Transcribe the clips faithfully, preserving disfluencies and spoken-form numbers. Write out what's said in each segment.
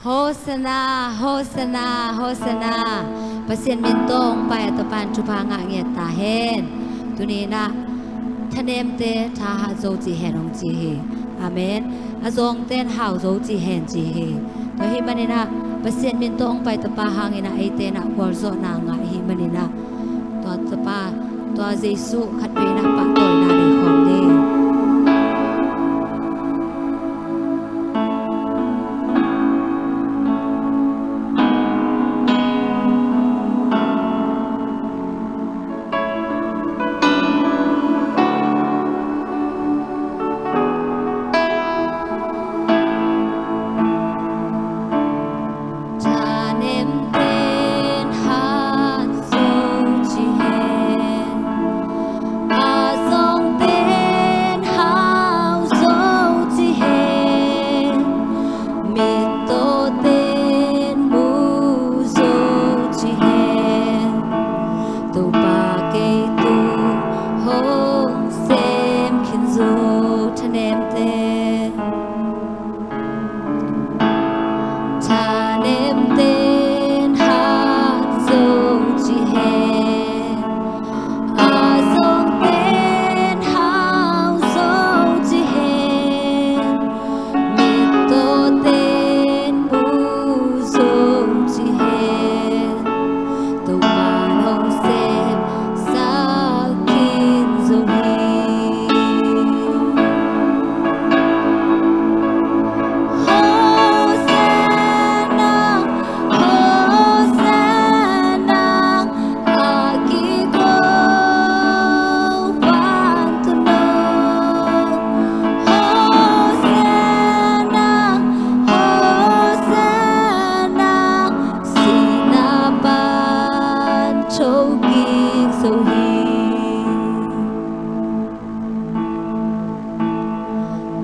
Hosanna, Hosanna, Hosanna. Pasian min tawh hong pai a Topa'n thupha ngah ngiat ta hen. Tuni-in ah thanemte thahat zo ci hen hong ci hi. Amen. A zawngte'n hau zo ci hen ci hi. Tua hih manin ah Pasian min tawh hong pai Topa hangin ah eite'n ah gualzawhna ngah i hih manin ah tua Topa, tua Jesu khatvei in ah pahtawina nei khawm ni. Thanemte'n hat zo ci hen, a zawngte'n hau zo ci hen, mittawte'n mu zo ci hen. Topa kei tung hong sem khin zo. Thanemte, thanemte'n hat zo ci hen, a zawngte'n hau zo ci hen, mittawte'n mu zo ci hen. Topa hong sem sak khin zo hi. Hosanna, Hosanna, a kiko vantunong. Hosanna, Hosanna, sihna pan tho kik zo hi.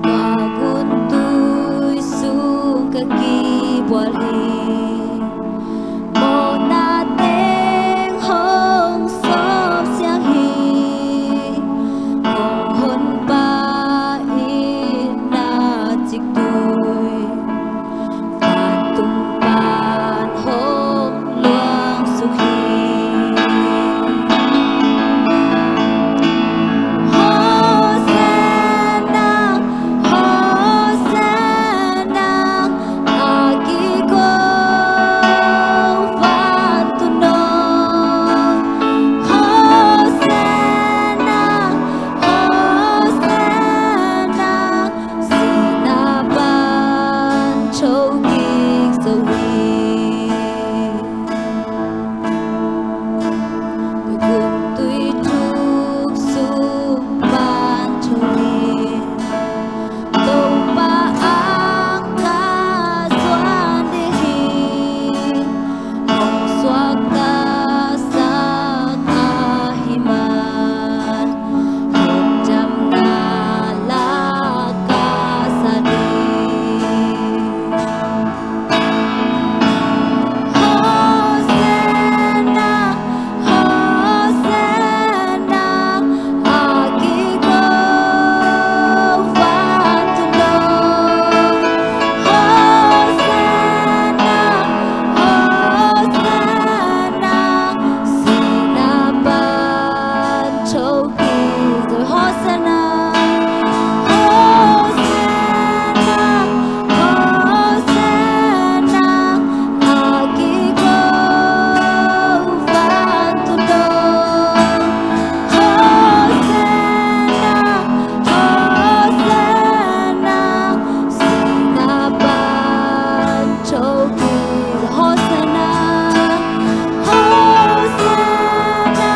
Tua guntui sung ka kibual hi. Mawhna teng hong sawp siang hi. Hong Honpa itna ciktui vantung pan hong luang suk hi. Hosanna, Hosanna, a kiko vantunong. Hosanna, Hosanna, sihna pan tho kik zo hi. Guntui thuk sung pan tho hi. Topa ang ka zuan ding hi. Hong suakta sak ahih man, hong damna lak ka sa ding. Hosanna, Hosanna, a kiko vantunong. Hosanna, Hosanna, sihna pan tho kik zo. Hosanna, Hosanna, Hosanna, a kiko vantunong. Hosanna, Hosanna, sihna pan tho kik. Hosanna, Hosanna,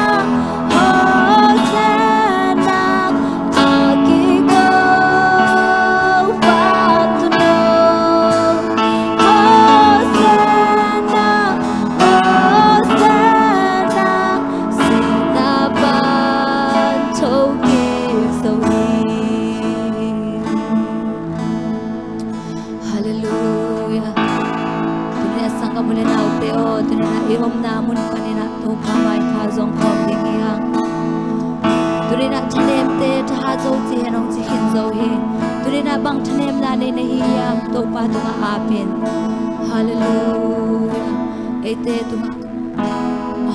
Hosanna, a kiko vantunong. Hosanna, Hosanna, sihna pan tho kik zo hi. Halleluiah. Tuni-in ah sanggam u le naute aw, tuni-in ah i omna mun panin ah Topa maipha zong khawm ding hi hang. Tu Tuni-in ah thanemte thahat zo ci hen hong ci khin zo hi. Tuni-in ah bang thanemna nei na hi hiam, Topa tungah ap in. Halleluiah. Eite tungah a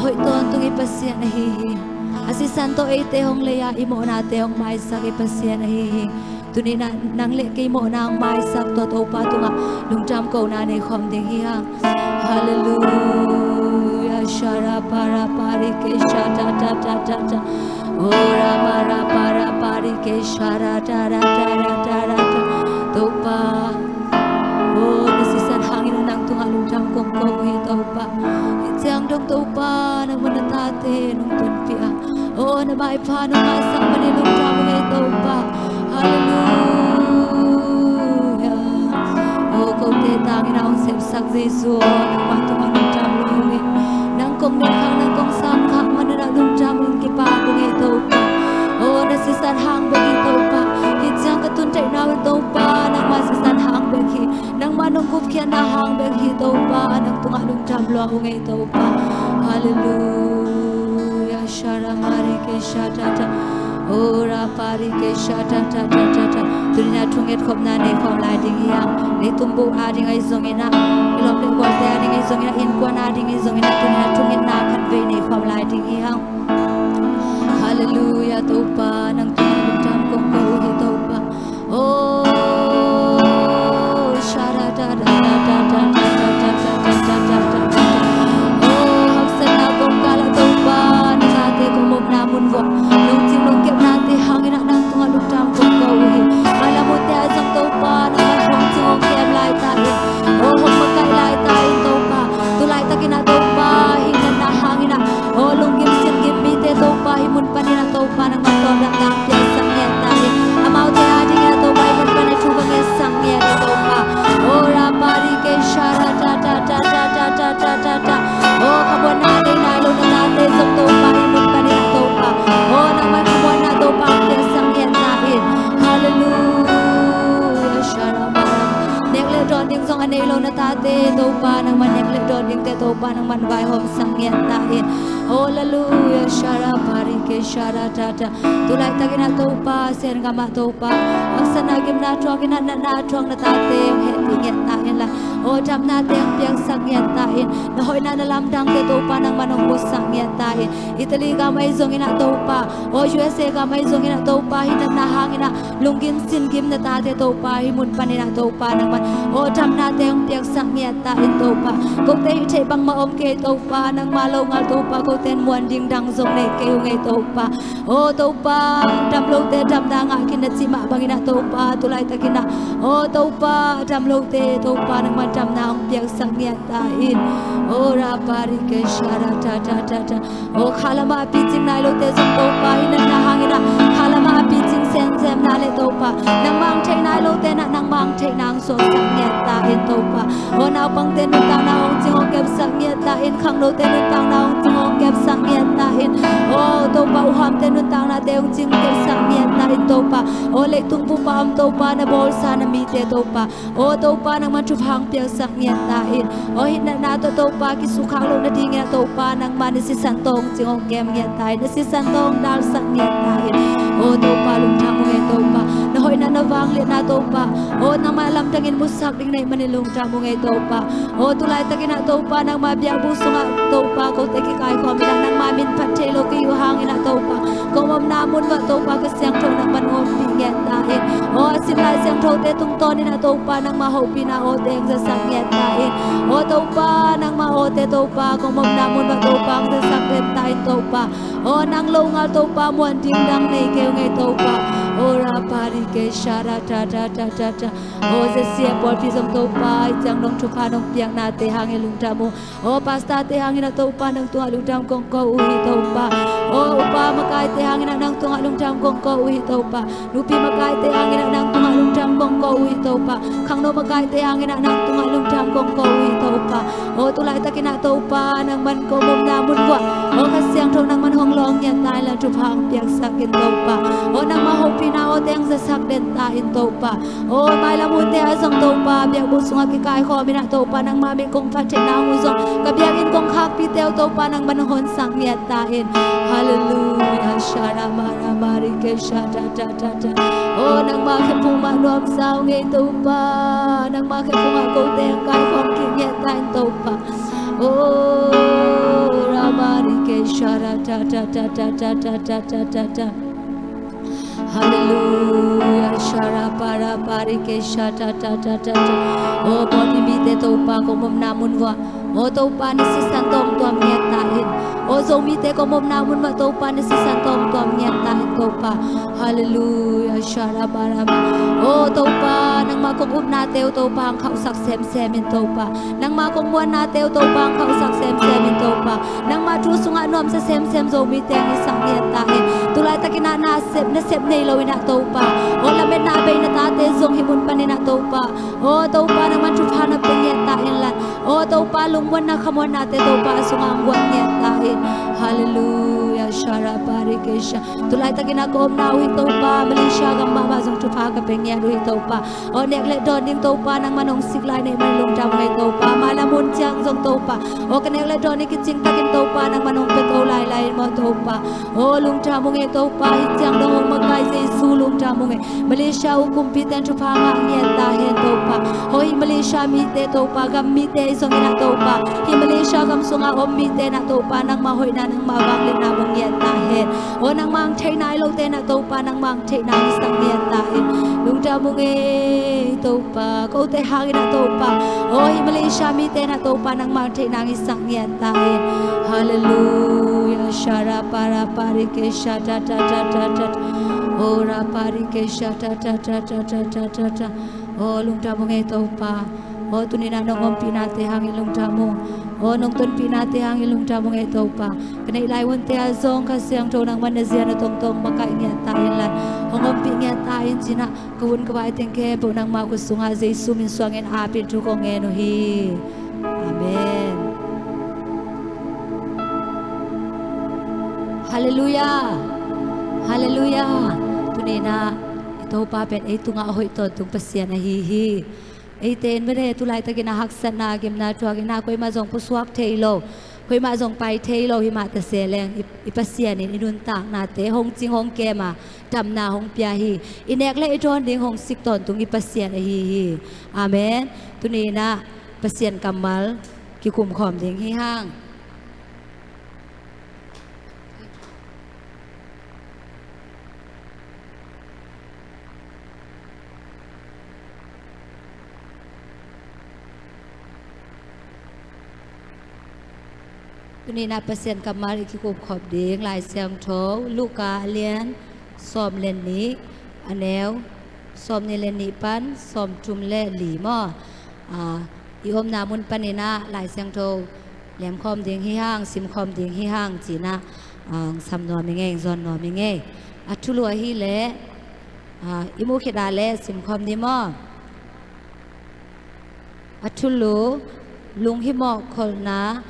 hoih tawntung i Pasian ahi hi. A sisan tawh eite hong lei a, i mawhnate hong maisak i Pasian ahi hi. Tuni-in ah nang le kei mawhna hong maisak tua Topa tungah lungdam kohna nei khawm ding hi hang. Halleluiah. Shara para pari ke sha ta ta ta ta ta. Ora mara para pari ke shara ta ra ta ra ta ra ta. Topa, o, na sisan hangin ah nang tungah lungdam kong ko uh hi Topa. Hih ciang dong Topa, nangmah na tate nong tonpih a, o, na maipha nong maisak manin lungdam ung ei Topa. Halleluiah. O, kote tangin ah hong sepsak Jesu, nangmah tungah lungdam lua ung ei. Nang kong neih khak, nang kong sam khak manin ah lungdam ung, kipak ung ei Topa. O, na sisan hang bek hi Topa. Hih ciang ka tun theihna un Topa, nangmah sisan hang bek hi. Nangmah nong gupkhiatna hang bek hi Topa, nang tungah lungdam lua ung ei Topa. Halleluiah. Shara mari ke sha ta ta. Ora pari ke sha ta ta ta ta ta. Tuni-in ah thungetkhopna nei khawm lai ding hi hang. Leitung bup ading ahi zongin ah, i lawm le gualte ading ahi zongin ah, innkuan ading ahi zongin ah, tuni-in ah thungetna khatvei nei khawm lai ding hi hang. Halleluiah, Topa, nang tungah lungdam kong ko uh hi Topa. O, shara da da da da da da da da da da da da da da. O, haksatna kong kal ah Topa, na tate kong omna mun vuah lungcing lungkepnate hangin ah nang tungah lungdam kong ko uh hi. Mailam utte ah zong Topa, nangmah hong cing hong kem lai ta in. O, hong makaih lai ta in Topa. Tulaitakin ah Topa, hih natna hangin ah, o, lunggim singgim mite Topa, hih mun panin ah Topa, nangmah tawldamna piaksak ngiat ta in. Amaute adingin ah Topa, hih mun panin ah thu va ngetsak ngiat in Topa. O, ra pa ri ke sha ra ta ta ta ta ta ta ta ta ta. O, khamuanna nei nai lo na tate zong Topa, hih mun panin ah Topa, o, nangmah khamuanna Topa piaksak ngiat ta in. Halleluiah. Sha ra ma ra. Nek le dawn ding zong a nei lo na tate Topa, nangmah nek le dawn dingte Topa, nangmah vaihawmsak ngiat ta in. Halleluiah. Sha ra pa ri ke sha ra ta ta. Tulaitakin ah Topa, Sen gam ah Topa, haksatna gimna thuakin ah natna thuak na tate hong hehpih ngiat ta in la. O, damnate hong piaksak ngiat ta in. Na hoihna na lamdangte Topa, nangmah hong musak ngiat ta in. Italy gam ahi zongin ah Topa, o, U S A gam ahi zongin ah Topa, hih natna hangin ah lunggim singgim na tate Topa, hih mun panin ah Topa, nangmah, o, damnate hong piaksak ngiat ta in Topa. Kote hih theih bangmah om kei Topa, nangmah longal Topa, kote in muan ding dang zong nei kei ung ei Topa. O Topa, dam lote damna ngah khin na cih mah bangin ah Topa, tulaitakin ah, o Topa, dam lote Topa, nangmah damna hong piaksak ngiat ta in. O, ra pa ri ke sha ra ta ta ta ta. O, khalam ah a picing nai lote zong Topa, hih natna hangin ah khalam ah a picing semsem na le Topa, nangmah hong theih nai lote in ah nangmah hong theihna hong suaksak ngiat ta in Topa. O, naupangte nuntakna hong cing hong kepsak ngiat ta in, khangnote nuntakna hong cing hong kepsak ngiat ta in. O Topa, uhamte nuntaknate hong cing kepsak ngiat ta in Topa. O, leitung bup ah om Topa, na bawlsa na mite Topa, o Topa, nangmah thupha hong piaksak ngiat ta in. O, hih natna tawh Topa, kisukkhak loh nadingin ah Topa, nangmah na sisan tawh hong cing hong kem ngiat ta in, na sisan tawh hong dalsak ngiat ta in. O Topa, lungdam ung ei Topa. Na hoihna na vangliatna Topa, o, nangmah lamdangin musak ding na hih manin lungdam ung ei Topa. O, tulaitakin ah Topa, nangmah biakbuk sungah Topa, kote kikaikhawm in ah nangmah min phat thei lo ka hih uh hangin ah Topa, kong omna mun uah Topa, Kha Siangtho nangmah hong ompih ngiat ta in. O, a sin Lai Siangthote tungtawnin ah Topa, nangmah hopihna awte hong zasak ngiat ta in. O Topa, nangmah awte Topa, kong omna mun uah Topa, hong zasak den ta in Topa. O, nang longal Topa, muan ding dang nei kei ung ei Topa. O, ra pa ri ke sha ra ta ta ta ta ta. O, Z C M pawlpi zong Topa, hih ciang nong thupha nong piaknate hangin lungdam uh. O, pastorte hangin ah Topa, nang tungah lungdam kong ko uh hi Topa. O, upa makaite hangin ah nang tungah lungdam kong ko uh hi Topa. Nupi makaite hangin ah nang tungah lungdam kong ko uh hi Topa. Khangno makaite hangin ah nang tungah lungdam kong ko uh hi Topa. O, tulaitakin ah Topa, nangmah kong omna mun uah, o, Kha Siangtho nangmah hong lawng ngiat ta in la, thupha hong piaksak in Topa. O, nangmah hopihna awte hong zasak den ta in Topa. O, mailam utte ah zong Topa, biakbuk sungah kikaikhawm in ah Topa, nangmah min kong phat theihna hong uh zong, ka biakinn kong khakpihte uh Topa, nangmah hong honsak ngiat ta in. Halleluiah. Shara mara mari ke sha ta ta ta ta. Oh, nangmah khephung mah nuamsa ung ei Topa. Nangmah khephung ah kote ang kaikhawm kik ngiat ta in Topa. Oh, ramari ke shara ta ta ta ta ta ta ta ta ta. Halleluia. Shara para pari ke sha ta ta ta ta ta. Oh, Paul mite Topa kong omna mun vuah. Oh Topa, na sisan tawh tuam ngiat ta in. Oh Zomite kong omna mun mah Topa, na sisan tawh tuam ngiat ta in Topa. Halleluia. Shara bara ma. Oh Topa, nangmah kong upnate uh Topa ang khauhsak semsem in Topa. Nangmah kong muannate uh Topa ang khauhsak semsem in Topa. Nangmah thu sungah nuamsa semsem Zomite ang i sak ngiat ta in. Tulaitakin ah na sep, na sep nei lo in ah Topa. Oh lametna bei na tate zong hih mun panin ah Topa. Oh Topa, nangmah thupha na pia ngiat ta in lan. Oh Topa, lungmuanna khamuannate Topa a sungah ang guan ngiat ta in. Halleluia. Shara pari ke sha. Tulaitakin ah ka omna uh hi Topa, Malaysia gam mahmah zong thupha ka pia ngiat uh hi Topa. Oh nek le dawn ding Topa, nangmah nong sik lai nei man lungdam ung ei Topa. Mailam hun ciang zong Topa. Oh ka nek le dawn i kicing takin Topa, nangmah nong pia to lailai in maw Topa. Oh lungdam ung ei Topa, hih ciang dong hong makai Jesu lungdam ung ei. Malaysia uh kumpite in thupha ngah ngiat ta hen Topa. Hoi Malaysia mite Topa, gam mite i zong in ah Topa. Hih Malaysia gam sungah om mite in ah Topa, nangmah hoihna nangmah vangliatna mong ngiat ta hen. Oh nangmah ang theih nai lote in ah Topa, nangmah ang theihna i sak ngiat ta hen. Lungdam ung ei Topa, kote hangin ah Topa. Oh hih Malaysia mite in ah Topa, nangmah ang theihna i sak ngiat ta hen. Halleluia. Shara para pari ke sha ta ta ta ta ta. Ora pari ke sha ta ta ta ta ta ta ta ta. Oh lungdam ung ei Topa. Oh tuni in ah nong ompihnate hangin lungdam ung. Oh nong tonpihnate hangin lungdam ung ei Topa. Ka neih lai hunte ah zong Kha Siangtho nangmah na zia na tongtong makaih ngiat ta in lan. Hong ompih ngiat ta in ci-in ah ka hun ka vai teng khempeuh nangmah khut sungah Jesu min suangin apin thu kong ngen uh hi. Amen. Halleluia. Halleluia. Tuni in ah i Topa pen ei tungah a hoih tawntung Pasian ahi hi. Eite in bene tulaitakin ah haksatna gimna thuakin ah koimah zong pusuak thei lo, koimah zong pai thei lo hi mah ta se leng i, i Pasian in i nuntaknate hong cing hong kem a damna hong pia hi. I nek le i dawn ding hong sik tawntung i Pasian ahi hi. Amen. Tuni in ah Pasian kammal kikum khawm ding hi hang. Tuni in ah Pasian kammal i kikum khawm ding Lai Siangtho Luka a lian sawm le nih, a neu sawm nih le nih pan sawm thum le li maw. Ah, i omna mun panin ah Lai Siangtho lem khawm ding hi hang, sim khawm ding hi hang ci-in ah, ah, sam nuam i ngei, zawn nuam i ngei. A thulu ahih leh, ah, i muh khit a leh sim khawm ni maw. A thulu, lunghimawh kholhna,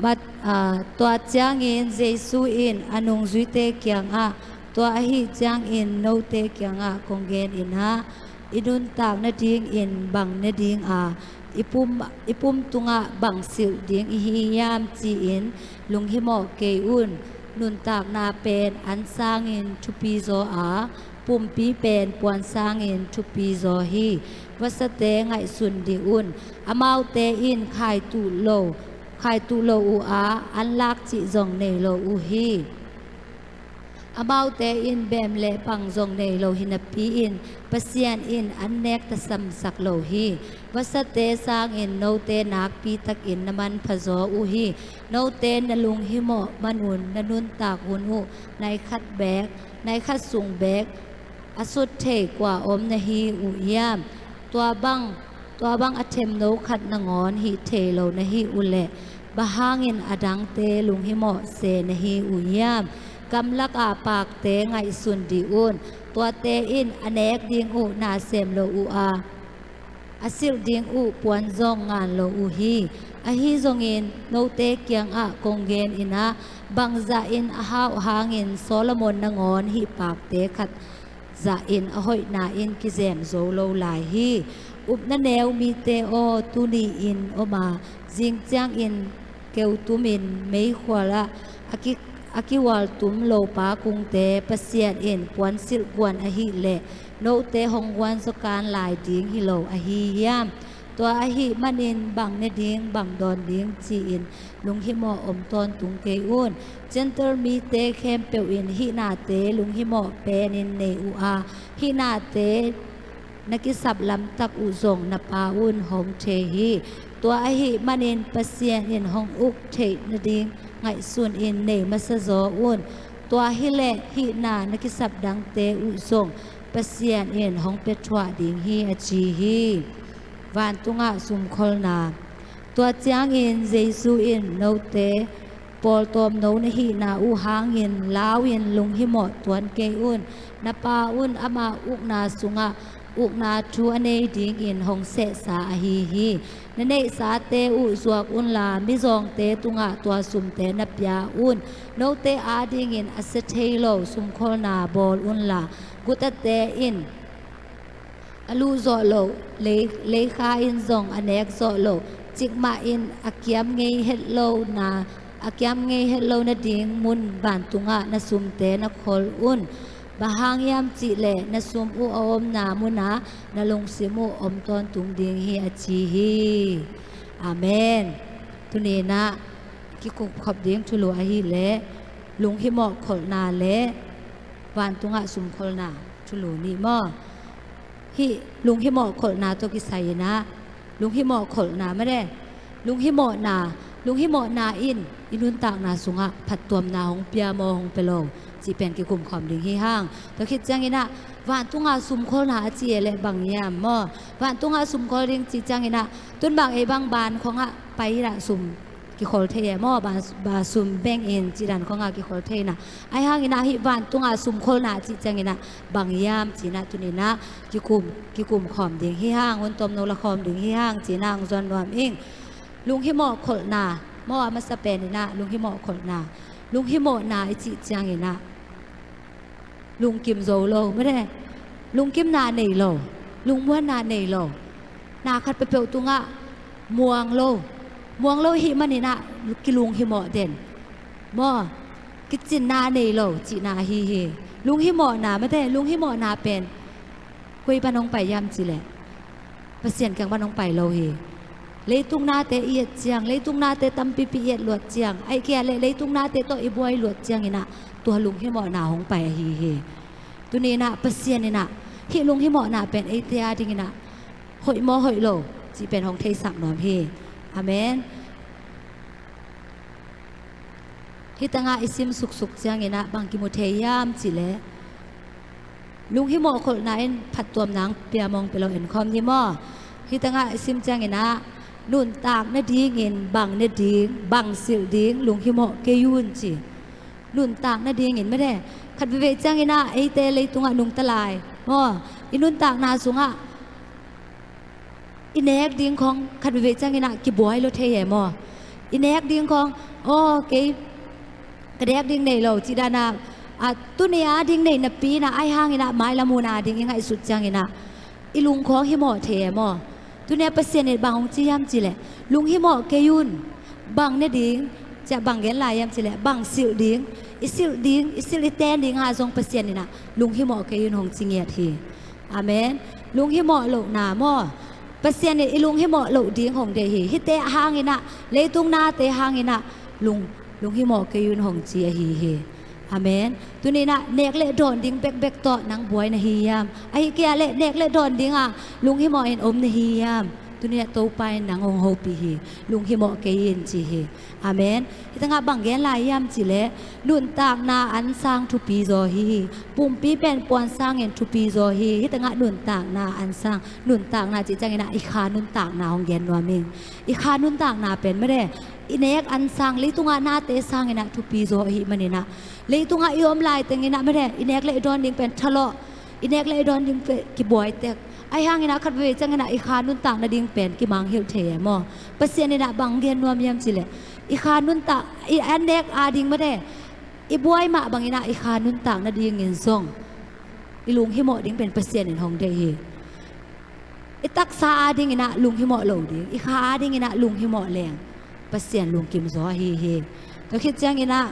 mat, ah, tua ciangin Jesu in a nungzuite kiangah, tua ahih ciangin note kiangah kong gen in ah, i nuntak nadingin bang ne ding a, i pum, i pum tungah bang silh ding i hi hiam ci-in lunghimawh kei un. Nuntakna pen an sangin thupi zaw a, pumpi pen puan sangin thupi zaw hi. Vasate ngaihsun dih un. Amaute in khaitu lo, khaitu lo uh a, an lak cih zong nei lo uh hi. Amaute in bem le pang zong nei lo hi napi-in, Pasian in an nek tasamsak lo hi. Vasate sangin note nakpi takin na manpha zaw uh hi. Note na lunghimawh manun na nuntak hun uh nai khat beek, nai khat sung beek a sut thei kua om na hi uh hiam? Tua bang, tua bang a themno khat nangawn hih thei lo na hi uh leh, bang hangin a dangte lunghimawh se na hi uh hiam? Gamlak ah pakte ngaihsun dih un. Tuate in a nek ding uh na sem lo uh a, a silh ding uh puan zong ngan lo uh hi. Ahi zongin note kiangah kong gen in ah, bangzah in a hauh hangin Solomon nangawn hih pakte khat zahin a hoihna in kizem zo lo lai hi. Upna neu mite aw, tuni-in om a, zing ciangin keutumin meikhual ah a ki, a kihualtum lopa kungte Pasian in puansilh guan ahih leh note hong guan zaw kan lai ding hi lo ahi hiam? Tua ahih manin bang ne ding, bang dawn ding ci-in lunghimawh om tawntung kei un. Gentile mite khempeuh in hih nate lunghimawh penin nei uh a, hih nate na kisap lamtak uh zong na Pa un hong thei hi. Tua ahih manin Pasian in hong uk theih nading ngaihsun in nei masa zaw un. Tua hileh hih na na kisap dangte uh zong Pasian in hong pia thuah ding hi, a ci hi. Vantungah sumkholna. Tua ciangin Jesu in, note pawltawm no na hihna uh hangin lau-in lunghimawh tuan kei un. Na Pa un ama ukna sungah ukna thu a nei dingin hong sehsa ahi hi. Na neihsate uh zuak unla, mizawngte tungah tua sumte na pia un. Note adingin a sia thei lo sumkholna bawl unla, gutate in a luh zawh loh, lei, leikha in zong a nek zawh loh, cikmah in a kiam ngei het lo na, a kiam ngei het lo nading mun vantungah na sumte na khol un. Bang hang hiam cihleh na sum uh a omna munah na lungsim uh om tawntung ding hi, a ci hi. Amen. Tuni-in ah kikum khop ding thulu ahih leh lunghimawh kholhna le vantungah sumkholhna thulu nih maw? Hih lunghimawh kholhna tawh kisai-in ah, lunghimawh kholhna mah de, lunghimawhna, lunghimawhna in i nuntakna sungah phattuamna hong pia maw, hong pia lo cih pen kikum khawm ding hi hang. Tua khit ciangin ah vantunga sumkholhna a ci e leh bang hiam maw? Vantunga sumkholh ding cih ciangin ah, tun bang ei bang ban khawngah pai in ah sum kikhol thei e maw? Ba, ba sum bank in cih dan khawngah kikhol thei in ah. Ahi hangin ah hih vantunga sumkholhna cih ciangin ah bang hiam ci-in ah tuni-in ah kikum, kikum khawm ding hi hang, hun tomno la khawm ding hi hang ci-in ah hong zuan nuam ing. Lunghimawh kholhna maw, a masa pen in ah lunghimawh kholhna. Lunghimawhna i cih ciangin ah lungkim zo lo mah de, lungkimna nei lo, lungmuanna nei lo, na khat peuhpeuh tungah muang lo, muang lo ahih manin ah kilunghimawh den maw, kicinna nei lo cihna ahi hi. Lunghimawhna mah de, lunghimawhna pen koi pan hong pai hiam cih leh Pasian kiang pan hong pai lo hi. Leitung nate i et ciang, leitung nate tampipi i et luat ciang, ahih kei leh leitung nate tawh i buai luat ciangin ah tua lunghimawhna hong pai ahi hi. Tuni-in ah Pasian in ah hih lunghimawhna pen eite adingin ah hoih maw hoih lo cih pen hong theisak nuam hi. Amen. Hih tangah i sim suksuk ciangin ah bang kimu thei hiam cih leh, lunghimawh kholhna in phattuamna hong pia maw, hong pia lo, en khawm ni maw? Hih tangah i sim ciangin ah nuntak nadingin bang ne ding, bang silh ding lunghimawh kei un ci. Nuntak nadingin mah de, khat veivei ciangin ah eite leitungah nungta lai maw, i nuntakna sungah i nek ding khawng khat veivei ciangin ah kibuai lo thei e maw? I nek ding khawng, aw, kei ka nek ding nei lo cih dan ah, a, tuni a ding nei napi in ah, ahi hangin ah mailam hun a ding i ngaihsut ciangin ah i lung khawng himawh thei e maw? Tuni a Pasian in bang hong ci hiam cih leh, lunghimawh kei un. Bang ne ding, ciah bang gen lai hiam cih leh, bang silh ding, i silh ding, i silh i ten ding ah zong Pasian in ah lunghimawh kei un hong ci ngiat hi. Amen. Lunghimawh lohna maw? Pasian in i lunghimawh loh ding hong deih hi. Hihte hangin ah, leitung nate hangin ah lung, lunghimawh kei un hong ci ahi hi. Amen. Tuni-in ah nek le dawn ding bekbek tawh nang buai na hi hiam? Ahih kei leh nek le dawn dingah lunghimawh in om na hi hiam? Tuni-in ah Topa in nang hong hopih hi. Lunghimawh kei in ci hi. Amen. Hih tangah bang gen lai hiam cih leh, nuntakna ansang thupi zaw hi. Pumpi pen puansang in thupi zaw hi. Hih tangah nuntakna ansang, nuntakna cih ciangin ah i kha nuntakna hong gen nuam ing. I kha nuntakna pen mah de, i nek ansang, leitungah nate sangin ah thupi zaw ahih manin ah, leitungah i om laitengin ah mah de, i nek le i dawn ding pen thalawh, i nek le i dawn ding pen kibuai tek. Ahi hangin ah khat veivei ciangin ah i kha nuntak nading pen kimangngilh thei e maw? Pasian in ah bang gen nuam hiam cih leh, i kha nuntak, i an nek ading mah de, i buai mah bangin ah i kha nuntak nadingin zong i lunghimawh ding pen Pasian in hong deih hi. I taksa adingin ah lunghimawh lo ding, i kha adingin ah lunghimawh leng Pasian lungkim zaw ahi hi. Tua khit ciangin ah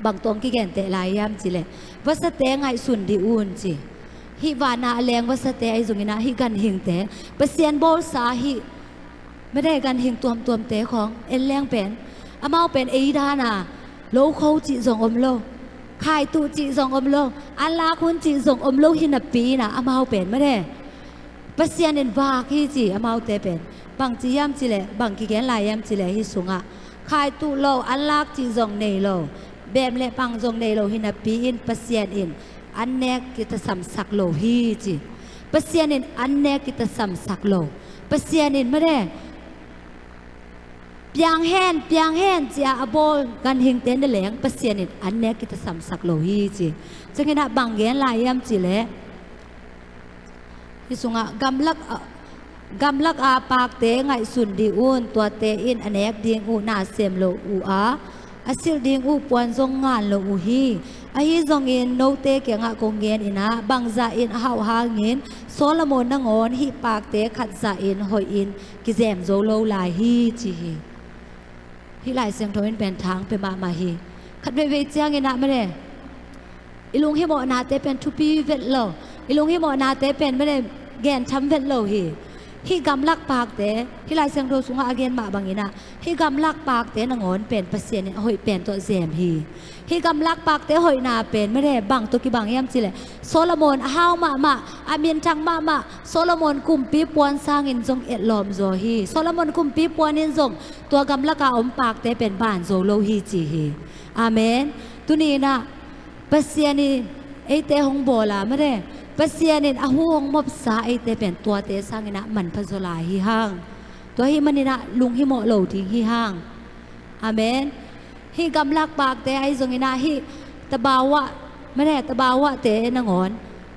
Bang tawh kigenteh lai hiam cih leh, vasate ngaihsun dih un ci. Hih vanah a leng vasate ahi zongin ah, hih ganhingte, Pasian bawlsa hih mate ganhing tuamtuamte khawng en leng pen, amau pen ei dan a lokho cih zong om lo, khaituh cih zong om lo, anlak hun cih zong om lo hi napi in ah, amau pen mate Pasian in vak hi ci, amaute pen. Bang ci hiam cih leh, bang kigen lai hiam cih leh, hih sungah khaituh lo, anlak cih zong nei lo, bem le pang zong nei lo hi napi in, Pasian in an nek kitasamsak lo hi ci. Pasian in an nek kitasamsak lo. Pasian in mate piang hen, piang hen ci-a a bawl ganhingte na leng, Pasian in an nek kitasamsak lo hi ci. Ciangin ah bang gen lai hiam cih leh, hih sungah gamlak a, gamlak a pakte ngaihsun dih un, tuate in a nek ding uh na sem lo uh a, a silh ding uh puan zong ngan lo uh hi. Ahi zongin note kiangah kong gen in ah, bangzah in a hauh hangin Solomon nangawn hih pakte khat zah in hoih in kizem zo lo lai hi ci hi. Hih Lai Siangtho in pen thang pia mahmah hi. Khat veivei ciangin ah mate, i lunghimawhnate pen thupi vet lo, i lunghimawhnate pen mate gentham vet lo hi. Hih gamlak pakte, hih Lai Siangtho sungah a gen mah bangin ah, hih gamlak pakte nangawn pen Pasian in a hoih pen tawh zem hi. Hih gamlak pakte hoihna pen mate bang tawh kibang hiam cih leh, Solomon a hau mahmah, a minthang mahmah, Solomon kumpi puan sangin zong etlawm zaw hi. Solomon kumpi puan in zong tua gamlak a om pakte pen ban zo lo hi ci hi. Amen. Tuni in ah Pasian in eite hong bawl a mate, Pasian in a hu hong mopsa eite pen tuate sangin ah manpha zaw lai hi hang. Tua hih manin ah lunghimawh lo ding hi hang. Amen. Hih gamlak pakte ahi zongin ah, hih tabawah mate, tabawahte nangawn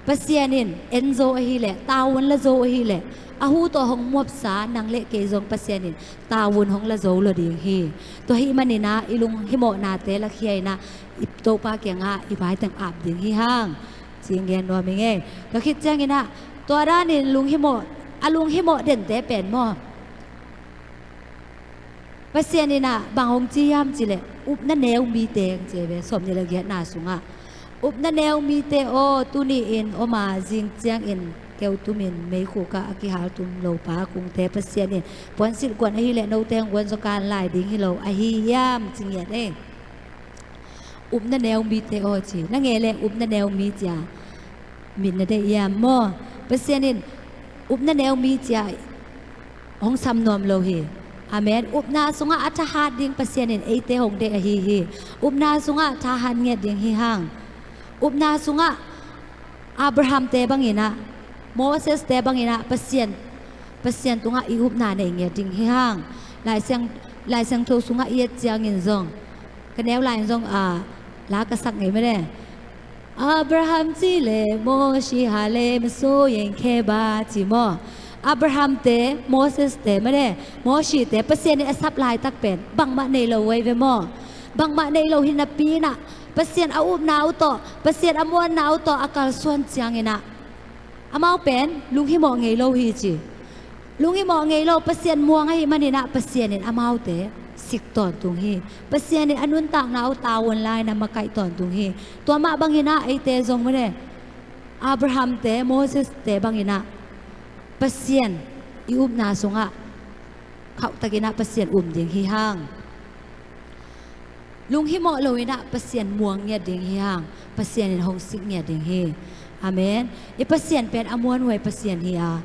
Pasian in en zo ahih leh, tavuan la zo ahih leh, a hu tawh hong mopsa nang le kei zong Pasian in tavuan hong la zo lo ding hi. Tua hih manin ah i lunghimawhnate lakhia in ah, i Topa kiangah i vaiteng ap ding hi hang. Ci-in gen nuam ing ei. Tua khit ciangin ah, tua danin lunghimawh, a lunghimawh dente pen maw, Pasian in ah bang hong ci hiam cih leh, upna neu mite, ci ve, sawmnih le giatna sungah. Upna neu mite aw, tuni in om a, zing ciangin keu tumin meikhuk ah a kihal tum lopa kungte Pasian in puansilh guan ahih leh, note hong guan zaw kan lai ding hi lo ahi hiam, ci ngiat ei. Upna neu mite aw ci. Na ngei leh upna neu mi ci-a min na deih hiam maw? Pasian in upna neu mi ci-a hong sam nuam lo hi. Amen. Upna sungah a thahat ding Pasian in eite hong deih ahi hi. Upna sungah thahat ngiat ding hi hang. Upna sungah Abraham-te bangin ah, Moses-te bangin ah Pasian, Pasian tungah i upna nei ngiat ding hi hang. Lai Siang, Lai Siangtho sungah i et ciangin zong, ka neu lai in zong, a, la ka sak ngei mate. Abraham ci le Mosi ha le maso yen khe ba ci maw? Abraham-te, Moses-te mate, Mosi-te Pasian in a sap laitak pen bangmah nei lo uh ahi ve maw? Bangmah nei lo hi napi in ah, Pasian a upna uh tawh, Pasian a muanna uh tawh a kalsuan ciangin ah, amau pen lunghimawh ngei lo hi ci. Lunghimawh ngei lo, Pasian muang ahih manin ah Pasian in amaute sik tawntung hi. Pasian in a nuntakna uh tavuan lai-in ah makaih tawntung hi. Tua mah bangin ah eite zong mate, Abraham-te, Moses-te bangin ah Pasian i upna sungah khauhtakin ah Pasian um ding hi hang. Lunghimawh lo-in ah Pasian muang ngiat ding hi hang. Pasian in hong sik ngiat ding hi. Amen. I Pasian pen a muanhuai Pasian hi a.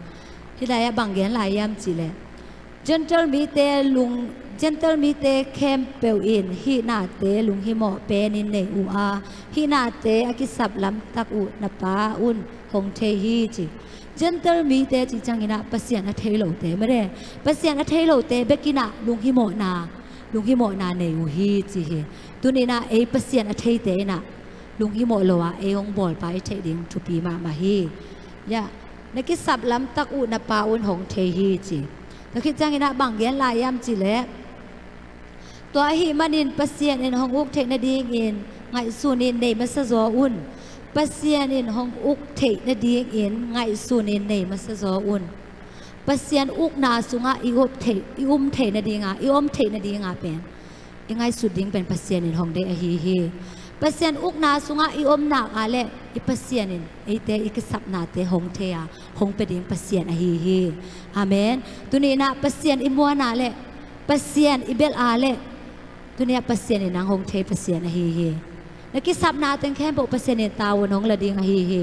Hih lai-ah bang gen lai hiam cih leh, Gentile mite lung, Gentile mite khempeuh in hih nate lunghimawh penin nei uh a, hih nate a kisap lamtak uh na Pa un hong thei hi ci. Gentile mite cih ciangin ah Pasian a thei lote mate, Pasian a thei lote bekin ah lunghimawhna, lunghimawhna nei uh hi ci hi. Tuni-in ah ei Pasian a theite in ah lunghimawh lo-a ei hong bawlpa i theih ding thupi mahmah hi. Ya, na kisap lamtak uh na Pa un hong thei hi ci. Tua khit ciangin ah bang gen lai hiam cih leh, tua ahih manin Pasian in hong uk theih nadingin ngaihsun in nei masa zaw un. Pasian in hong uk theih nadingin ngaihsun in nei masa zaw un. Pasian ukna sungah i up theih, i um theih nadinga, i om theih nadinga pen i ngaihsut ding pen Pasian in hong deih ahi hi. Pasian ukna sungah i om nak a leh i Pasian in eite i kisapnate hong thei a, hong pia ding Pasian ahi hi. Amen. Tuni in ah Pasian i muan a leh, Pasian i belh a leh, tuni ah Pasian in nang hong thei Pasian ahi hi. Na kisapna teng khempeuh Pasian in tavuan hong la ding ahi hi.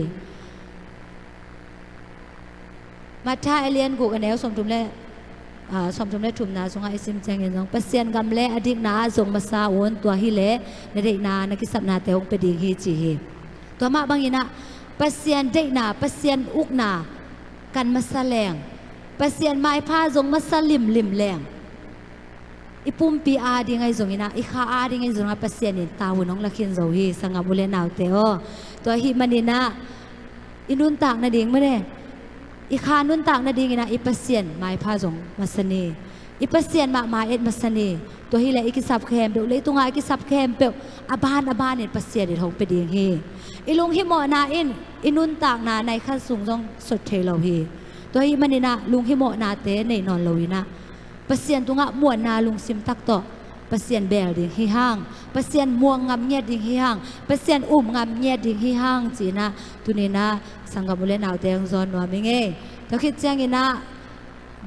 Matthai a lian guk a neu sawmthum le, aa, sawmthum le thumna sungah i sim ciangin zong, Pasian gam le a dikna ah zong masa un, tua hi leh na deihna, na kisapnate hong pia ding hi, ci hi. Tua mah bangin ah Pasian deihna, Pasian ukna kan masa leng, Pasian maipha zong masa limlim leng, i pumpi ading ahi zongin ah, i kha ading ahi zongin ah Pasian in tavuan hong la khin zo hi, sanggam u le naute aw. Tua ahih manin ah i nuntak nading mah le, i kha nuntak nadingin ah i Pasian maipha zong masa ni. I Pasian mahmah et masa ni. Tua hi leh i kisap khempeuh, leitungah i kisap khempeuh a ban a banin Pasian in hong pia ding hi. I lunghimawhna in i nuntakna nai khat sung zong sot thei lo hi. Tua ahih manin ah lunghimawhnate nei nawn lo in ah Pasian tungah muanna lungsim tak tawh Pasian bel ding hi hang, Pasian muang ngam ngiat ding hi hang, Pasian um ngam ngiat ding hi hang, ci-in ah tuni in ah sanggam u le naute hong zawn nuam ing ei. Tua khit ciangin ah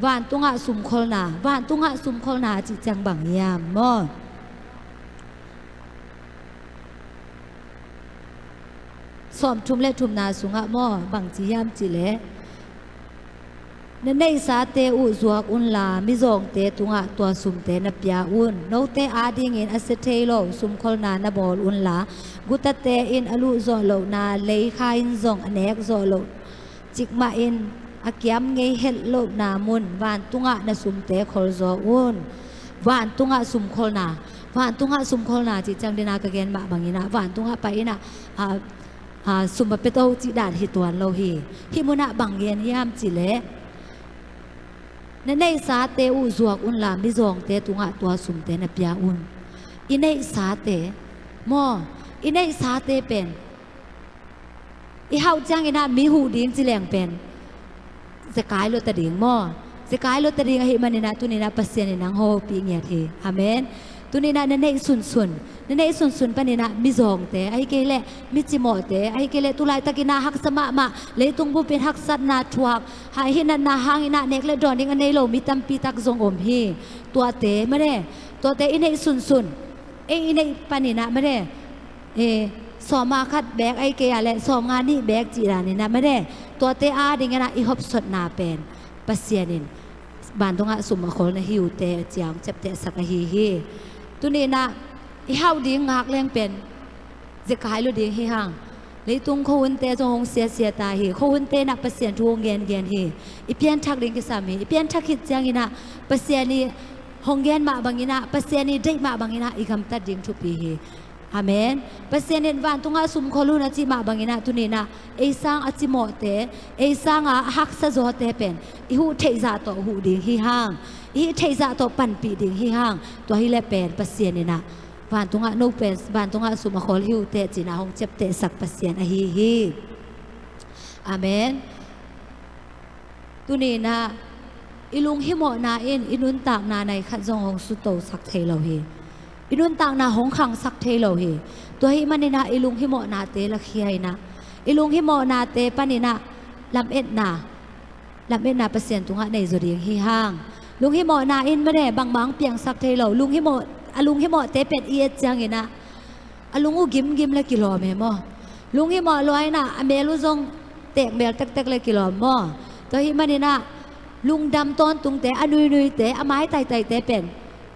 vantungah sumkholna, vantungah sumkholna cih ciang bang hiam maw? Sawmthum le thumna sungah maw, bangci hiam cih leh, na neihsate uh zuak unla, mizawngte tungah tua sumte na pia un. Note adingin a sia thei lo sumkholna na bawl unla, gutate in a luh zawh lohna, leikha in zong a nek zawh loh cikmah in a kiam ngei het lohna mun vantungah na sumte kholzaw un. Vantungah sumkholna, vantungah sumkholna cih ciang dena ka gen mah bangin ah vantungah pai in ah, a, a, sum a pia to cih dan hi tuan lo hi. Hih munah bang gen hiam cih leh, na neihsate uh zuak unla, mizawngte tungah tua sumte na pia un. I neihsate maw, i neihsate pen i hauh ciangin ah mi huh ding ci leng pen zekai lua ta ding maw? Zekai lua ta ding ahih manin ah tuni in ah Pasian in nang hopih ngiat hi. Amen. Tuni in ah na neih sunsun, na neih sunsun panin ah mizawngte, ahih kei leh micimawhte, ahih kei leh tulaitakin ah haksa mahmah, leitung bupin haksatna thuak, hai hinatna hangin ah nek le dawn ding a nei lo mi tampi tak zong om hi. Tuate mah le, tuate i neih sunsun, ei i neih panin ah mah le, e, sawma khat beek ahih kei a leh sawmnga nih beek cih danin ah mah le, tuate adingin ah i hopsotna pen Pasian in vantungah sum a khol na hi uh teh ci-a hong ciaptehsak ahi hi. Tuni in ah i hauh ding ngak leng pen zekai lua ding hi hang. Leitung khuahunte zong hong siasia ta hi. Khuahunte in ah Pasian thu hong gengen hi. I pianthak ding kisam hi. I pianthak khit ciangin ah Pasian i hong gen mah bangin ah, Pasian i deih mah bangin ah i gamtat ding thupi hi. Amen. Pasian in vantungah sumkhol un a cih mah bangin ah tuni in ah ei sang a cimawhte, ei sanga a haksa zawte pen i huh theih zah tawh huh ding hi hang, i hih theih zah tawh panpih ding hi hang. Tua hi leh pen Pasian in ah vantungah no pen, vantungah sum a khol hi uh teh ci-in ah hong ciaptehsak Pasian ahi hi. Amen. Tuni in ah i lunghimawhna in i nuntakna nai khat zong hong sutosak thei lo hi. I nuntakna hong khangsak thei lo hi. Tua ahih manin ah i lunghimawhnate lakhia in ah, i lunghimawhnate panin ah lametna, lametna Pasian tungah nei zaw ding hi hang. Lunghimawhna in mah le bangmah hong piangsak thei lo. Lunghimawh, a lunghimawhte pen i et ciangin ah a lung uh gimgim le kilawm e maw? Lunghimawh lua in ah a mel uh zong tekmel tektek le kilawm maw? Tua ahih manin ah lungdam tawntungte, a nuinuite, a maitaitaite pen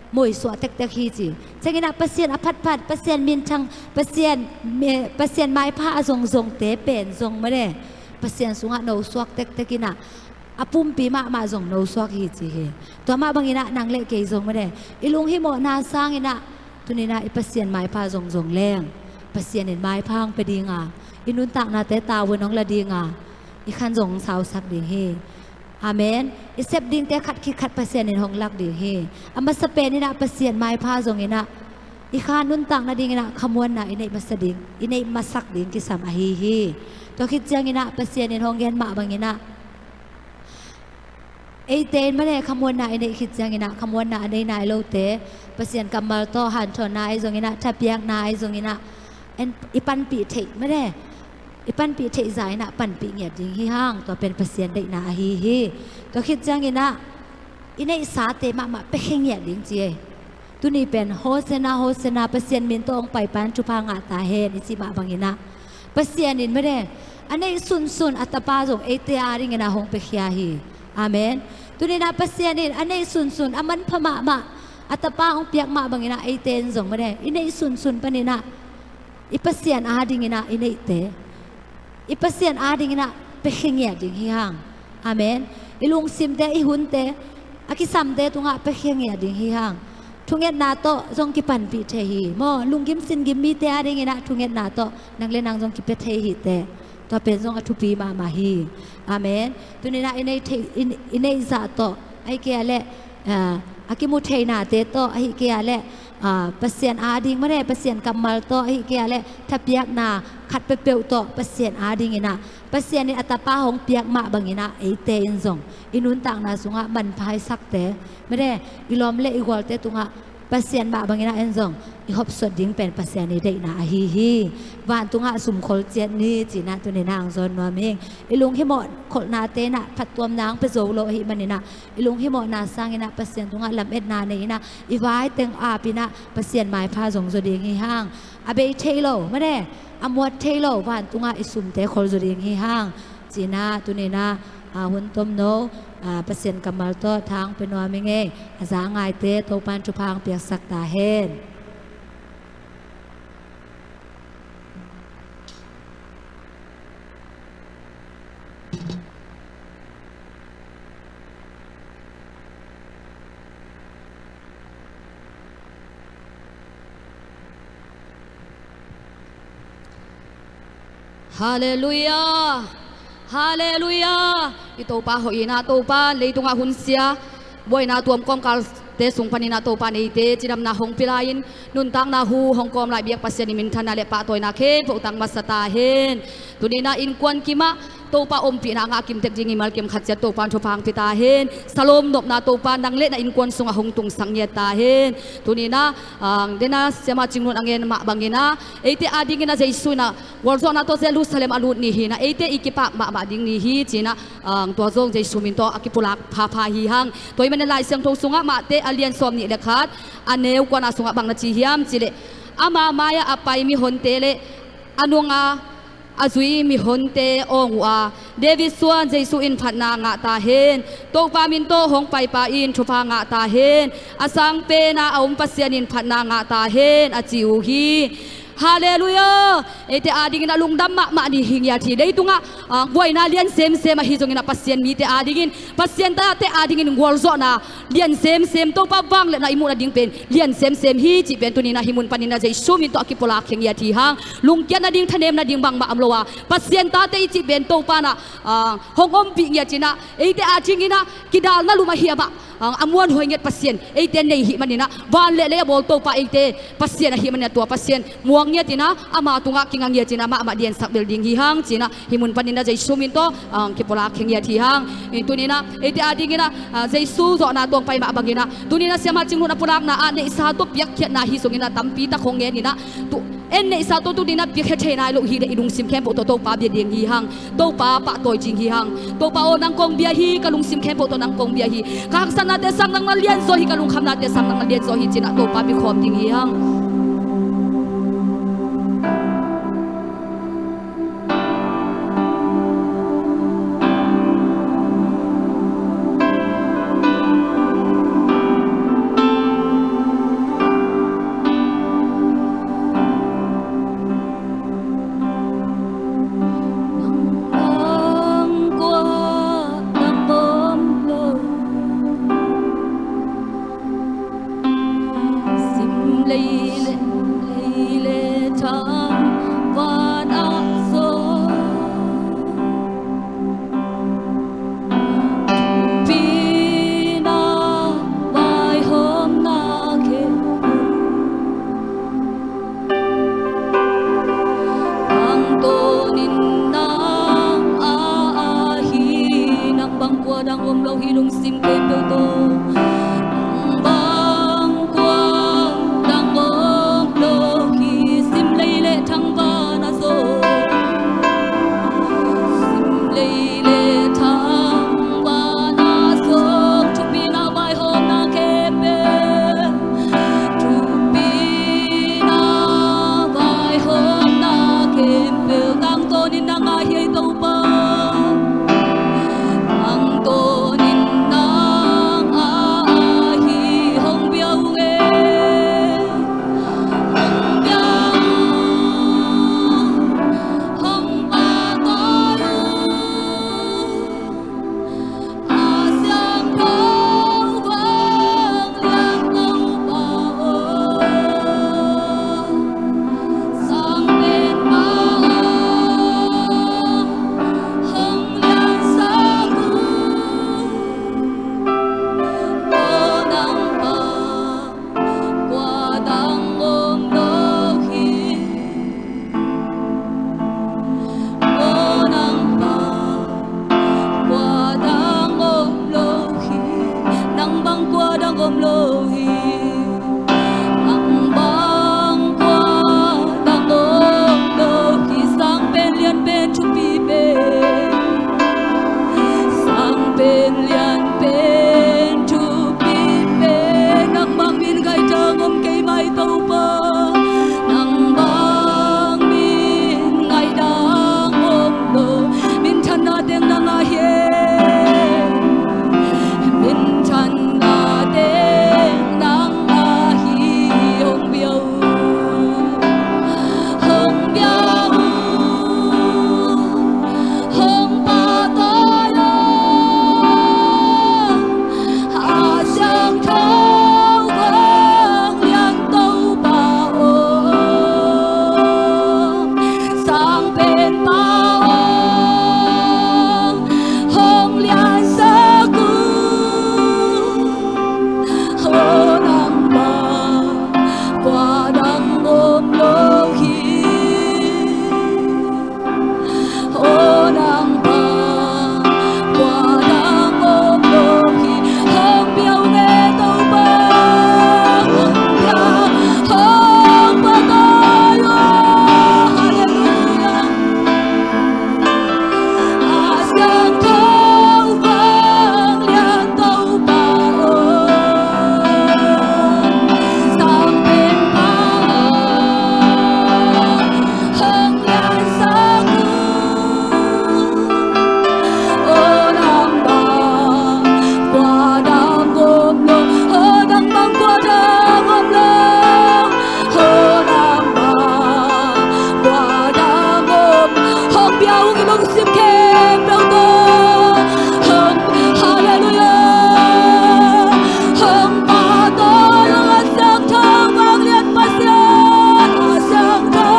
moisuah tektek hi ci. Ciangin ah Pasian a phatphat, Pasian minthang, Pasian, me, Pasian maipha a zongzongte pen zong mah le Pasian sungah nosuak tektek in ah a pumpi mahmah zong nosuak hi ci hi. Tua mah bangin ah nang le kei zong mah le i lunghimawhna sangin ah tuni in ah i Pasian maipha zongzong leng Pasian in maipha hong pia ding a, i nuntaknate tavuan hong la ding a, i khan zong hong sausak ding hi. Amen. I sep dingte khat khit khat Pasian in hong lak ding hi. A masa pen in ah Pasian maipha zongin ah i kha nuntak nadingin ah khamuanna i neih masa ding, i neih masak ding kisam ahi hi. Tua khit ciangin ah Pasian in hong gen mah bangin ah eite in mah le khamuanna i neih khit ciangin ah, khamuanna a nei nai lote, Pasian kammal tawh hanthawnna ahi zongin ah, thapiakna ahi zongin ah, en, i panpih theih mede, i panpih theih zah in ah panpih ngiat ding hi hang. Tua pen Pasian deihna ahi hi. Tua khit ciangin ah i neihsate mahmah piakhia ngiat ding ci ei. Tuni pen Hosanna, Hosanna, Pasian min tawh hong paipa in thupha ngah ta hen i cih mah bangin ah, Pasian in mede, a neih sunsun a tapa zong eite adingin ah hong piakhia hi. Amen. Tuni in ah Pasian in a neih sunsun a manpha mahmah a tapa hong piak mah bangin ah eite in zong mede, i neih sunsun panin ah i Pasian adingin ah i neihte i Pasian adingin ah piakhia ngiat ding hi hang. Amen. I lungsimte, i hunte, a kisamte tungah piakhia ngiat ding hi hang. Thungetna tawh zong kipanpih thei hi maw. Lunggim singgim mite adingin ah thungetna tawh nang le nang zong kipia thei hi teh. Tua pen zong a thupi mahmah hi. Amen. Tuni in ah i neih theih, i, i neih zah tawh, ahih kei leh, ah, a kimu theihnate tawh, ahih kei leh, ah, Pasian ading mede, Pasian kammal tawh, ahih kei leh thapiakna khat peuhpeuh tawh Pasian adingin ah, Pasian in a tapa hong piak mah bangin ah eite in zong i nuntakna sungah manpha i sakte mede, i lawm le i gualte tungah Pasian mah bangin ah en zong i hopsot ding pen Pasian i deihna ahi hi. Vantungah sumkhol ciat ni ci-in ah tuni in ah hong zawn nuam ing. I lunghimawh kholhnate in ah phattuamna hong pia zo lo ahih manin ah, i lunghimawhna sangin ah Pasian tungah lametna nei in ah, i vai teng ap in ah Pasian maipha zong zaw ding hi hang. A bei thei lo mede, a muat thei lo vantungah i sumte khol zaw ding hi hang. Ci-in ah tuni in ah, ah, hun tomno, ah, Pasian kammal tawh tha hong pia nuam ing ei. A za ngaite Topa in thupha hong piaksak ta hen. Halleluiah. Halleluiah. I Topa hoih in ah, Topa leitungah hunsia buaina tuam kawmkalte sung panin ah Topa in eite cidamna hong pia lai-in, nuntakna hu hong kawm lai biak Pasian i minthanna le pahtawina khempeuh tang masa ta hen. Tuni in ah innkuan kimah Topa ompihna ngah kimtek ding i malkim khat ciat Topa in thupha hong pia ta hen. Salom nopna Topa nang le na innkuan sungah hong tungsak ngiat ta hen. Tuni in ah, ah, den a siama Cing Lun a ngen mah bangin ah, eite adingin ah Jesu in ah gualzawhna tawh Jerusalem a lut ni hi in ah, eite i kipak mahmah ding ni hi ci-in ah, ah, tua zong Jesu min tawh a kipulak phapha hi hang. Tua ahih manin Lai Siangtho sungah Mate a lian sawmnih le khat, a neu kuana sungah bang na ci hiam cih leh, ama mai-ah a pai mihonte le a nungah a zui mihonte awng uh a, David suan Jesu in phatna ngah ta hen. Topa min tawh hong paipa in thupha ngah ta hen. A sang pen a a om Pasian in phatna ngah ta hen, a ci uh hi. Halleluiah. Eite adingin ah lungdam mahmah ni hi ngiat hi. Leitungah, ah, buaina lian semsem ahi zongin ah Pasian mite adingin, Pasian tate adingin gualzawhna lian semsem, Topa vangliatna i muh nading pen lian semsem hi cih pen tuni in ah hih mun panin ah Jesu min tawh a kipulak khia ngiat hi hang. Lungkiat nading, thanem nading bangmah om lo a, Pasian tate i cih pen Topa in ah, ah, hong ompih ngiat in ah, eite adingin ah kidalna lum ahi a mah, ah, a muanhuai ngiat Pasian eite nei ahih manin ah, van le lei a bawl Topa eite Pasian ahih manin ah, tua Pasian muang ngiat in ah, ama tungah kinga ngiat in ah, mahmah liansak bel ding hi hang ci-in ah, hih mun panin ah Jesu min tawh, ah, kipulak khia ngiat hi hang. Tuni in ah eite adingin ah, ah, Jesu zawhna tawh hong pai mah bangin ah, tuni in ah siama Cing Lun a pulakna ah neihsa tawh piakkhiatna ahi zongin ah tampi tak hong ngen in ah, tu en neihsa tawh tuni in ah piakhia thei nai lo hi leh i lungsim khempeuh tawh Topa bia ding hi hang. Topa pahtawi ding hi hang. Topa aw, nang kong bia hi, ka lungsim khempeuh tawh nang kong bia hi. Ka haksatnate sang nang na lianzaw hi, ka lungkhamnate sang nang na lianzaw hi ci-in ah Topa biakhawm ding hi hang. Nang kua nang om lo. Sim lei le, lei le tham van ah zaw. Pina vaihawmna khempeuh. Tangtawnin nang a, ahi, nang bang kua dang om lo hi lungsim khempeuh tawh. Nang bang kua dang om lo hi, sim lei le Topa, nang bang min ngaidang om lo. Minthanna teng nang a hi, minthanna teng nang a hi. Hong bia un, hong bia un, hong pahtawi un. A siangtho vanglian Topa aw, sangpenpa aw, hong liansak un. Aw nang bang kua dang om lo hi. Aw nang bang kua dang om lo hi. Hong bia un e Topa, hong bia, hong pahtawi un. Halleluiah. A siangtho vanglian Topa aw, sangpenpa aw, hong liansak un. Aw nang bang kua dang om lo, aw nang bang kua dang om lo. Aw nang bang kua dang om. Hong bia un i lungsim khempeuh tawh. Hong, halleluiah. Hong pahtawi un a siangtho vanglian Pasian, a siangtho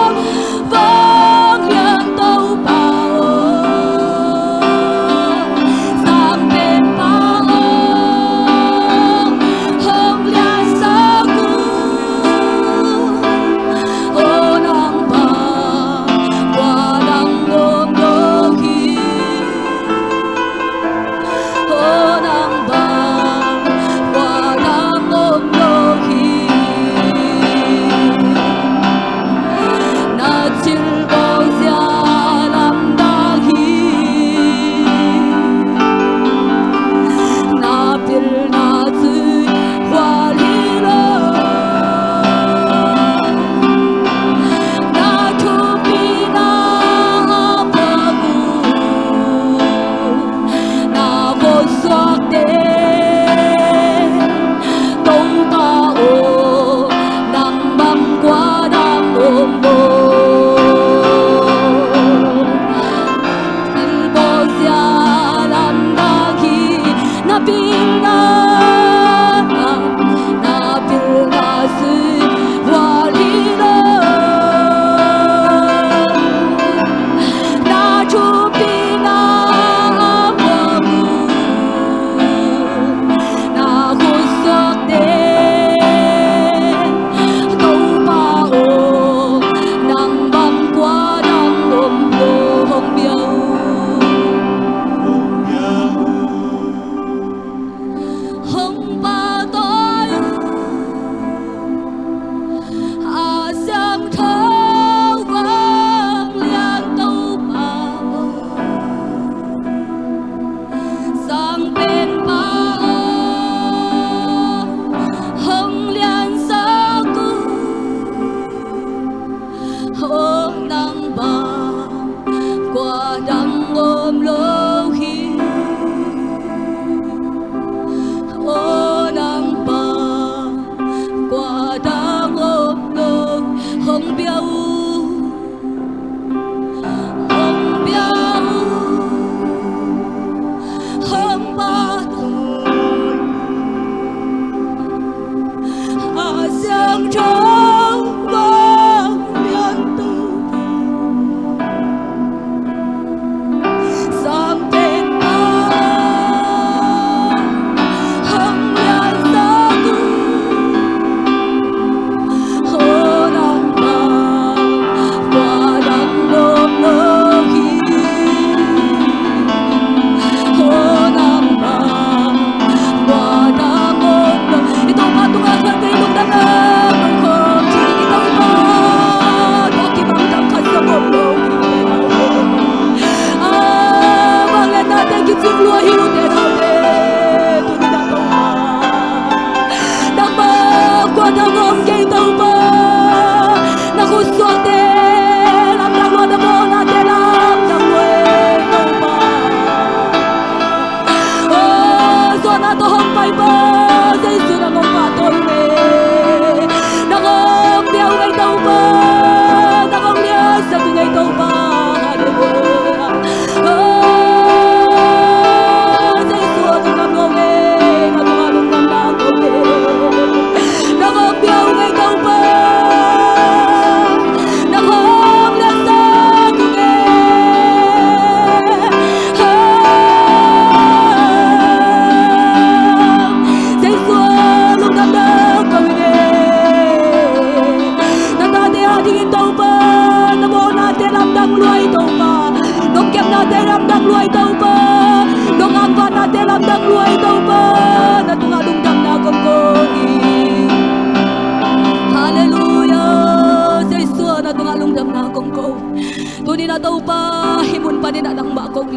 vanglian Topa aw, sangpenpa aw, hong liansak un. Aw nang bang kua dang om lo hi. Aw nang bang kua dang om lo hi. Na thilbawl zia lamdang hi. Na pilna zui hual hi lo. Na thupina a pha uh. Na khuasuakte Topa aw, nang bang kua dang om lo. Thilbawl zia lamdang hi. Na pilna, na pilna zui hual hi lo. Na thupina a pha uh. Na khuasuakte Topa aw, nang bang kua dang om lo. Hong bia un, hong pahtawi un. A siangtho vanglian Topa aw, sangpenpa aw, hong liansak un. Aw nang bang kua dang om lo hi. Aw nang bang kua dang om lo. Hong bia un, hong bia un, hong pahtawi un. A siangtho vanglian Topa, sangpenpa, hong liansak un. Aw nang bang kua dang om lo hi. Aw nang bang kua dang om lo. I Topa tungah khatvei lungdam leh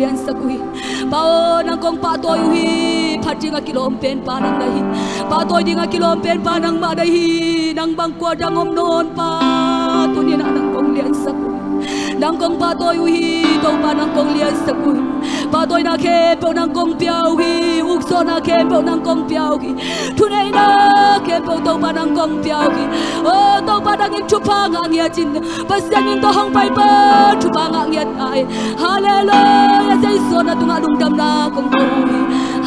liansak uh hi. Pa aw, nang kong pahtawi uh hi. Phat dingah kilawm pen pa nang na hi. Pahtawi dingah kilawm pen pa nangmah na hi. Nang bang kua dang om nawn pa, tuni-in ah nang kong liansak uh hi. Nang kong pahtawi uh hi. Topa, nang kong liansak uh hi. Pahtawina khempeuh nang kong pia uh hi. Uksuahna khempeuh nang kong pia uh hi. Thuneihna khempeuh Topa nang kong pia uh hi. Aw Topa, nang in thupha ngah ngiat in. Pasian min tawh hong pai pa, thupha ngah ngiat ta hi. Halleluiah. Jesu na tungah lungdamna kong ko uh hi.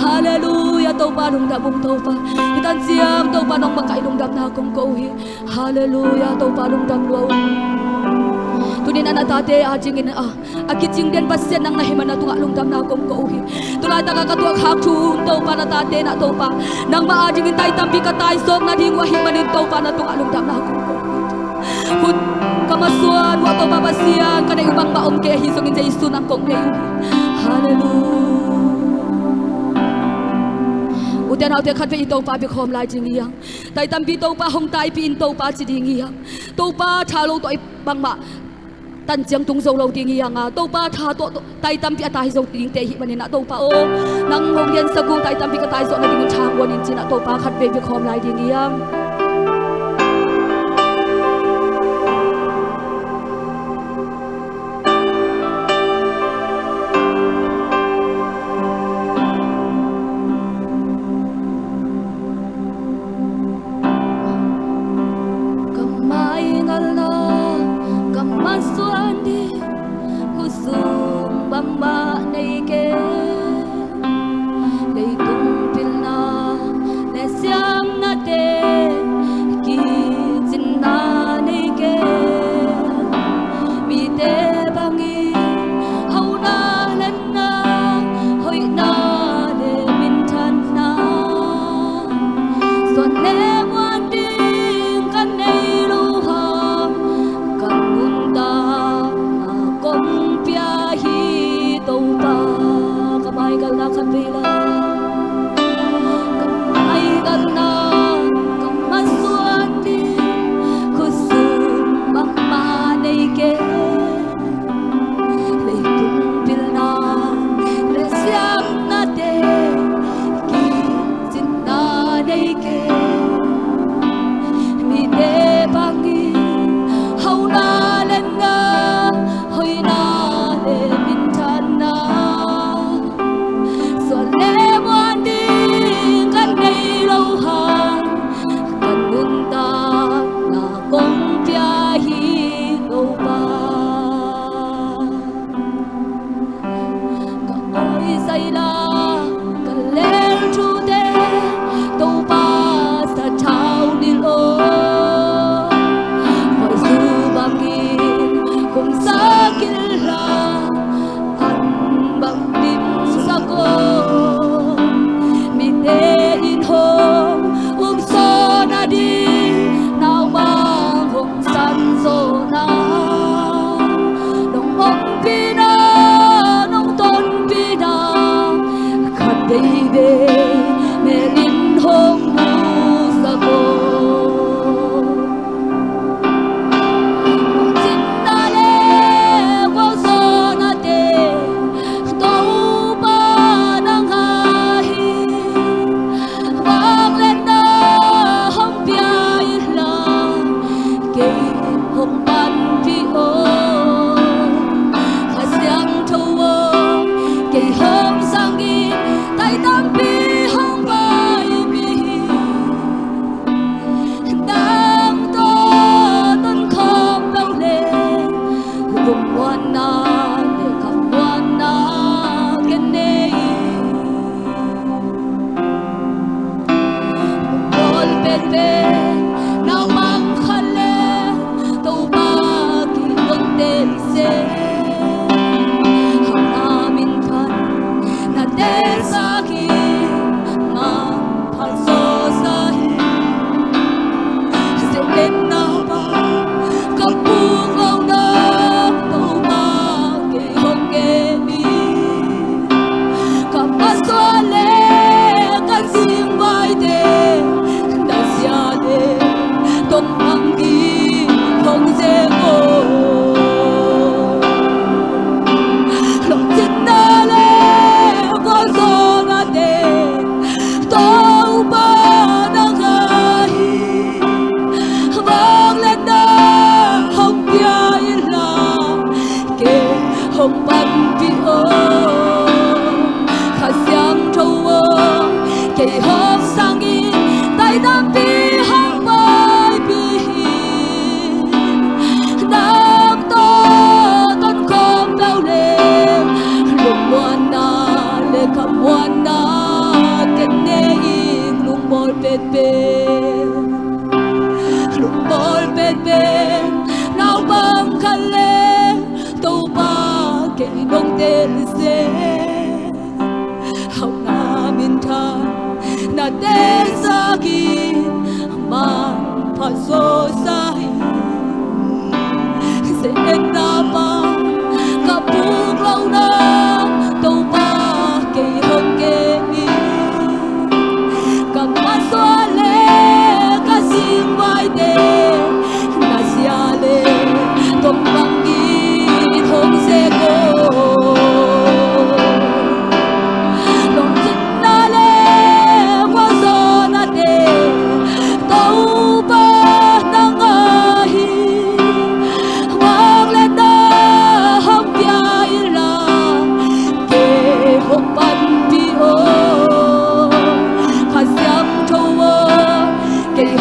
Halleluiah. Topa, lungdam ung Topa. Hih tanciam Topa, nong makaih lungdamna kong ko uh hi. Halleluiah. Topa, lungdam lua ung. Tuni-in ah na tate adingin ah a kicing den Pasian nang na hih man na tungah lungdamna kong ko uh hi. Tulaitak a ka tuahkhak thu Topa, na tate in ah Topa, nangmah adingin tai tampi ka taizawk nading uh ahih manin Topa, na tungah lungdamna kong ko uh hi. Khut ka masuan uh ah Topa Pasian, ka neih uh bangmah om kei, ahi zongin Jesu nang kong deih uh hi. Halleluiah. Ute naute, khatvei i Topa biakhawm lai ding hi hang. Tai tampi Topa hong taipih in Topa ci ding hi hang. Topa tha lo tawh i bangmah tanciang tung zo lo ding hi hang a, Topa tha tawh, tawh tai tampi a tai zo dingte i hih manin ah Topa aw, nang hong liansak ung. Tai tampi ka taizawk nadingin tha hong guan in ci-in ah Topa khatvei biakhawm lai ding hi hang. Ka mai ngalna, ka masuan ding, khutsung bangmah nei kei. Leitung pilna le siamnate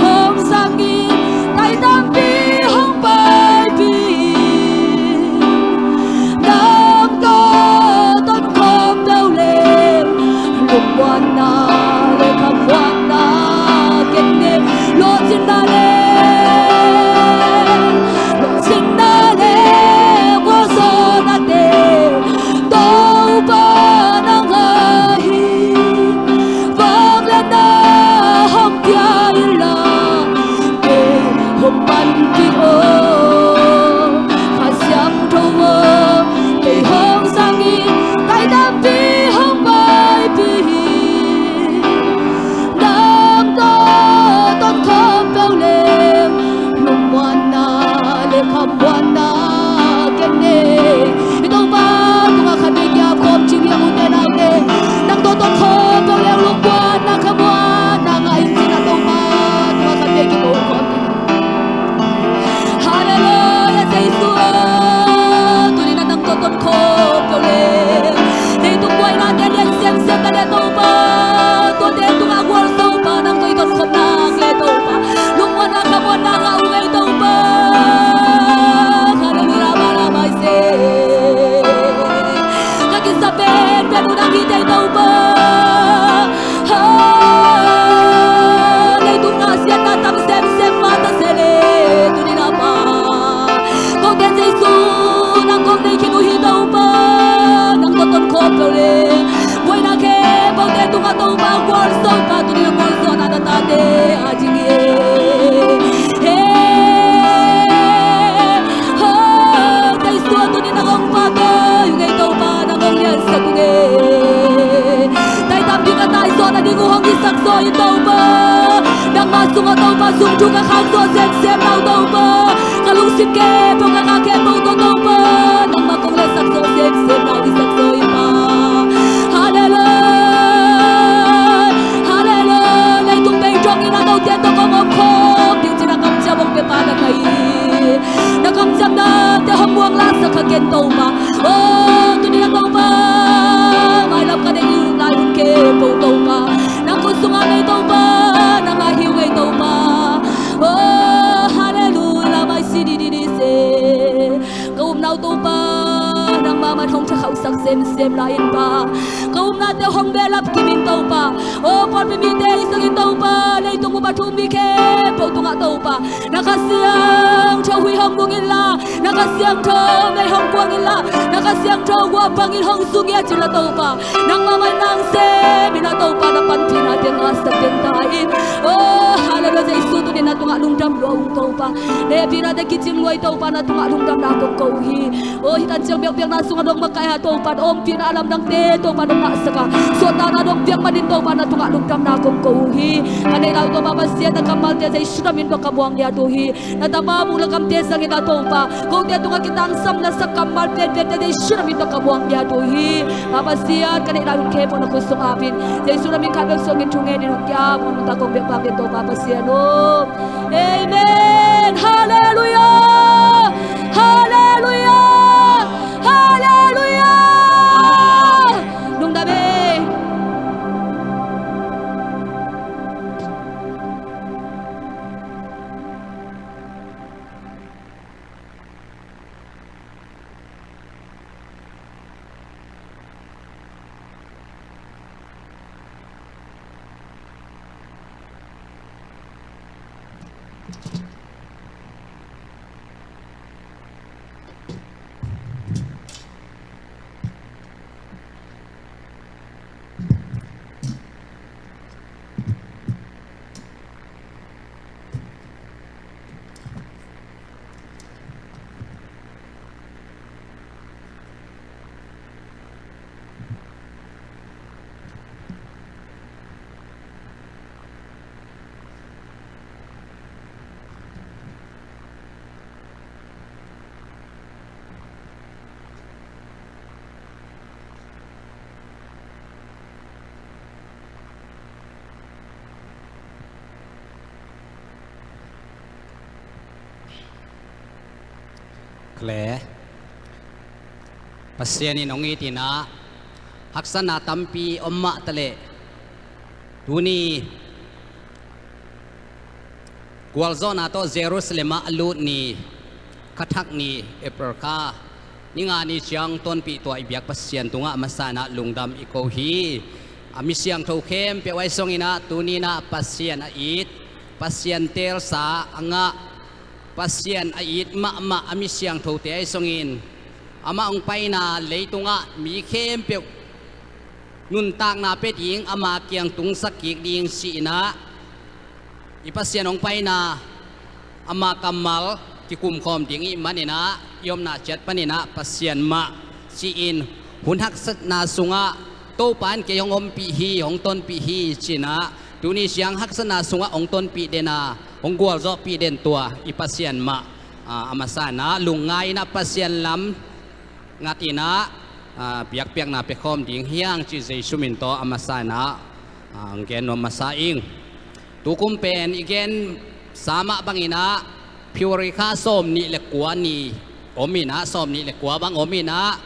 Hong zangin tai tampi hong paipih in, nang tawh ton khawm peuh leng, lungmuanna le khamuanna ken ngei. Lawhcinna le, lawhcinna le gualzawhnate Topa nang ahi. Vangliatna hong pia inla, kei hong panpih aw. Kha Siangtho aw, kei hong zangin tai tampi hong paipih in, nang tawh ton khawm peuh leng, lungmuanna le khamuanna ken ngei. I Topa tungah khatvei kia khawm cing hi hang, ute naute. Nang tawh ton khawm peuh leng, lungmuanna khamuanna ngah in ci-in a Topa tungah khatvei kiko khawm ding. Halleluia, Jesu aw, tuni-in a nang tawh ton khawm peuh leng, leitung buainate lian semsem na le Topa, tuate tungah gualzo Pa, nang tawh i ton khawm nang le Topa, lungmuanna khamuanna ngah ung ei Topa. Halleluia, ba la mai se. Ka kisa penpen uh nang hi tei Topa. Ha, leitung ah siatna tam semsem mah ta se le, tuni-in a Pa, kote Jesu nang kong nei khin uh hi Topa. Nang tawh ton khawm peuh leng, buaina khempeuhte tungah Topa gualzo Pa, tuni-in a gualzawhna na tate a ding hi. He, ha, Jesu tuni-in nang hong pahtawi ung ei Topa, nang hong liansak ung ei. Taitam ding a taizawh nading uh hong hisak zaw in Topa. Nangmah sungah Topa, zung thu ka khak zaw semsem na uh Topa, ka lungsim khempeuh, ka kha khempeuh tawh Topa, nangmah kong liansak zaw semsem na uh hisak zaw in Pa. Halleluia, halleluia. Leitung bei dongin a note tawh kong om khawm ding ci-in a kamciam hong pia Pa nang ahi. Na kamciamnate hong muang lahsak kha ken Topa. Aw, tuni-in a Topa, mailam ka nei uh lai hun khempeuh Topa, nang khut sungah nei Topa, nang ahi uh ngei Topa. Aw, halleluia, la mai si di di di se. Ka upna uh Topa, nangmah mah hong thakhauhsak semsem lai in Pa. Ka upnate hong behlap kim in Topa. Aw, pawlpi mite ahi zongin Topa, leitung bup a thu um mi khempeuh tungah Topa, na Kha Siangtho huih hong nung inla, na Kha Siangtho mei hong kuang inla, na Kha Siangtho guah bangin hong zu ngiat inla Topa, nangmah mah in nang sem inla Topa, na panpihna teng a sak teng ta in. Aw, halleluia, Jesu tuni-in na tungah lungdam lua ung Topa. Na hehpihnate kicing lua hi Topa, na tungah lungdamna kong ko uh hi. Aw, hih tan ciang biakpiakna sungah nong makaih a Topa, na ompihna a lamdangte Topa nong ngahsak a, suahtakna nong piak manin Topa, na tungah lungdamna kong ko uh hi. Ka neih lai uh Topa Pasian, na kammalte Jesu na min tawh ka muang ngiat uh hi. Na tapa muk le kamte zangin a Topa, kote tungah kitangsam na sak kammal penpente Jesu na min tawh ka muang ngiat uh hi. Pa Pasian, ka neih lai hun khempeuh na khut sungah ap in. Jesu na min khat bek suangin thungen in hong ki-ap, hong nungta kong biak bang in Topa Pasian aw. Amen. Halleluia. Halleluia. Halleluia. Lungdam ei. Kle. Pasian in hong it in ah, haksatna tampi om mah taleh, tuni Gualzawhna tawh Jerusalem ah a lut ni, kha thak ni, April kha ni nga ni ciang tonpih tua i biak Pasian tungah a masa in ah lungdam i ko hi. A mi siangtho khempeuh ahi zongin ah tuni in ah Pasian a it, Pasian teelsa a ngah, Pasian a it mahmah a mi siangthote ahi zongin amah hong paina leitungah mi khempeuh nuntakna pia ding, ama kiang tungsak kik ding ci-in ah i Pasian hong paina ama kammal kikumkhawm ding i hih manin ah i omna ciat panin ah Pasian mah ci-in hun haksatna sungah Topa in kei hong ompih hi, hong tonpih hi ci-in ah tuni ciang haksatna sungah hong tonpih den a, hong gualzawhpih den tua i Pasian mah, a, a masa in ah lungngai in ah Pasian lam ngat in ah, a, biakpiakna pia khawm ding hi hang cih Jesu min tawh a masa in ah, a, hong gen nuam masa ing. Tukum pen i gensa mah bangin ah February kha sawm nih le kua ni om in ah, sawm nih le kua bang om in ah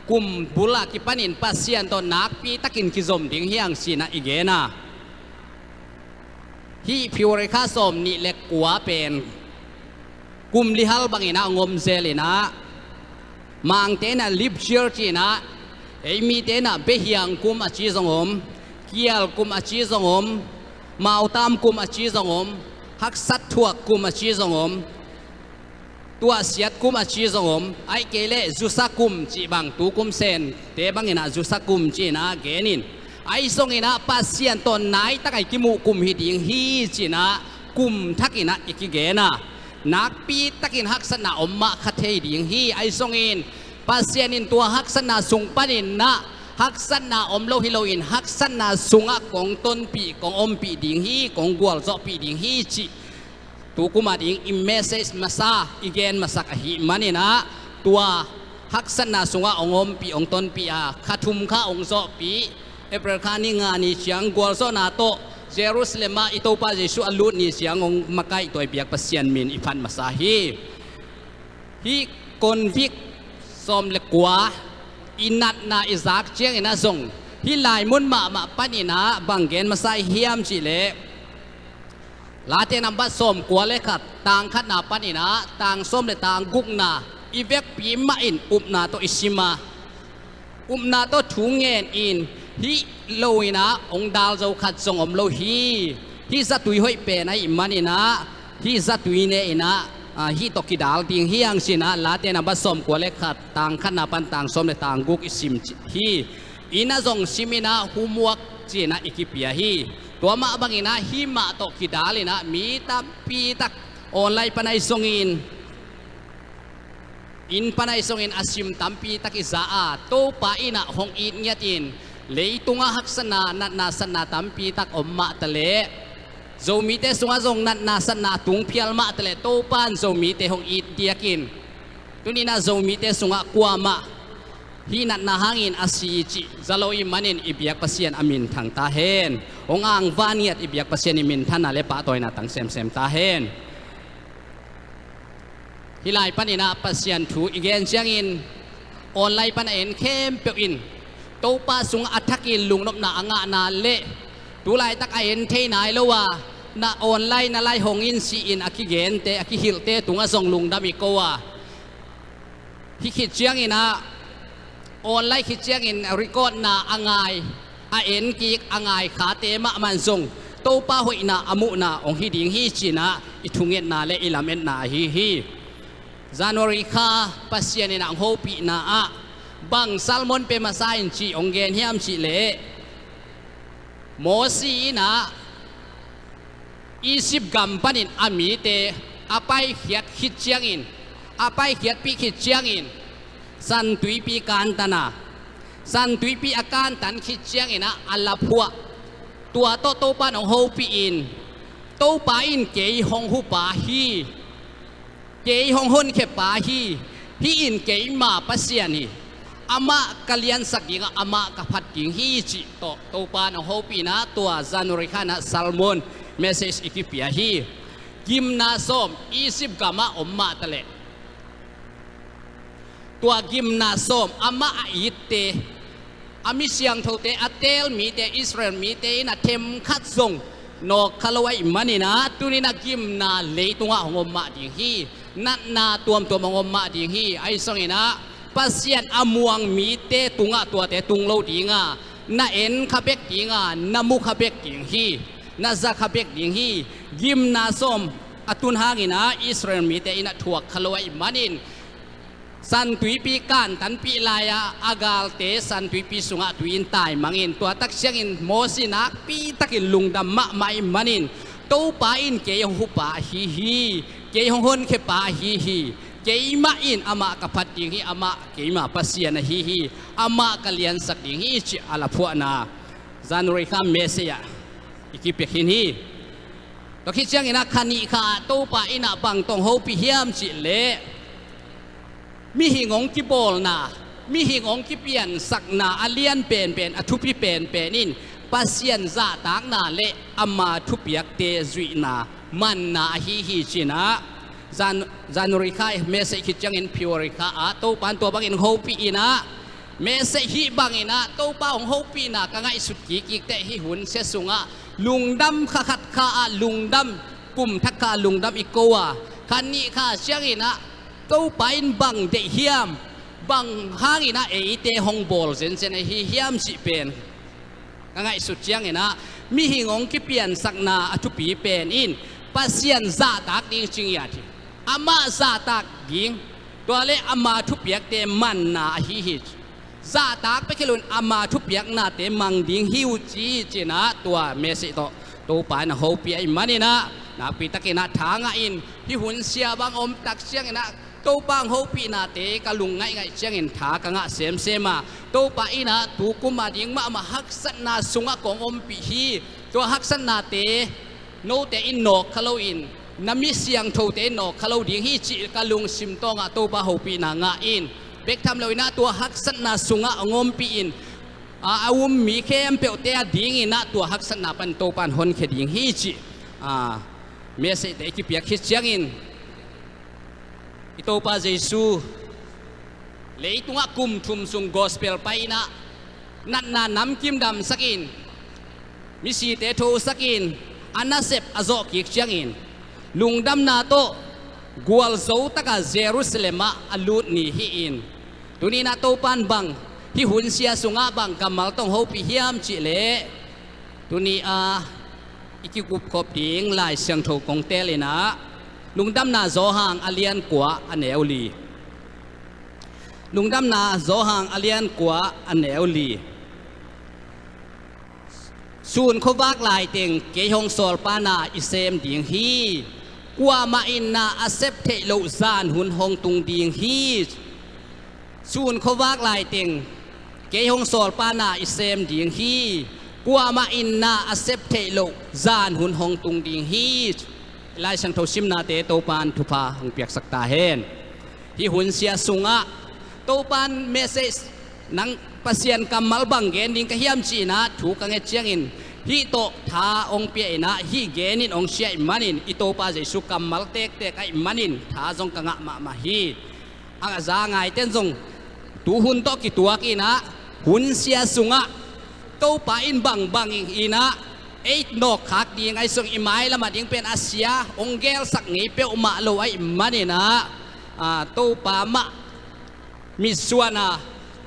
kum bul ah kipanin Pasian tawh nakpi takin kizom ding hi hang ci-in ah i gen a. Hih February kha sawm nih le kua pen kum lihal bangin ah hong om zel in ah Mangte in ah leap year ci-in ah, ei mite in ah behiang kum a ci zong om, kial kum a ci zong om, mautam kum a ci zong om, haksat thuak kum a ci zong om, tuahsiat kum a ci zong om, ahih kei leh zusa kum cih bang, tukum Sente bangin ah zusa kum ci-in ah genin. Ahi zongin ah Pasian tawh naitak a i kimuh kum hi ding hi ci-in ah kum thakin ah i kigen a. Nakpi takin haksatna om mah kha thei ding hi. Ahi zongin Pasian in tua haksatna sung panin ah haksatna om lo hi loin haksatna sungah kong tonpih, kong ompih ding hi, kong gualzawhpih ding hi cih tukum a ding i message masa i gen masak ahih manin ah tua haksatna sungah hong ompih, hong tonpih a, kha thum kha hong zawhpih, April kha ni nga ni ciang gualzawhna tawh Jerusalem ah i Topa Jesu a lut ni ciang hong makaih tua i biak Pasian min i phat masa hi. Hih covid sawm le kua i natna i zak ciangin ah zong hih lai mun mahmah panin ah bang gen masa i hiam cih leh Late nambat sawm kua le khat, tang khatna panin ah tang sawm le tang gukna i vekpi mah in upna tawh i sim a, upna tawh thu ngen in, hih lo in ah hong dal zo khat zong om lo hi. Hih zatui hoih pen ahih manin ah hih zatui ne in ah, a, hih tawh kidal ding hi hang ci-in ah Late nambat sawm kua le khat, tang khatna pan tang sawm le tang guk i sim hi. Inn ah zong sim in ah homework ci-in ah i kipia hi. Tua mah bangin ah hih mah tawh kidal in ah mi tampi tak online pan ahi zongin, inn pan ahi zongin a sim tampi tak i za a, Topa in ah hong it ngiat in, leitungah haksatna, natna satna tampi tak om mah taleh, Zomite sungah zong natna satna a tung phial mah taleh Topa in Zomite hong it diakin, tuni in ah Zomite sungah kuamah hih natna hangin a si cih za lo i hih manin i biak Pasian a minthang ta hen. Hong angvan ngiat i biak Pasian i minthanna le pahtawina tang semsem ta hen. Hih lai panin ah Pasian thu i gen ciangin online pan a en khempeuh in Topa sungah a thakin lungnopna a ngahna le tu laitak a en thei nai lo a, na online na lai hong in ci-in a kigente, a kihilhte tungah zong lungdam i ko a, hih khit ciangin ah online khit ciangin recordna a ngai, a en kik, a ngai khate mahmah in zong Topa hoihna a muhna hong hi ding hi ci-in ah i thungetna le i lametna ahi hi. January kha Pasian in ah hong hopihna ah bang sermon pia masa in cih hong gen hiam cih leh, Mosi in ah Egypt gam panin a mite a paikhiat khit ciangin, a paikhiatpih khit ciangin, San Tuipi kantan a, San Tuipi a kantan khit ciangin ah a laphuah. Tua tawh Topa in hong hopih in, Topa in kei hong hupa hi. Kei hong honkhia pa hi, hih in keima Pasian hi. Amah ka liansak ding a, amah ka phat ding hi cih tawh Topa in hong hopih in ah tua January kha in ah sermon message i kipia hi. Gimna sawm Egypt gam ah om mah taleh, tua gimna sawm amah a itte, a mi siangthote, a teel mite, Israel mite in a themkhat zong nawk kha lo ahih manin ah, tuni-in ah gimna leitungah hong om mah ding hi. Natna tuamtuam hong om mah ding hi. Ahi zongin ah Pasian a muang mite tungah tuate tung lo ding a, na en kha bek ding a, na mu kha bek ding hi. Na za kha bek ding hi. Gimna sawm a tun hangin ah Israel mite in ah thuak kha lo ahih manin, San Tuipi kantanpih lai-a a galte San Tuipi sungah tui in taimangin, tua tak ciangin Moses nakpi takin lungdam mahmah ahih manin, Topa in kei hong hupa ahi hi, kei hong honkhiapa ahi hi, keimah in amah ka phat ding hi, amah keima Pasian ahi hi, amah ka liansak ding hi, ci-a a laphuahna January kha message ah i kipia khin hi. Tua khit ciangin ah kha nih kha ah Topa in ah bang tawh hong hopih hiam cih leh, mihing hong kibawlna, mihing hong kipiansakna a lian penpen, a thupi penpen in Pasian zahtakna le ama thupiakte zuihna manna ahi hi, ci-in ah Jan-, January kha message khit ciangin February kha ah Topa in tua bangin hong hopih in ah, message hih bangin ah Topa hong hopihna ka ngaihsut kikkik teh, hih hun sia sungah lungdam kha khat kha ah lungdam, kum thak kha ah lungdam i ko a, kha nih kha ciangin ah Topa in bang deih hiam, bang hangin ah eite hong bawl zenzen ahi hiam cih pen ka ngaihsut ciangin ah, mihing hong kipiansakna a thupi pen in Pasian zahtak ding ci ngiat hi. Amah zahtak ding, tua le ama thupiakte manna ahi hi. Zahtak pekhelun ama thupiaknate mang ding hi uh ci, ci-in ah tua message tawh Topa in a hopih ahih manin ah, nakpi takin ah tha ngah in, hih hun sia bang om tak ciangin ah Topa hong hopihnate ka lung ngaihngaih ciangin tha ka ngah semsem a, Topa in ah tu kum a ding mahmah haksatna sungah kong ompih hi. Tua haksatnate note in nawk kha loin, na mi siangthote in nawk kha lo ding hi, cih ka lungsim tawngah Topa hopihna ngah in, bek tham loin ah tua haksatna sungah hong ompih in, a, a um mi khempeuhte a dingin ah tua haksatna pan Topa in honkhia ding hi, cih, a, message-te i kipiak khit ciangin, i Topa Jesu leitungah kum thum sung gospel pai in ah, natna namkim damsakin, misite thosakin, a nasep a zawh kik ciangin, lungdamna tawh gualzo taka Jerusalem ah a lut ni hi-in, tuni-in ah Topa in bang hih hun sia sungah bang kammal tawh hong hopih hiam cih leh, tuni a i kikupkhop ding Lai Siangtho kong teel in ah, Lungdamna Johan a lian kua a neu li. Lungdamna Johan a lian kua a neu li. Sun khuavak laiteng kei hong sawlpa na i sem ding hi. Kuamah in na a sep theih loh zan hun hong tung ding hi. Sun khuavak laiteng kei hong sawlpa na i sem ding hi. Kuamah in na a sep theih loh zan hun hong tung ding hi. Lai Siangtho simnate Topa in thupha hong piaksak ta hen. Hih hun sia sungah Topa in message, nang Pasian kammal bang gen ding ka hiam ci-in ah thu ka nget ciangin, hih tawh tha hong pia in ah, hih gen in hong sia ahih manin, i Topa Jesu kammal tektek ahih manin tha zong ka ngah mahmah hi. A za ngaite in zong tuhun tawh kituak in ah, hun sia sungah Topa in bangbang in ah ei nawkkhak ding, ahi zong i mailam a ding pen a sia hong gelsak ngei peuhmah lo ahih manin ah, a, Topa mah mitsuan a,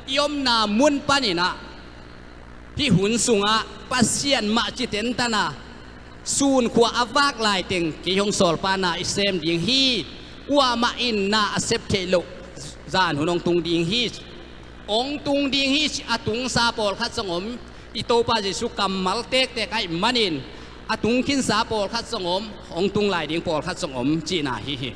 i omna mun panin ah, hih hun sungah Pasian mah ci tentan a, sun khua a vak laiteng kei hong sawlpa na i sem ding hi. Kuamah in na a sep theih loh zan hun hong tung ding hi. Hong tung ding hi, a tungsa pawlkhat zong om. I Topa Jesu kammal tektek ahih manin, a tung khinsa pawlkhat zong om, hong tung lai ding pawlkhat zong om cihna hi hi.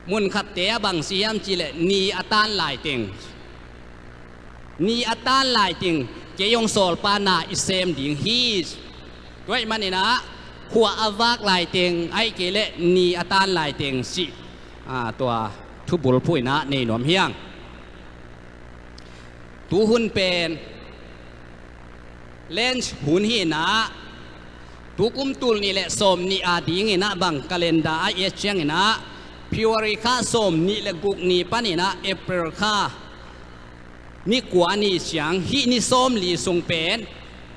Munkhatte ah bang si hiam cih leh, ni a tan laiteng, ni a tan laiteng kei hong sawlpa na i sem ding hi. Tua ahih manin ah, khua a vak laiteng ahih kei leh ni a tan laiteng cih, a, tua thubulphuh in ah nei nuam hi hang. Tuhun pen Lent hun hi in ah, tukum tul nih le sawm nih a dingin ah bang calendar a i et ciangin ah, February kha sawm nih le guk ni panin ah April kha ni kua ni ciang, hih ni sawm li sung pen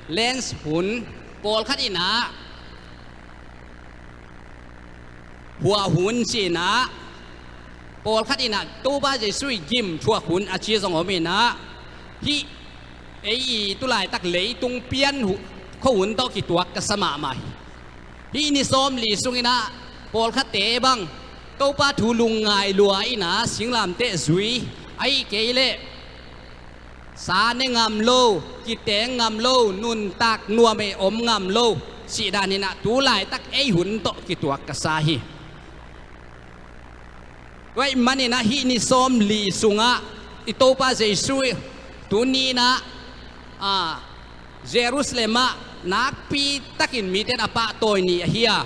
Lent hun, pawlkhat in ah hua hun ci-in ah, pawlkhat in ah Topa Jesu i gim thuak hun a ci zong om in ah, hih ei i tulaitak leitung pian hu-, khuahun tawh kituak ka sa mahmah hi. Hih ni sawmli sungin ah pawlkhatte bang Topa thu lungngai lua in ah singlamteh zui, ahih kei leh sa ne ngam lo, kiteng ngam lo, nuntak nuam ei om ngam lo, sihdan in ah tulaitak ei hun tawh kituak ka sa hi. Tua ahih manin ah hih ni sawmli sungah i Topa Jesu tuni in ah, a, Jerusalem ah nakpi takin mite in a pahtawi ni ahi a,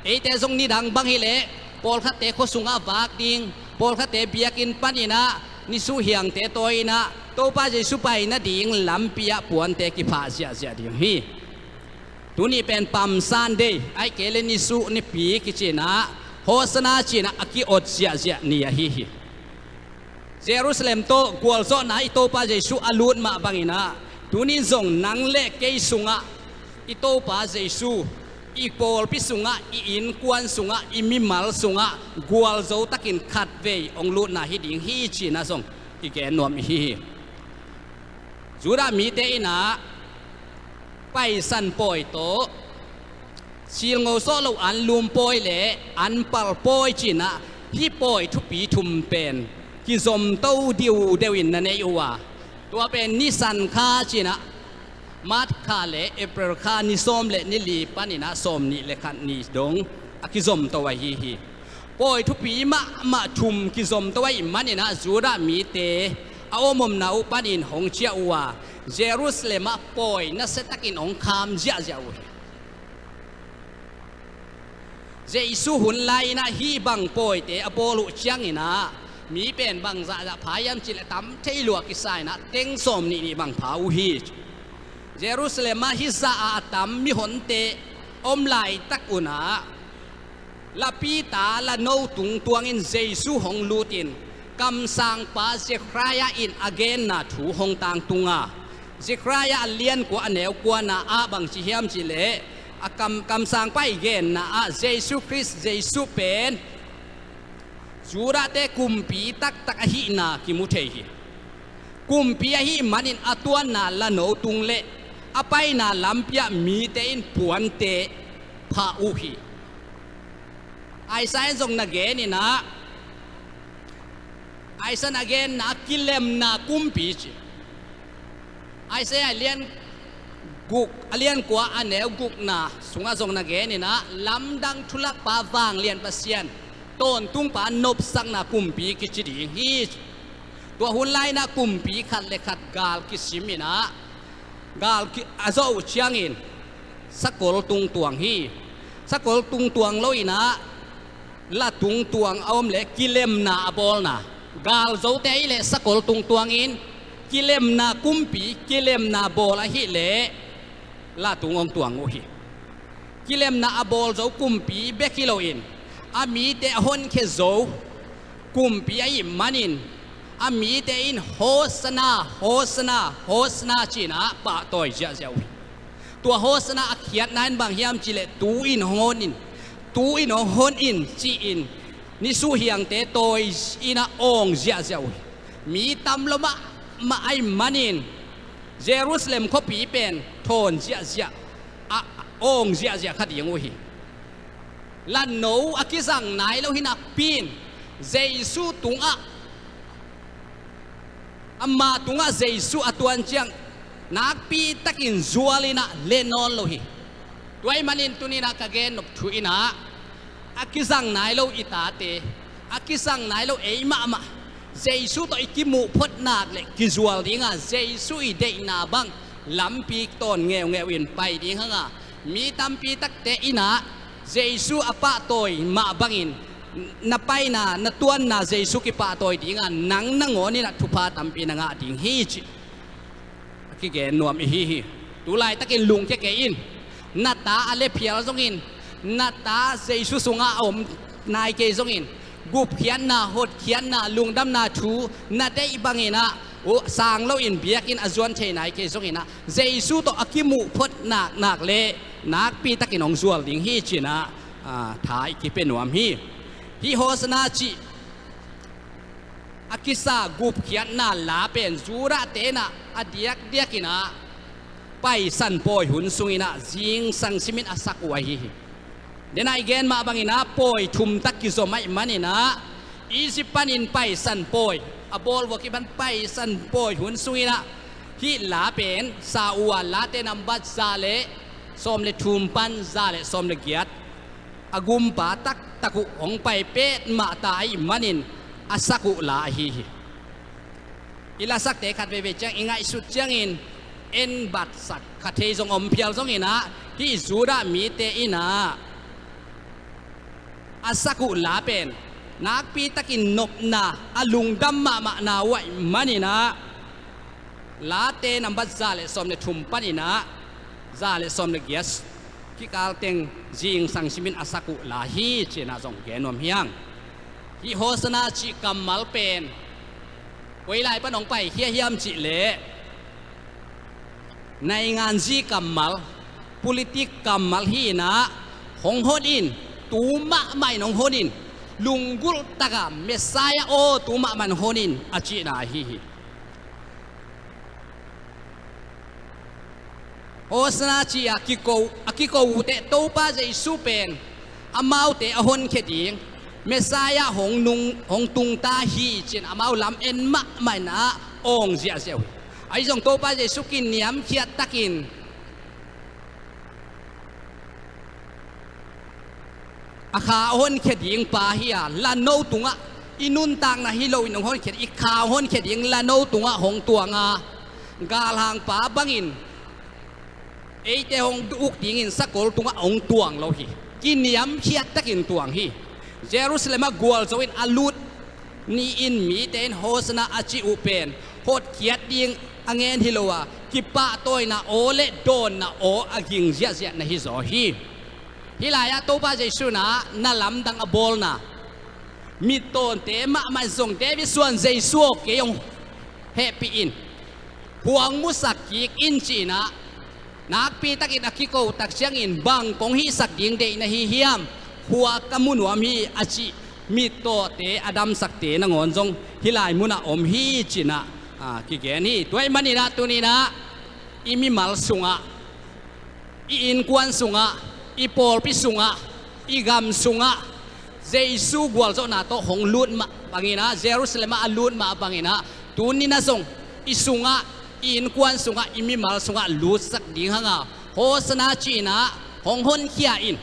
eite zong nidang bang hileh pawlkhatte khua sungah vak ding, pawlkhatte biakinn panin ah nisuh hiangte tawi in ah Topa Jesu pai nading lampi ah puante kiphah ziahziah ding hi. Tuni pen Palm Sunday, ahih kei leh nisuh nipi kici in ah, Hosanna ci in ah a ki-ot ziahziah ni ahi hi. Jerusalem tawh gualzawhna i Topa Jesu a lut mah bangin ah, tuni in zong nang le kei sungah i Topa Jesu, i pawlpi sungah, i innkuan sungah, i mimal sungah gualzo takin khatvei hong lutna hi ding hi ci in ah zong i gen nuam i hi hi. Judah mite in ah Paisan pawi tawh, silngo sawh lo anlum pawi le anpal pawi ci in ah, hih pawi thupi thum pen kizomto diudeu in na nei uh a, tua pen Nisan kha ci in ah, March kha le April kha ni sawm le ni li panin ah sawmnih le khat ni dong a kizomto ahi hi. Pawi thupi mahmah thum kizomto ahih manin ah Judah mite a om omna uh panin hong ciah uh a, Jerusalem ah pawi nasia takin hong kham ziahziah uh hi. Jesu hun lai-in ah hih bang pawite a bawl uh ciangin ah mi pen bang zahzah pha hiam cih leh tam thei lua kisa in ah teng sawmnih nih bang pha uh hi. Jerusalem ah hih zah a a tam mihonte om laitak un ah lapita lano tungtuangin Jesu hong lutin kamsangpa Zechariah in a genna thu hong tangtung a, Zechariah a lian kua a neu kuana ah bang ci hiam cih leh, a kam, kamsangpa i genna ah Jesu Khrist, Jesu pen Judahte kumpi taktak ahihna kimu thei hi. Kumpi ahih manin a tuanna lano tung le a paina lampi ah mite in puante phah uh hi. Isaiah in zong na gen in ah, Isaiah in a genna ah kilemna kumpi ci. Isaiah a lian guk, a lian kua a neu gukna sungah zong na gen in ah, lamdang thulakpa vanglian Pasian, tawntungpa nopsakna kumpi kici ding hi. Tua hun lai-in ah kumpi khat le khat gal kisim in ah, gal ki, a zawh uh ciangin sakol tungtuang hi. Sakol tungtuang lo in ah, la tungtuang a om leh kilemna a bawlna. Galzote ahih leh sakol tungtuang in, kilemna kumpi, kilemna bawl ahih leh la tung hong tuang uh hi. Kilemna a bawl zo kumpi bek hi loin, a mite a honkhia zo kumpi ahih manin, a mite in Hosanna, Hosanna, Hosanna ci-in ah pahtawi ziahziah uh hi. Tua Hosanna a khiatna in bang hiam cih leh, tu-in hong hon in, tu-in hong hon in ci-in nisuh hiangte tawi in ah awng ziahziah uh hi. Mi tam lo mahmah ahih manin Jerusalem khuapi pen thawn ziahziah, a, awng ziahziah kha ding uh hi. Lano a kizang nai lo hi nakpi in Jesu tungah, ama tungah Jesu a tuan ciang nakpi takin zual in ah len nawn lo hi. Tua ahih manin tuni-in ah ka gen nop thu in ah, a kizang nai lo i tate, a kizang nai lo ei mahmah, Jesu tawh i kimuh phot nak leh kizual ding a, Jesu i deihna bang lampi tawn ngeungeu in pai ding hang a, mi tampi takte in ah Jesu a pahtawi mah bangin na paina, na tuanna Jesu kipahtawi ding a, nang nangawn in ah thupha tampi na ngah ding hi cih a kigen nuam i hi hi. Tu laitakin lungkia kei in. Na ta a lephial zongin, na ta Jesu sungah a om nai kei zongin, gupkhiatna, hotkhiatna, lungdamna thu na deih bangin ah sang loin biakinn a zuan thei nai kei zonginah Jesu tawh a kimuh phot naknak le nakpi takin hong zual ding hi cinah, ah, tha i kipia nuam hi. Hih Hosanna cih a kisa gupkhiatna la pen Judah tenah a diakdiakinah Paisan pawi hun sunginah zingsang simin a sak uh ahi hi. Denah i gen mah banginah pawi thumtak kizom ahih maninah Egypt panin Paisan pawi a bawl uh a kipan Paisan pawi hun sunginah hih la pen sa uh a Late nambat za le sawm le thum pan za le sawm le giat a gumpa taktak uh hong pai petmah ta ahih manin a sak uh la ahi hi. I lasakte khat veivei ciang i ngaihsut ciangin en batsak kha thei zong om phial zonginah hih Judah mite inah a sak uh la pen nakpi takin nopna a lungdam mahmahna uh ahih maninah Late nambat za le sawm le thum paninah za le sawm le giat kikal teng zingsang simin a sak uh la hi cinah zong gen nuam hiang. Hih Hosanna cih kammal pen koi lai pan hong paikhia hiam cihleh nainganzi kammal, politik kammal hi inah hong hon in, tu mahmah in hong hon in, lunggulh taka Messiah aw tu mahmah in hon in a cihna ahi hi. Hosanna ci-a kiko, a kiko uh teh Topa Jesu pen amaute a honkhia ding Messiah hong nung, hong tungta hi cin amau lam en mahmah inah awng ziahziah uh hi. Ahi zong Topa Jesu kiniamkhiat takin a kha a honkhia ding pa hi a, lano tungah i nuntakna hi loin hong honkhia, i kha hong honkhia ding lano tungah hong tuanga galhangpa bangin eite hong uk dingin sakol tungah hong tuang lo hi. Kiniamkhiat takin tuang hi. Jerusalem ah gualzo in a lut ni-in mite in Hosanna a ci uh pen hotkhiat ding a ngen hi lo a, kipahtawina aw le dawnna aw a ging ziahziah na hi zaw hi. Hih lai-ah Topa Jesu inah na lamdang a bawlna mittawnte mahmah in zong David suan Jesu aw kei hong hehpih in, khuang musak kik in ci-inah nakpi takin a kiko tak ciangin bang kong hihsak ding deih na hi hiam, khua ka mu nuam hi a cih mittawte a damsakte nangawn zong hih lai munah om hi cinah, ah, kigen hi. Tua ahih maninah tuninah i mimal sungah, i innkuan sungah, i pawlpi sungah, i gam sungah Jesu gualzawhna tawh hong lut mah banginah, Jerusalem ah a lut mah banginah tuninah zong i sungah, i innkuan sungah, i mimal sungah lutsak ding hanga Hosanna ci-inah hong honkhia in,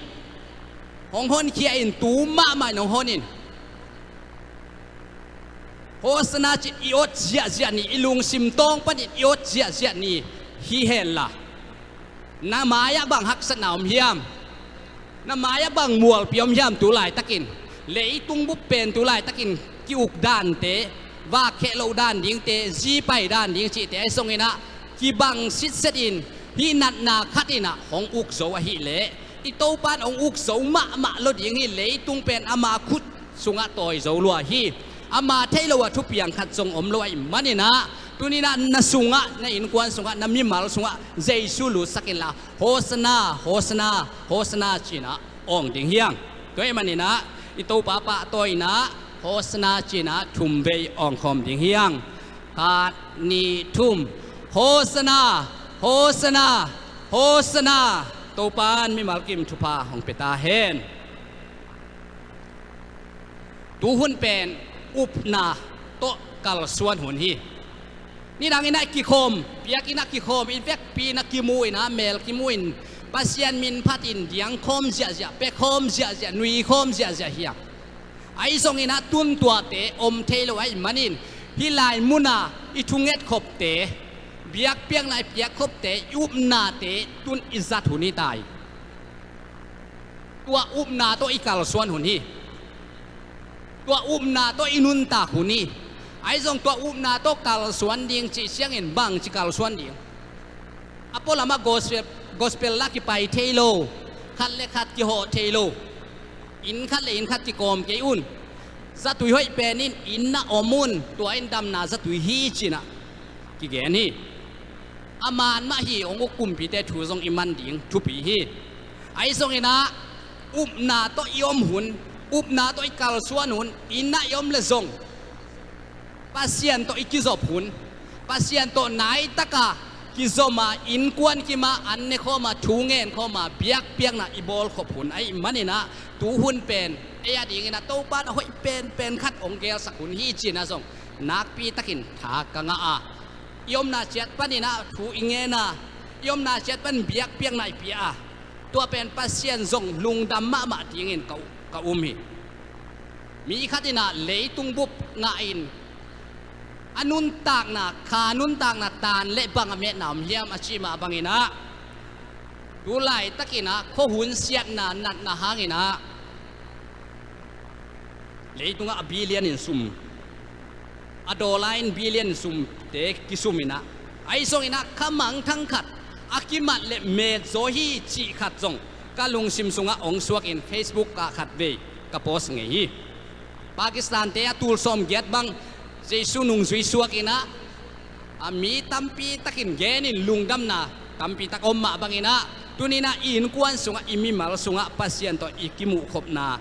hong honkhia in, tu mahmah in hong hon in. Hosanna ci i awt ziahziah ni, i lungsim tawng panin i awt ziahziah ni hi henla, na mai-ah bang haksatna om hiam? Na mai-ah bang mualpi om hiam tu laitakin? Leitung bup pen tu laitakin ki-uk dante, vak kheh loh dan dingte, zi pai dan ding cihte ahi zonginah kibang sitset in hih natna khat inah hong uk zo ahileh i Topa in hong uk zo mahmah lo ding hi. Leitung pen ama khut sungah tawi zo lua hi. Ama thei lo a thupiang khat zong om lo ahih maninah tuninah na sungah, na innkuan sungah, na mimal sungah Jesu lutsak inla Hosanna, Hosanna, Hosanna cinah awng ding hiang. Tua ahih maninah i Topa pahtawina Hosanna cinah thumvei awngkhawm ding hiang. Khat, nih, thum. Hosanna, Hosanna, Hosanna. Topa in mimal kim thupha hong pia ta hen. Tuhun pen upna tawh kalsuan hun hi. Nidangin a kikhawm, biakinn a kikhawm, i vekpi in a kimu in a mel kimu in Pasian min phatin diangkhawm ziahziah, pekhawm ziahziah, nuikhawm ziahziah hi a. Ahi zongin a tuntuate om thei lo ahih manin hih lai muna i thungetkhopte, biakpiakna i piakkhopte, i upnate tun i zat hun hi ta hi. Tua upna tawh i kalsuan hun hi. Tua upna tawh i nuntak hun hi. Ahi zong tua upna tawh kalsuan ding cih ciangin bangci kalsuan ding? A pualamah gospel, gospel la kipai thei lo, khat le khat kihawh thei lo, inn khat le inn khat kikawm kei un. Zatui hoih pen in inn na om un, tua in damna zatui hi cinah kigen hi. A man mah hi, hong uk kumpite thu zong i man ding thupi hi. Ahi zongin ah upna tawh i om hun, upna tawh i kalsuan hun, inn ah i om leh zong Pasian tawh i kizop hun, Pasian tawh naitak a kizom a, innkuan kim a, an ne khawm a, thu ngen khawm a, biakpiakna i bawlkhop hun ahih manin ah, tu hun pen ei adingin ah Topa in a hoih penpen khat hong gelsak hun hi ci-in ah zong nakpi takin tha ka ngah a, i omna ciat panin ah thu i ngen a, i omna ciat panin biakpiakna i pia a, tua pen Pasian zong lungdam mahmah dingin ka, ka um hi. Mi khat in ah leitung bup ngah in, a nuntakna, kha nuntakna tan le bang a metna om hiam a cih mah bangin ah, tu laitakin ah khuahun siatna natna hangin ah, leitungah a billion in sum, a dollar in billion in sumte kisum in ah, ahi zongin ah kha mangthang khat a kimat leh metzaw hi cih khat zong ka lungsim sungah hong suakin Facebook ah khatvei ka post ngei hi. Pakistan-te a tul sawmgiat bang Jesu nungzui suakin ah, a mi tampi takin genin lungdamna tampi tak om mah bangin ah, tuni-in ah i innkuan sungah, i mimal sungah Pasian tawh i kimuhkhopna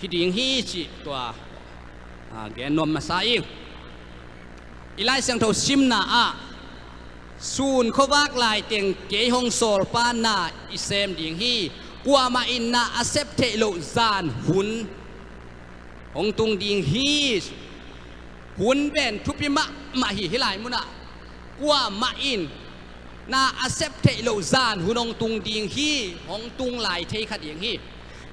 hi ding hi cih tua, a, gen nuam masa ing. I Lai Siangtho simna ah, sun khuavak laiteng kei hong sawlpa na i sem ding hi. Kuamah in na a sep theih loh zan hun hong tung ding hi. Hun pen thupi mahmah hi, hih lai munah. Kuamah in na a sep theih loh zan hun hong tung ding hi, hong tung lai thei kha ding hi.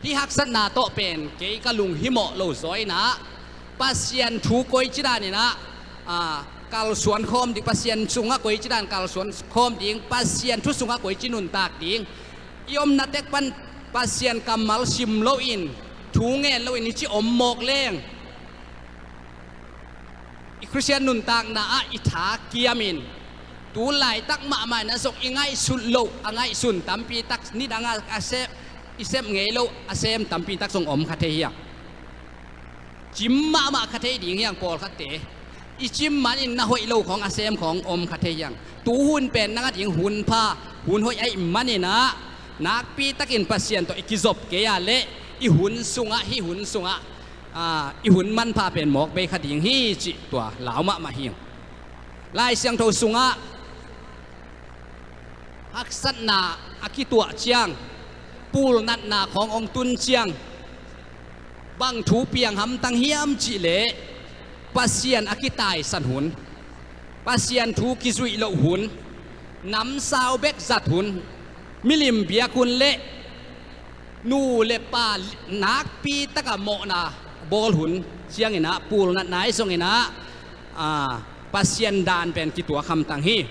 Hih haksatna tawh pen kei ka lunghimawh lo zaw in ah, Pasian thu koici danin ah, a, kalsuan khawm ding, Pasian sungah koici dan kalsuan khawm ding, Pasian thu sungah koici nuntak ding, i omna tek pan Pasian kammal sim loin, thu ngen loin i ci om mawk leng, i Khristian nuntakna ah i tha kiamin, tu laitak mahmah in ah zong i ngaihsut loh a ngaihsun tampi tak, nidang a, a sep, i sep ngei loh a sem tampi tak zong om kha thei hi hang. Cim mahmah kha thei ding hi hang, pawlkhatte. I cim manin na hoih lo khawng, a sem khawng om kha thei hi hang. Tu hun pen nang ading hun pha, hun hoih ahih manin ah, nakpi takin Pasian tawh i kizop kei a leh, i hun sungah, hih hun sungah, a, i hun manpha pen mawk bei kha ding hi cih tua lau mahmah hi hang. Lai Siangtho sungah haksatna a kituah ciang, pulnatna khawng hong tun ciang, bang thu piang hamtang hiam cih leh, Pasian a kitaisan hun, Pasian thu kizuih loh hun, namsau bek zat hun, milim biak hun le nu le pa nakpi taka mawhna bawl hun ciangin ah, pulnatna ahi zongin ah, a, Pasian dan pen kituak hamtang hi.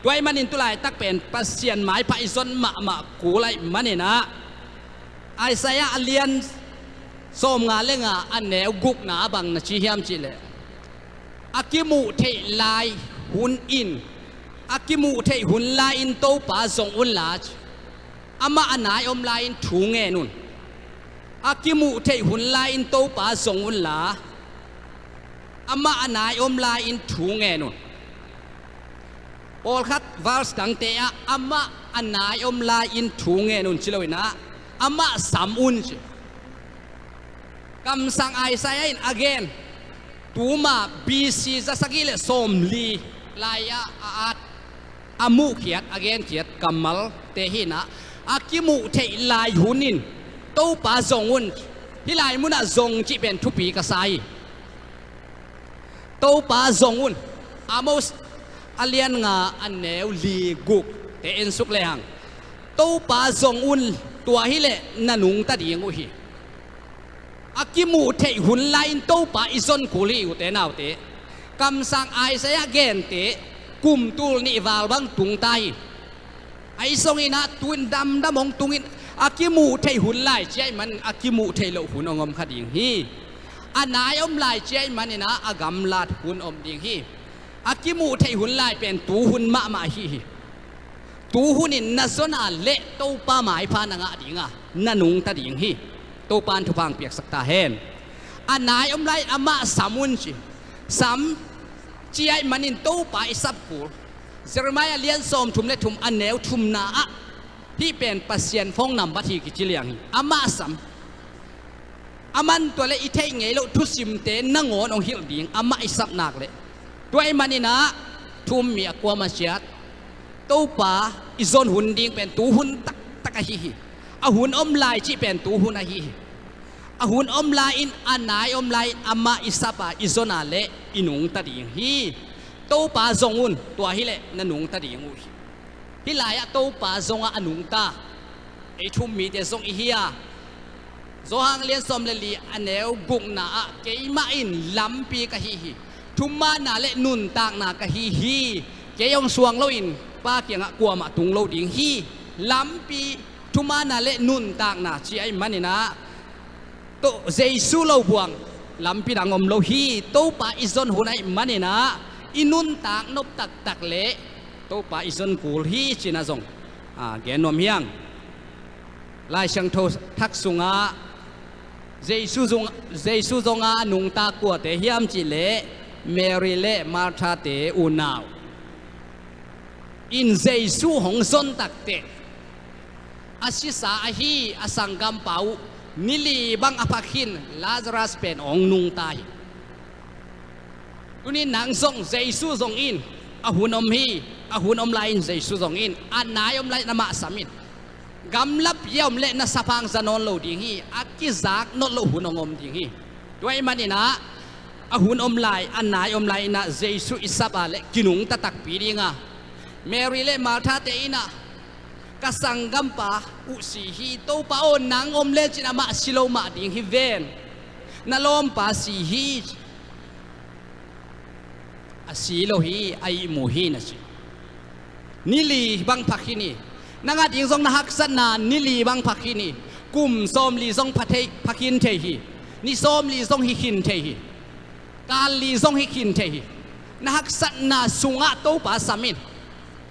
Tua ahih manin tu laitak pen Pasian maipha i zon mahmah kul ahih manin ah, Isaiah a lian sawmnga le nga, a neu gukna ah bang na ci hiam cih leh, a kimuh theih lai hun in, a kimuh theih hun lai-in Topa zong unla, amah a nai om lai-in thu ngen un. A kimuh theih hun lai-in Topa zong unla, amah a nai om lai-in thu ngen un. Pawlkhat verse dangte ah, amah a nai om lai-in thu ngen un ci loin ah, amah sam un ci. Kamsang Isaiah in a gen, tuma B C za sagih le sawmli lai-ah a at, a muhkhiat, a genkhiat kammalte hi-in ah, a kimuh theih lai hun in Topa zong un. Hih lai munah zong cih pen thupi ka sa hi. Topa zong un. Amos a lian nga, a neu li, gukte en suk lehang, Topa zong un, tua hileh na nungta ding uh hi. A kimuh theih hun lai-in Topa i zon kul hi, ute naute. Kamsang Isaiah gente kum tul nih val bang tungta hi. Ahi zongin ah tu-in damdam hong tungin, a kimuh theih hun lai ci ahih manin a kimuh theih loh hun hong om kha ding hi. A nai om lai ci ahih manin ah a gamlat hun om ding hi. A kimuh theih hun lai pen tu hun mahmah ahi hi. Tu hun in na zon a leh Topa maipha na ngah ding a, na nungta ding hi. Topa in thupha hong piaksak ta hen. A nai om lai-in amah sam un ci. Sam, Ci ahih manin Topa i sap kul. Jeremiah lian sawmthum le thum a neu thumna ah hih pen Pasian phone number hi kici liang hi. Amah sam. Aman tua le i theih ngei loh thusimte nangawn hong hilh ding amah i sap nak leh. Tua ahih manin ah thu-um mi a kuamah ciat Topa i zon hun ding pen tu hun taktak ahi hi. A hun om lai cih pen tu hun ahi hi. A hun om lai-in, a nai om lai-in amah i sap a, i zon a leh i nungta ding hi. Topa zong un, tua hi leh na nungta ding uh hi. Hih lai-ah Topa zong a, a nungta ei thu-um mite zong i hi a, Johan lian sawm le li a neu gukna ah, keimah in lampi ka hi hi. Thumaanna le nuntakna ka hi hi. Kei hong suang loin Pa kiangah kuamah tung lo ding hi. Lampi, thumaanna le nuntakna ci ahih manin ah, Topa Jesu lo buang lampi dang om lo hi. Topa i zon hun ahih manin ah i nuntak nop taktak leh Topa i zon kul hi ci-in ah zong, a, gen nuam hi ing. Lai Siangtho Thak sungah Jesu zong, Jesu zong a nungta kuate hiam cih leh Mary le Martha-te unau in Jesu hong zon takteh a sisa ahi a sanggampa uh ni li bang a pha khin Lazarus pen hong nungta hi. Tuni-in nang zong Jesu zong in, a hun om hi. A hun om lai-in Jesu zong in, a nai om lai-in amah sam in. Gamlapi a om leh na saphang za nawn lo ding hi. A kizak nawn loh hun hong om ding hi. Tua ahih manin ah a hun om lai, a nai om lai-in ah Jesu i sap a leh kinungta takpi ding a, Mary le Martha-te in ah, ka sanggampa uh si hi, Topa aw, nang om lecin amah si lo mah ding hi ven. Na lawmpa si hi. A si lo hi, a ihmu hi, na ci. Ni li bang pha khin hi. Nang ading zong na haksatna ni li bang pha khin hi. Kum sawmli zong pha thei, pha khin thei hi. Ni sawmli zong hi khin thei hi. Kal li zong hi khin thei hi. Na haksatna sungah Topa sam in.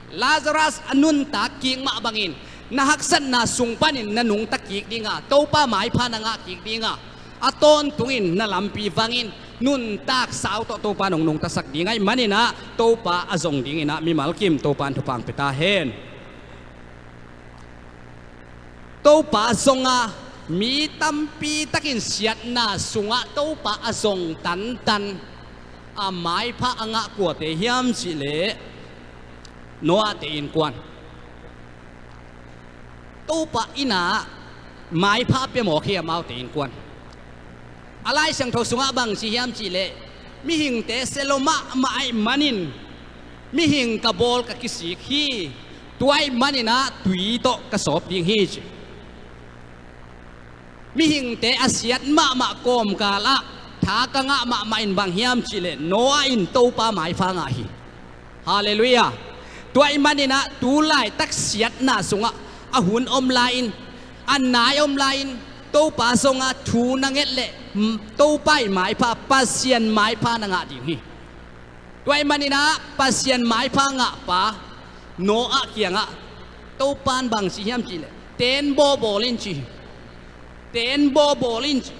Lazarus a nuntak kik mah bangin na haksatna sung panin na nungta kik ding a, Topa maipha na ngah kik ding a, a tawntungin na lampi vangin nuntak sau tawh Topa in hong nungtasak ding ahih manin ah Topa a zong dingin ah mimal kim Topa in thupha hong pia ta hen. Topa zong a, mi tampi takin siatna sungah Topa a zong tantan a maipha a ngah kuate hiam cih leh Noah-te innkuan. Topa in ah maipha a pia mawk hi amaute innkuan. A Lai Siangtho sungah bang ci hiam cih leh, mihingte sia lua mahmah ahih manin mihing ka bawl ka kisik hi. Tua ahih manin ah tui tawh ka sawp ding hi, ci. Mihingte a siat mahmah kawmkal ah tha ka ngah mahmah in bang hiam cih leh Noah in Topa maipha ngah hi. Halleluiah. Tua ahih manin ah tu laitak siatna sungah a hun om lai-in, a nai om lai-in, Topa zong a thu na nget leh, mm, Topa ii maipha, Pasian maipha na ngah ding hi. Tua ahih manin ah Pasian maipha ngahpa Noah kiangah Topa in bang ci hiam cih leh, teenbaw bawl in, ci hi. Teenbaw bawl in, ci.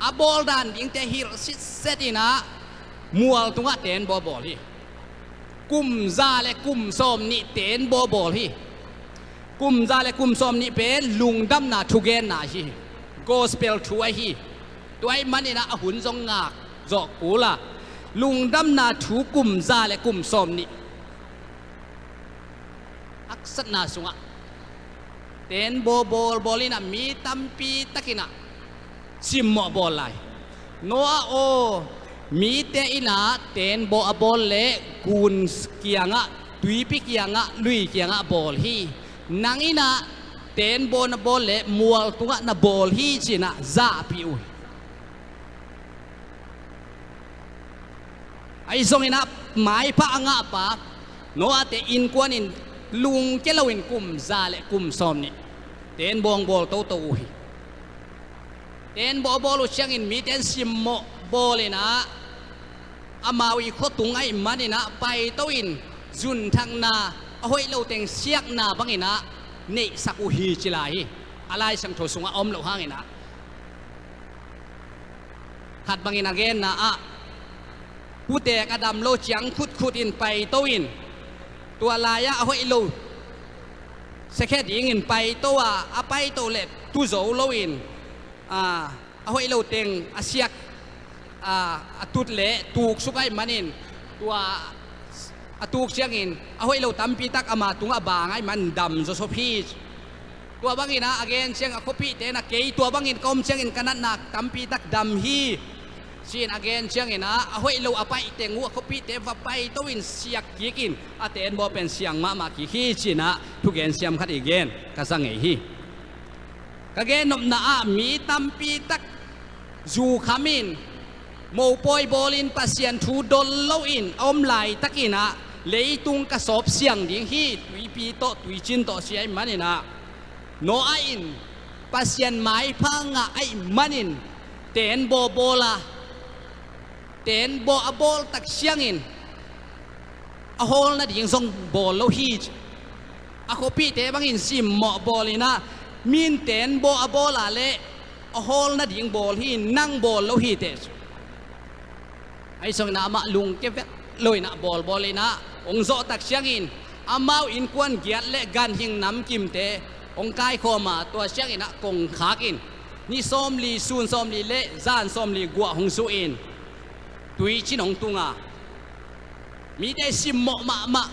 A bawl dan dingte hilh sitset in ah mual tungah teenbaw bawl hi. Kum za le kum sawmnih teenbaw bawl hi. Kum za le kum sawmnih pen lungdamna thugenna ahi hi. Gospel thu ahi hi. Tua ahih manin ah a hun zong ngak zawh kul a, lungdamna thu kum za le kum sawmnih haksatna sungah teenbaw bawlbawl in ah mi tampi takin ah simmawh bawl lai. Noah aw, mite in ah teenbaw a bawl leh gun kiangah, tuipi kiangah, lui kiangah bawl hi. Nang in ah teenbaw na bawl leh mual tungah na bawl hi, ci-in ah zahpih uh hi. Ahi zongin ah maipha a ngahpa Noah-te innkuan in lungkia loin kum za le kum sawmnih teenbaw bawl toto uh hi. Teenbaw bawl uh ciangin mite in simmawh bawl in ah, amau ii khuatung ahih manin ah paito in zunthakna, a hoih lo teng siakna bangin ah neihsak uh hi, ci lai hi. A Lai Siangtho sungah a om loh hangin ah, khat bangin a genna ah, Putek a dam lo ciang khutkhut in paito in, tua lai-ah a hoih lo siakhia dingin paito a, a paito leh tu zo loin, a, a hoih lo teng a siak, a, a tut leh tuksuk ahih manin, tua a tuk ciangin a hoih lo tampi tak ama tungah bang ahih manin dam zawsop hi. Tua bangin ah a gen ciang a khuapihte in ah kei tua bangin ka om ciangin ka natna tampi tak dam hi, ci-in a gen ciangin ah a hoih lo a paih teng uh a khuapihte va paito in siak kik in a tenbaw pen siang mahmah kik hi, ci-in ah thugen siam khat i gen ka za ngei hi. Ka gennopna ah mi tampi tak zukham in, mopawi bawlin, Pasian thu dol loin a om laitakin ah leitung ka sawp siang ding hi, tuipi tawh, tuicin tawh ci ahih manin ah, Noah in Pasian maipha ngah ahih manin tenbaw bawl a, tenbaw a bawl tak ciangin a hawl nading zong bawl lo hi. A khuapihte bangin simmawh bawlin ah, min tenbaw a bawl a leh a hawl nading bawl hi, nang bawl lo hi teh. Ahi zongin ah amah lungke vet loin ah bawlbawlin ah hong zawh tak ciangin amau innkuan giat leh ganhing namkimte hong kaikhawm a, tua ciangin ah kongkhak in ni sawmli, sun sawmli leh zan sawmli guah hong zuh in tuicin hong tung a, mite simmawh mahmah.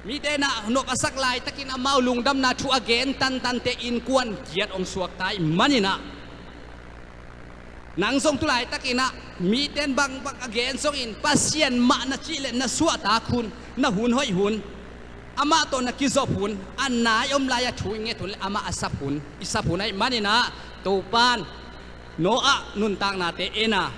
Mite in ah nuak a sak laitakin amau lungdamna thu a gen tantante innkuan giat hong suakta ahih manin ah, nang zong tu laitakin ah mite in bangbang a gen zongin Pasian mah na cih leh na suahtak hun, na hun hoih hun, amah tawh na kizop hun, a nai om lai-a thu i nget hun leh amah a sap hun, i sap hun ahih manin ah, Topa'n Noah nuntaknate en a,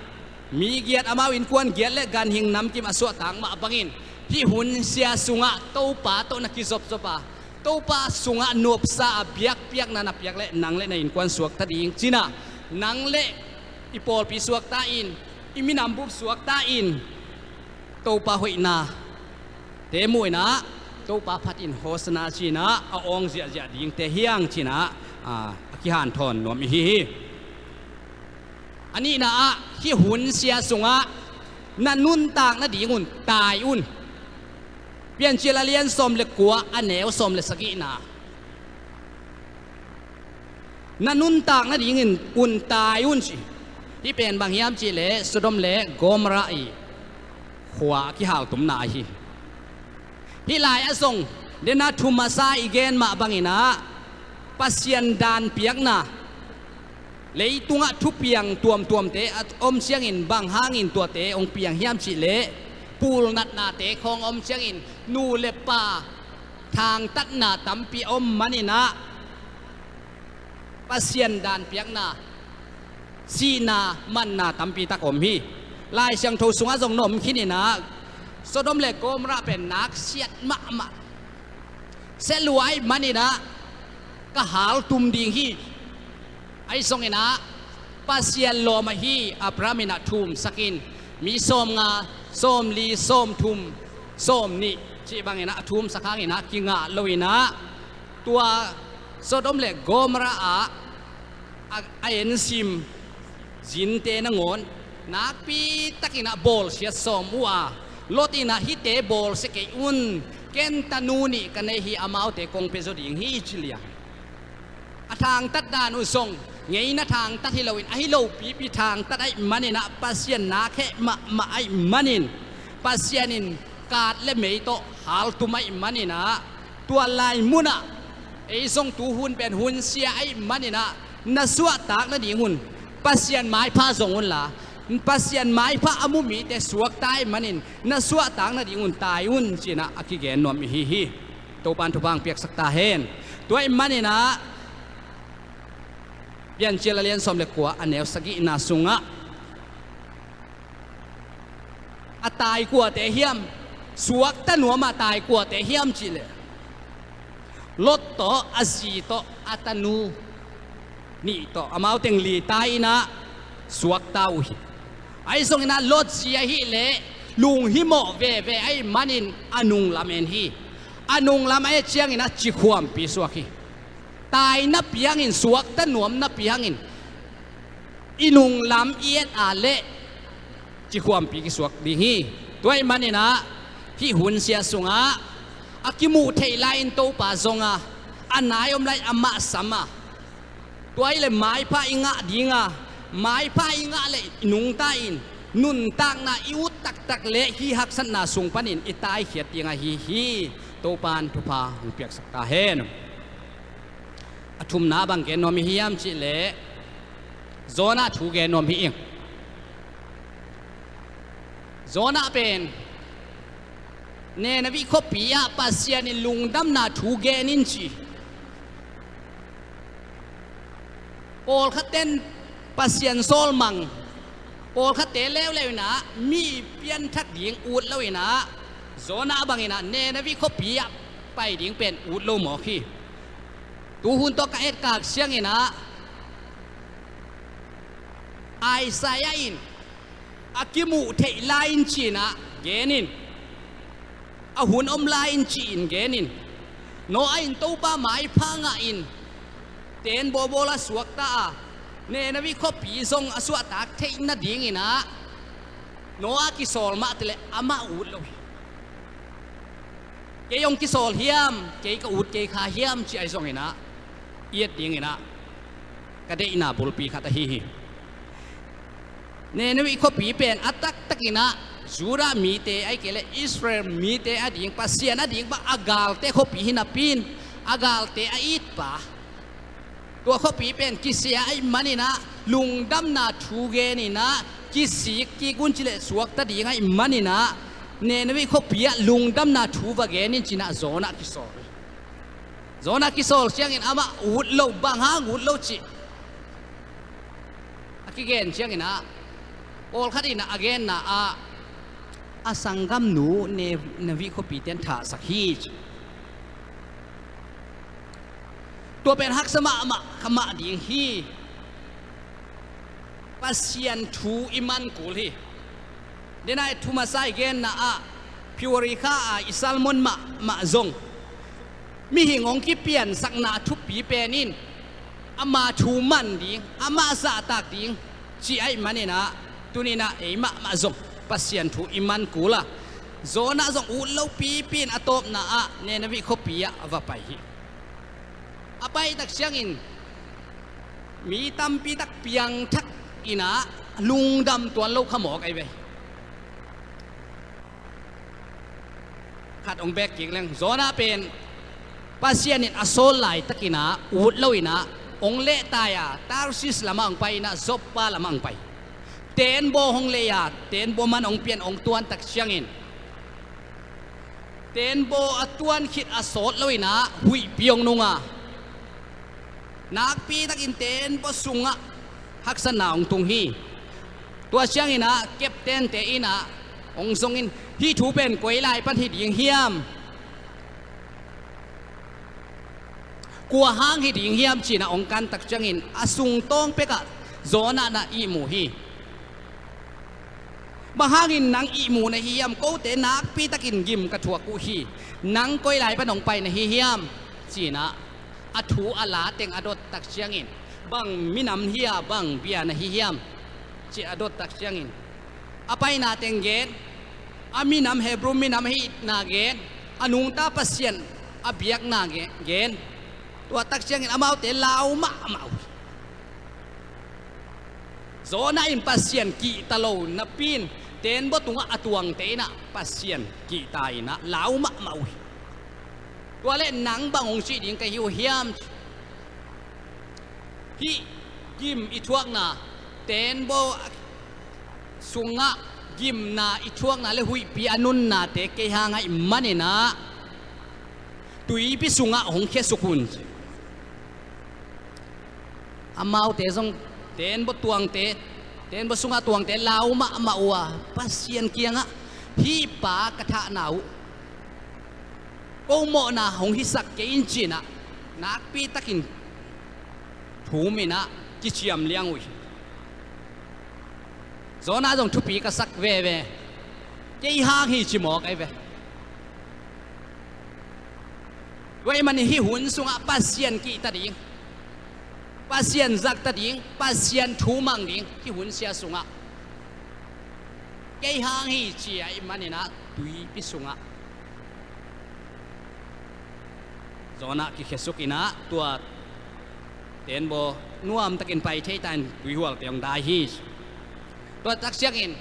mi giat, amau innkuan giat leh ganhing namkim a suahtak mah bangin hih hun sia sungah Topa tawh na kizopzop a, Topa sungah nopsa a biakpiakna na piak leh nang leh na innkuan suakta ding, ci-in ah, nang leh i pawlpi suakta in, i minam bup suakta in, Topa hoihnate muh in ah, Topa phat in Hosanna ci-in ah a awng ziahziah dingte hi hang, ci-in ah, a, a kihanthawn nuam i hi hi. A nihna ah, hih hun sia sungah na nuntak nadingun tai un. Piancil a lian sawm leh kua, a neu sawm leh sagihna. Na nuntak nadingin un tai un ci. Hih pen bang hiam cih leh Sodom leh Gomorrah i khua a kihaltumna ahi. Hih lai-ah zong dena thu masa i gen mah bangin ah, Pasian dan piakna, leitungah thupiang tuamtuamte a om ciangin bang hangin tuate hong piang hiam cih leh, pulnatnate khawng om ciangin nu leh pa thangtatna tampi a om manin ah, Pasian dan piakna, sihna, manna tampi tak om hi. Lai Siangtho sungah zong na om khin in ah, Sodom leh Gomorrah pen naksiat mahmah, sia lua ahih manin ah ka haltum ding hi. Ahi zongin ah Pasian lawm ahi Abraham in ah thumsak in, mi sawmnga, sawmli, sawmthum, sawmnih cih bangin ah a thumsak hangin ah kingah loin ah, tua Sodom leh Gomorrah ah a, a ensim zinte nangawn nakpi takin ah bawlsiat sawm uh a, Lot in ah, "Hihte bawlsia kei un, ken tanu nih ka nei hi, amaute kong pia zaw ding hi," ci liang. A thangtat dan uh zong ngeina thangtat hi loin, ahi lopipi thangtat ahih manin ah, Pasian na kheh mahmah ahih manin, Pasian in kat leh mei tawh haltum ahih manin ah, tua lai munah ei zong tuhun pen hun sia ahih manin ah, na suahtak nadingun Pasian maipha zong unla, Pasian maipha a mu mite suakta ahih manin, na suahtak nadingun tai un, ci-in ah a kigen nuam i hi hi. Topa'n thupha hong piaksak ta hen. Tua ahih manin ah, Piancil a lian sawm leh kua, a neu sagihna sungah, a tai kuate hiam, suakta nuam a tai kuate hiam cih leh, Lot tawh, a zi tawh, a tanu nih tawh, amau teng li tai in ah suakta uh hi. Ahi zongin ah Lot zi ahih leh lunghimawh veve ahih manin a nunglam en hi. A nunglam a et ciangin ah cikhuampi suak hi. Tai napi hangin, suakta nuam napi hangin, i nunglam i et a leh ci khuampi kisuak ding hi. Tua ahih manin ah hih hun sia sungah a kimuh theih lai-in Topa zong a, a nai om lai amah sam a, tua ahih leh maipha i ngah ding a, maipha i ngah leh i nungta in nuntakna i ut taktak leh hih haksatna sung panin i taikhiat ding ahi hi. Topa'n thupha hong piaksak ta hen. A thumna bang gen nuam i hiam cih leh Jonah thu gen nuam hi ing. Jonah pen Nineveh khuapi ah Pasian in lungdamna thu gen in ci. Pawlkhat ten Pasian sawlmang, pawlkhatte leuleu in ah mi pianthak ding ut lo in ah, Jonah bangin ah Nineveh khuapi ah pai ding pen ut lo mawk hi. Tuhun tawh ka etkak ciangin ah Isaiah in a kimuh theih lai-in ci-in ah gen in, a hun om lai-in ci-in gen in, Noah in Topa maipha ngah in teenbaw bawl a suakta a, Nineveh khuapi zong a suahtak theih nadingin ah Noah kisawl mah teh leh amah ut lo hi. Kei hong kisawl hiam, kei ka ut kei kha hiam ci ahi zongin ah i et dingin ah ka deihna bulpi khat ahi hi. Nineveh khuapi pen a taktakin ah Judah mite ahih kei leh Israel mite ading, Pasian ading bang a galte khuapi hi napi-in, a galte a itpa, tua khuapi pen kisia ahih manin ah lungdamna thu gen in ah, kisik kik un ci leh suakta ding ahih manin ah Nineveh khuapi ah lungdamna thu va gen in ci-in ah Jonah kisawl. Jonah kisawl ciangin amah ut lo, bang hang ut lo cih a kigen ciangin ah pawlkhat in ah a genna ah a sanggamnu Nineveh khuapi ten thahsak hi ci. Tua pen haksa mahmah kha mah ding hi. Pasian thu i man kul hi. Dena i thumasa i genna ah February kha a i sermon mahmah zong mihing hong kipiansakna thupi pen in ama thu man ding, amah zahtak ding ci ahih manin ah tuni-in ah ei mahmah zong Pasian thu i man kul a, Jonah zong ut lo pipi in a tawpna ah Nineveh khuapi ah va pai hi. A paitak ciangin mi tampi tak piangthak in ah lungdam tuan lo kha mawk ahi ve. Khat hong bek kik leng, Jonah pen Pasian in a sawl laitakin ah ut lo in ah hong lehtai a, Tarsis lamah hong pai in ah Joppa lamah hong pai. Teenbaw hong lei a, teenbaw man hong pian hong tuan tak ciangin teenbaw a tuan khit a sawt lo in ah huihpi hong nung a, nakpi takin teenbaw sungah haksatna hong tung hi. Tua ciangin ah captain-te in ah hong zong in, "Hih thu pen koi lai pan hi ding hiam? Kua hang hi ding hiam?" ci-in ah hong kan tak ciangin a sungtawng pekah Jonah na ihmu hi. "Bang hangin nang ihmu na hi hiam? Kote nakpi takin gim ka thuak uh hi. Nang koi lai pan hong pai na hi hiam?" ci-in ah a thu a la teng a dot tak ciangin, "Bang minam hi a, bang bia na hi hiam?" ci a dot tak ciangin a paina teng gen, a minam Hebru minam ahihna gen, a nungta Pasian a biakna gen, gen. Tua tak ciangin amaute lau mahmah uh hi. Jonah in Pasian kihta lo napi-in teenbaw tungah a tuangte in ah Pasian kihta in ah lau mahmah uh hi. Tua leh nang bang hong cih ding ka hi uh hiam? Hih gim i thuakna, teenbaw sungah gimna i thuakna le huihpi a nunnate kei hang ahih manin ah tuipi sungah hong khiasuk un. Amaute zong teenbaw tuangte, teenbaw sungah tuangte lau mahmah uh a, Pasian kiangah, "Hih pa ka thahna uh ko mawhna hong hisak kei in," ci-in ah nakpi takin thum in ah kiciam liang uh hi. Jonah zong thupi ka sak veve, kei hang hi ci mawk ahi ve. Tua ahih manin hih hun sungah Pasian kihta ding, Pasian zakta ding, Pasian thu mang ding, hih hun sia sungah kei hang hi ci ahih manin ah tuipi sungah Jonah kikhia suk in ah tua tenbaw nuamtakin pai thei ta in tuihualte hong dai hi. Tua tak ciangin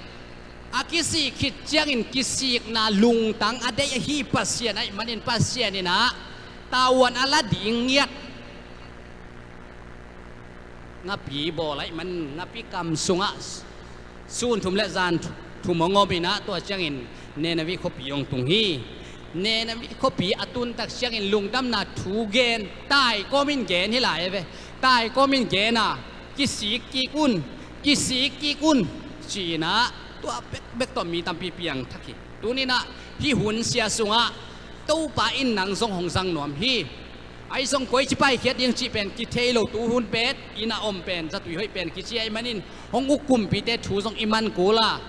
a kisik khit ciangin kisikna lungtang a deih ahi Pasian ahih manin Pasian in ah tavuan a la ding ngiat ngapi bawl ahih manin ngapi kam sungah sun thum le zan thum hong om in ah tua ciangin Nineveh khuapi hong tung hi. Nineveh khuapi a tun tak ciangin lungdamna thu gen, taikawmin gen hi lai ve. Taikawmin gen a, kisik kik un, kisik kik un ci in ah tua bekbek tawh mi tampi piangthak hi. Tuni in ah hih hun sia sungah Topa in nang zong hong zang nuam hi. Ahi zong koici paikhiat ding cih pen kithei lo, tuhun pet inn a om pen zatui hoih pen kici ahih manin hong uk kumpite thu zong i man kul a,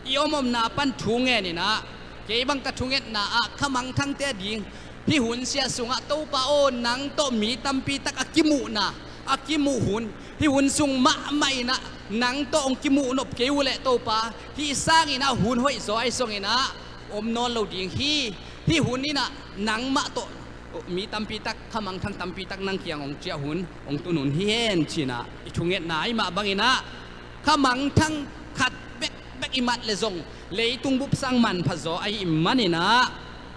i om omna pan thu ngen in ah kei bang ka thungetna ah khamangthangte a ding hih hun sia sungah Topa aw nang tawh mi tampi tak a kimuhna, a kimuh hun, hih hun sung mahmah in ah nang tawh hong kimuh nop kei uh leh Topa hih sangin ah hun hoih zaw ahi zongin ah om nawn lo ding hi. Hih hun in ah nangmah tawh mi tampi tak, khamangthang tampi tak nang kiang hong ciah hun, hong tun hun hi hen ci in ah i thungetna ahih mah bangin ah khamangthang khat bekbek i mat le zong leitung bupsang manpha zaw ahih manin ah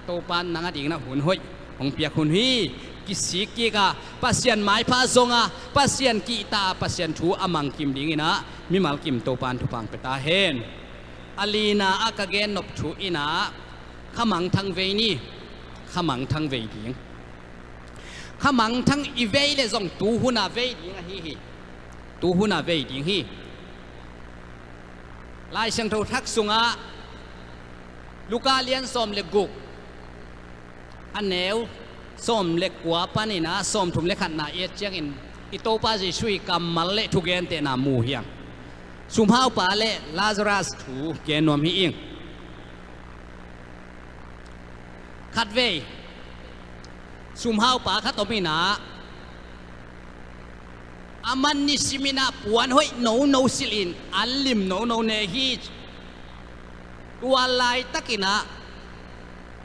Topa in nang a dingin ah hun hoih hong piak hun hi. Kisik kik a, Pasian maipha zong a, Pasian kihta a, Pasian thu a mang kim dingin ah mimal kim Topa in thupha hong pia ta hen. A lina ah ka gen nop thu in ah khamangthang vei ni. Khamangthang vei ding. Khamangthang i vei le zong tuhun a vei ding ahi hi. Tuhun a vei ding hi. Lai Siangtho Thak sungah Luka lian sawm le guk, a neu sawm le kua panin ah sawmthum le khatna i et ciangin i Topa Jesuh i kammal le thugentehna mu hi hang. Sumhaupa le Lazarus thu gen nuam hi ing. Khatvei sumhaupa khat om in ah, aman nisim in ah puan hoih nono silh in an lim nono ne hi. Tua laitakin ah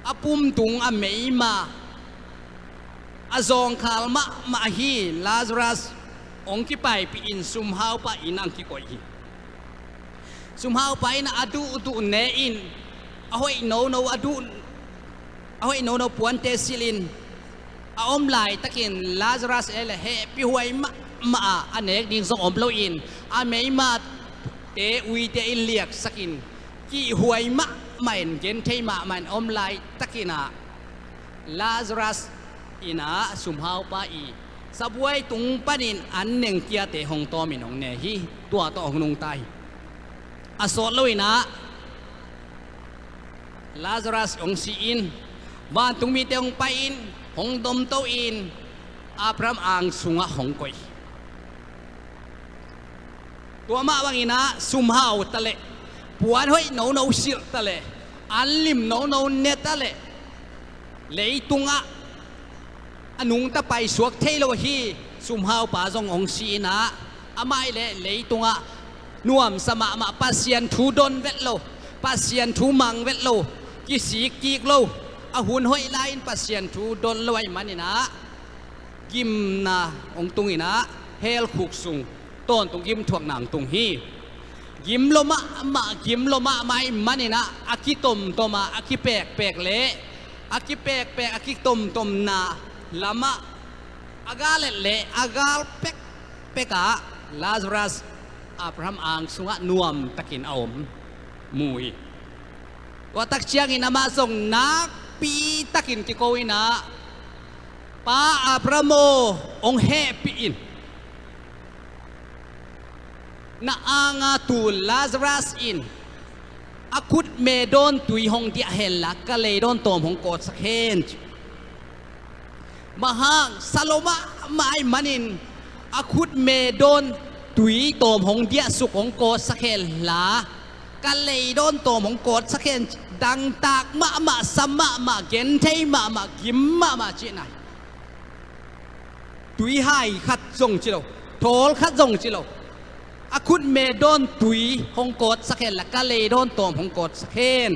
a pumtung a meima a zawngkhal mahmah hi Lazarus hong kipaipih in sumhaupa inn ah hong kikoih hi. Sumhaupa in a duhduh ne in a hoih nono a duh, a hoih nono puante silh in a om laitakin Lazarus e le hehpih huai mahmah a, a nek ding zong om loin a meimate uite in liaksak in kihhuai mahmah in genthei mahmah in a om laitakin ah Lazarus in ah sumhaupa i sabuai tung panin an nengkiate hong tawmin hong ne hi. Tua tawh hong nungta hi. A sawt loin ah Lazarus hong si in, vantungmite hong pai in, hong domto in, Abraham ang sungah hong koih hi. Tua mah bangin ah sumhau ta leh, puan hoih nono silh ta leh, an lim nono ne ta leh, leitungah a nungta paisuak thei lo hi. Sumhaupa zong hong si in ah, amah i leh leitungah nuamsa mahmah, Pasian thu don vet lo, Pasian thu mang vet lo, kisik kik lo, a hun hoih lai-in Pasian thu don lo ahih manin ah gimna hong tung in ah hell khuk sung tawntung gimthuakna hong tung hi. Gim lo mahmah, gim lo mahmah ahih manin ah a kitomtom a, a kipekpek le a kipekpek a kitomtomna lamah a gal et le a gal pekpek ah Lazarus Abraham ang sungah nuamtakin a om mu hi. Tua tak ciangin amah zong nakpitakin kiko in ah, Pa Abraham aw, hong hehpih in, na anga tul Lazarus in a khutme dawn tui hong diah henla ka leidawn tawm hong kawtsak hen. Bang hang, sa lo mahmah ahih manin a khutme dawn tui tawm hong diahsuk, hong kawtsak henla ka leidawn tawm hong kawtsak hen. Dangtak mahmah, sa mahmah, genthei mahmah, gim mahmah cihna hi. Tuihai khat zong ci lo, thawl khat zong ci lo. A khutme dawn tui hong kawtsak hen la, ka lei dawn tawm hong kawtsak hen.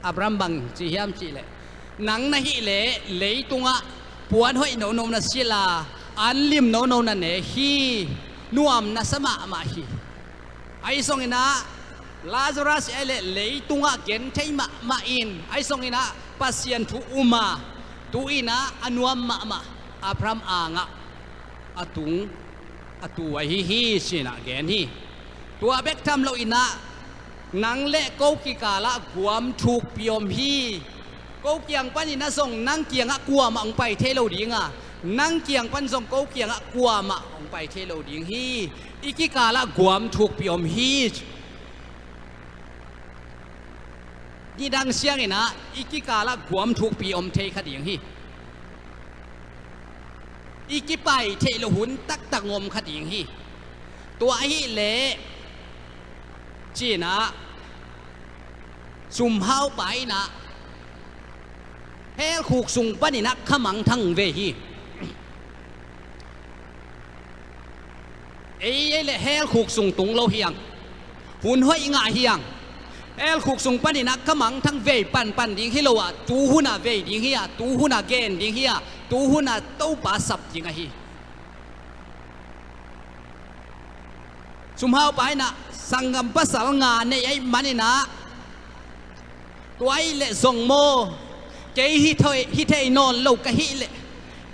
Abraham bang ci hiam cihleh, nang na hih leh leitungah puan hoih nono na silh a, an lim nono na ne hi, nuam na sa mahmah hi. Ahi zongin ah Lazarus i aih leh leitungah genthei mahmah in, ahi zongin ah Pasian thu um a, tu-in ah a nuam mahmah Abraham angah a tung a tu ahi hi, ci-in ah gen hi. Tua bek tham loin ah nang le ko kikalah guam thukpi om hi. Ko kiang panin ah zong nang kiangah kuamah hong pai thei lo ding a, nang kiang pan zong ko kiangah kuamah hong pai thei lo ding hi. I kikalah guam thukpi om hi. Nidang ciangin ah i kikalah guam thukpi om thei kha ding hi. I kipai theih loh hun taktak om kha ding hi. Tua ahih leh, ci-in ah sumhaupa in ah hell khuk sung panin ah kha mangthang ve hi. Ei, ei le hell khuk sung tung lo hi hang. Hun hoih ngah hi hang. Hell khuk sung panin ah kha mangthang vei panpan ding hi lo a, tu hun ah vei ding hi a, tu hun ah gen ding hi a, tu hun ah Topa sap ding ahi. Sumhaupa in ah sanggam pasal nga nei ahih manin ah, tua ahih leh zong maw, kei hi thei, hi thei nawn lo ka hih leh,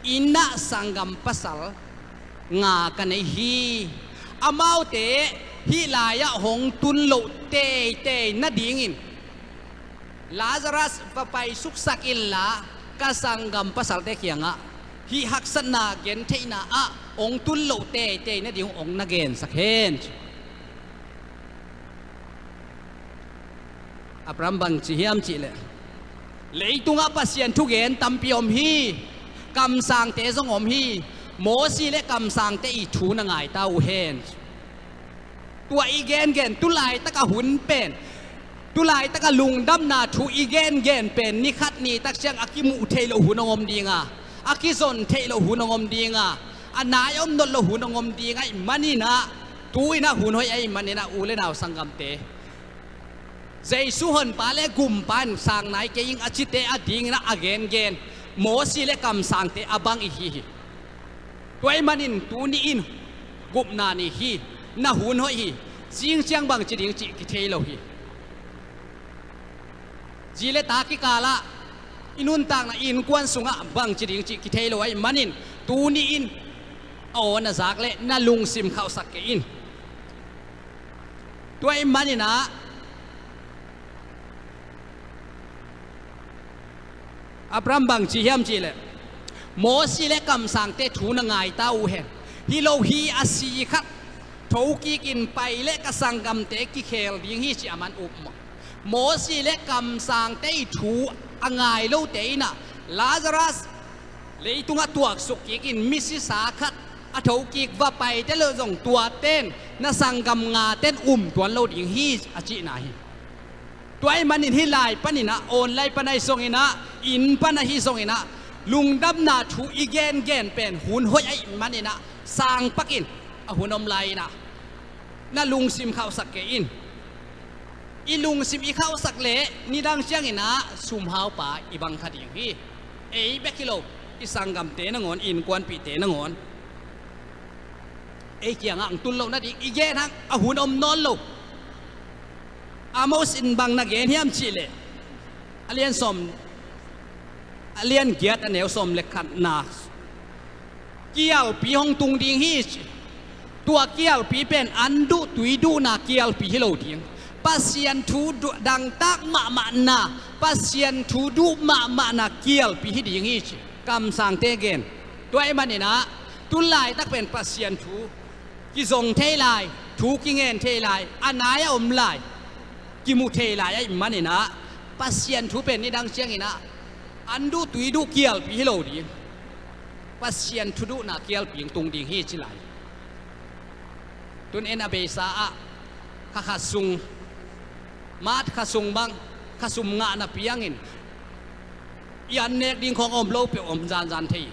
inn ah sanggam pasal nga ka nei hi. Amaute hih lai-ah hong tun loh teitei nadingin Lazarus va pai suksak inla, ka sanggam pasalte kiangah hih haksatna gentheihna ah hong tun loh teitei nading hong na gensak hen. Abraham bang ci hiam cihleh, leitungah Pasian thugen tampi om hi. Kamsangte zong om hi. Mosi le kamsangte i thu na ngai ta uh hen. Tua i gengen, tu laitak a hun pen, tu laitak a lungdamna thu i gengen pen, ni khat ni tak ciang a kimuh theih loh hun hong om ding a, a kizon theih loh hun hong om ding a, a nai om nawn loh hun hong om ding ahih manin ah, tu-in ah hun hoih ahih manin ah, u le nau sanggamte, Jesu honpa le gumpa in sang nai kei ing a cite adingin ah a gengen Mosi le kamsangte a bang i hi hi. Tua ahih manin tuni in gupna ni hi, na hun hoih hi. Zing ciang bang ci ding cih kithei lo hi. Zi le ta kikalah i nuntakna innkuan sungah bang ci ding cih kithei lo ahih manin tuni in a aw na zak leh na lungsim khauhsak kei in. Tua ahih manin ah Abraham bang ci hiam cihleh, Mosi le kamsangte thu na ngai ta uh hen. Hi lo hi, a si khat thokikin pai leh ka sanggamte kikhel ding hi, ci a man up maw. Mosi le kamsangte i thu a ngai lote in ah, Lazarus leitungah tuaksuk kikin misisa khat a thokik va paite leh zong tuate in na sanggam ngaten um tuan lo ding hi, a cihna hi. Tua ahih manin hih lai panin ah, online pan ahi zongin ah, inn pan ahi zongin ah, lungdamna thu i gengen pen hun hoih ahih manin ah, sang pakin a hun om lai-in ah na lungsim khauhsak kei in. I lungsim i khauhsak leh nidang ciangin ah sumhaupa i bang kha ding hi. Ei bek hi lo, i sanggamte nangawn, i innkuanpihte nangawn, ei kiangah hong tun loh nading i gen hang, a hun om nawn lo. Amos in bang na gen hiam cihleh, a lian sawm, a lian giat, a neu sawm le khatna, kialpi hong tung ding hi, ci. Tua kialpi pen an duh tui duhna kialpi hi lo ding. Pasian thu duh dangtak mahmahna, Pasian thu duh mahmahna kialpi hi ding hi, ci. Kamsangte gen. Tua ahih manin ah tu laitak pen Pasian thu kizong thei lai, thu kingen thei lai, a nai a om lai, kimu thei lai ahih manin ah, Pasian thu pen nidang ciangin ah an duh tui duh kialpi hi lo ding. Pasian thu duhna kialpi hong tung ding hi, ci lai. Tun en a beisa ah kha khat sung, March kha sung bang, kha sum ngahna piangin i an nek ding khawng a om lo peuh om zanzan thei.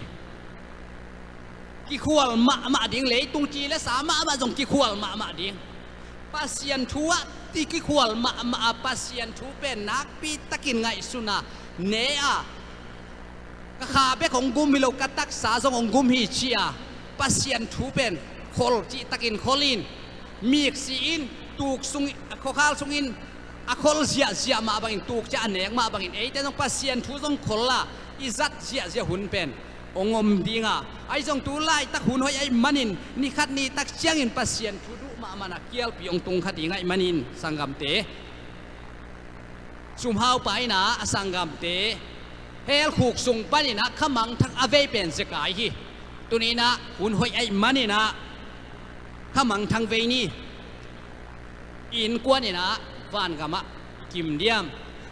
kikhual mahmah ding, leitung ci le sa mahmah zong kikhual mahmah ding. Pasian thu ah i kikhual mahmah a, Pasian thu pen nakpi takin ngaihsun a, ne a, ka kha bek hong gum hi lo, ka taksa zong hong gum hi ci a, Pasian thu pen khol cih takin khol in, miksi in, tuk sung, khuakhal sungin a khol ziahziah mah bangin, tuk ciah a nek mah bangin, eite zong Pasian thu zong khol a i zat ziahziah hun pen hong om ding a, ahi zong tu laitak hun hoih ahih manin, ni khat ni tak ciangin Pasian thu duh mahmah a kialpi hong tung kha ding ahih manin, sanggamte, sumhaupa in ah a sanggamte, helkhuk sung panin ah kha mangthang a vei pen Zekai hi. Tuni in ah hun hoih ahih manin ah kha mangthang vei ni. I innkuan in ah vangam ah kim diam?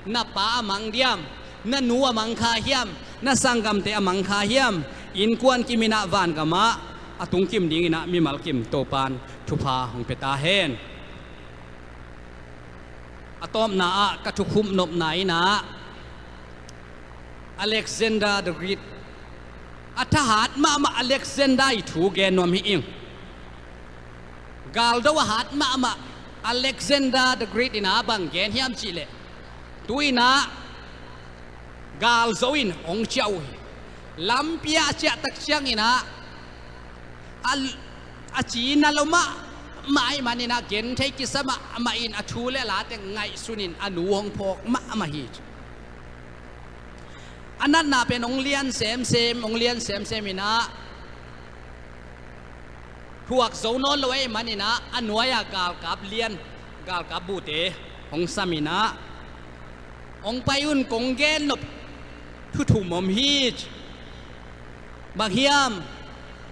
Na pa a mang diam? Na nu a mang kha hiam? Na sanggamte a mang kha hiam? Innkuan kim in ah vangam ah a tung kim ding in ah mimal kim Topan thupha hong pia ta hen. A tawpna ah ka thukhupnopna in ah Alexander the Great, a thahat mahmah Alexander i thu gen nuam hi ing. Galdo a hat mahmah Alexander the Great in ah bang gen hiam cih leh, tu in ah galzo in hong ciah uh hi. Lampi ah a ciah tak ciangin ah a, a cina lo mahmah ahih manin ah genthei kisa mahmah in, a thu le a la teng ngaihsun in a nu hong phawk mahmah hi. A natna pen hong lian semsem, hong lian semsem in ah thuak zo nawn lo ahih manin ah a nuai-a galkap lian, galkap buhte hong sam in ah, hong pai un, kong gen nop thu thum om hi. Bang hiam?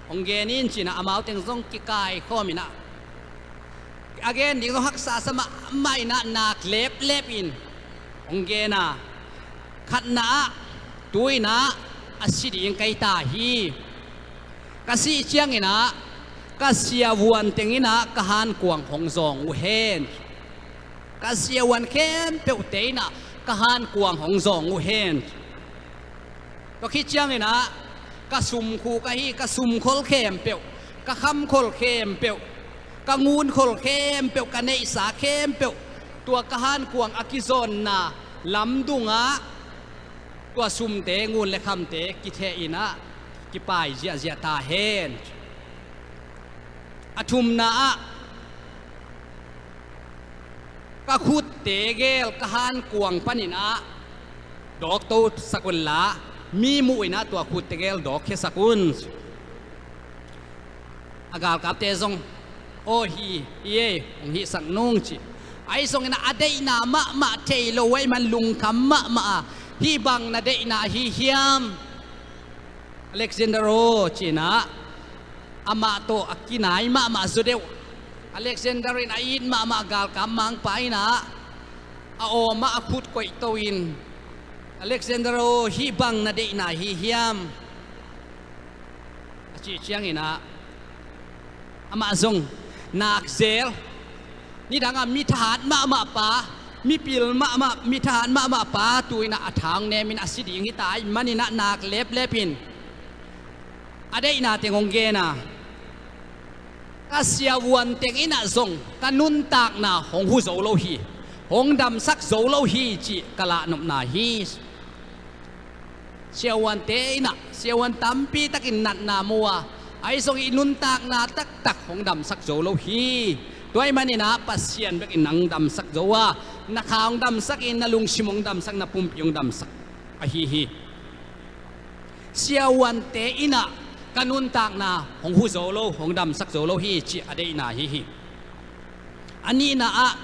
Hong gen in ci in ah amau teng zong kikaikhawm in ah, a gen ding zong haksa sa mahmah in ah nak leplep in hong gen a, khatna ah, tu in ah a si ding ka hi ta hi. Ka sih ciangin ah ka siavuan teng in ah ka hankuang hong zawng uh hen. Ka siavuan khempeuhte in ah ka hankuang hong zawng uh hen. Tua khit ciangin ah ka sumkhuk ahi, ka sumkhol khempeuh, ka khamkhol khempeuh, ka ngunkhol khempeuh, ka neihsa khempeuh, tua ka hankuang a kizawnna lamdung ah tua sumte, ngun le khamte kitheh in ah kipai ziahziah ta hen. A thumna ah, ka khutte gel ka hankuang panin ah dawk tosak un la, mi muh in ah tua khutte gel dawkkhiasak un. A galkapte zong, aw hi, hi ei, hong hihsak nung ci. Ahi zongin ah a deihna mahmah thei lo ahih man lungkham mahmah a, hih bang na deihna ahi hiam? Alexander aw, ci in ah amah tawh a kinai mahmah zaw deuh, Alexander in a it mahmah galkap mangpa in ah a awm ah a khut koihto in, Alexander aw, hih bang na deihna hi hiam? A cih ciangin ah amah zong nak zel, nidang a mi thahat mahmah pa, mi pil mahmah, mi thahat mahmah pa, tu in ah a tha hong nem in a si ding hi ta ahih manin ah nak leplep in a deihna teng hong gen a, ka siavuan teng in ah zong ka nuntakna hong hu zo lo hi, hong damsak zo lo hi cih ka lahnopna hi. Siavuante in ah, siavuan tampi takin natna mu a, ahi zongin i nuntakna taktak hong damsak zo lo hi. Tua ahih manin ah Pasian bekin nang damsak zo a, na kha hong damsak in, na lungsim hong damsak, na pumpi hong damsak ahi hi. Siavuante in ah ka nuntakna hong hu zo lo, hong damsak zo lo hi cih a deihna ahi hi. A nihna ah,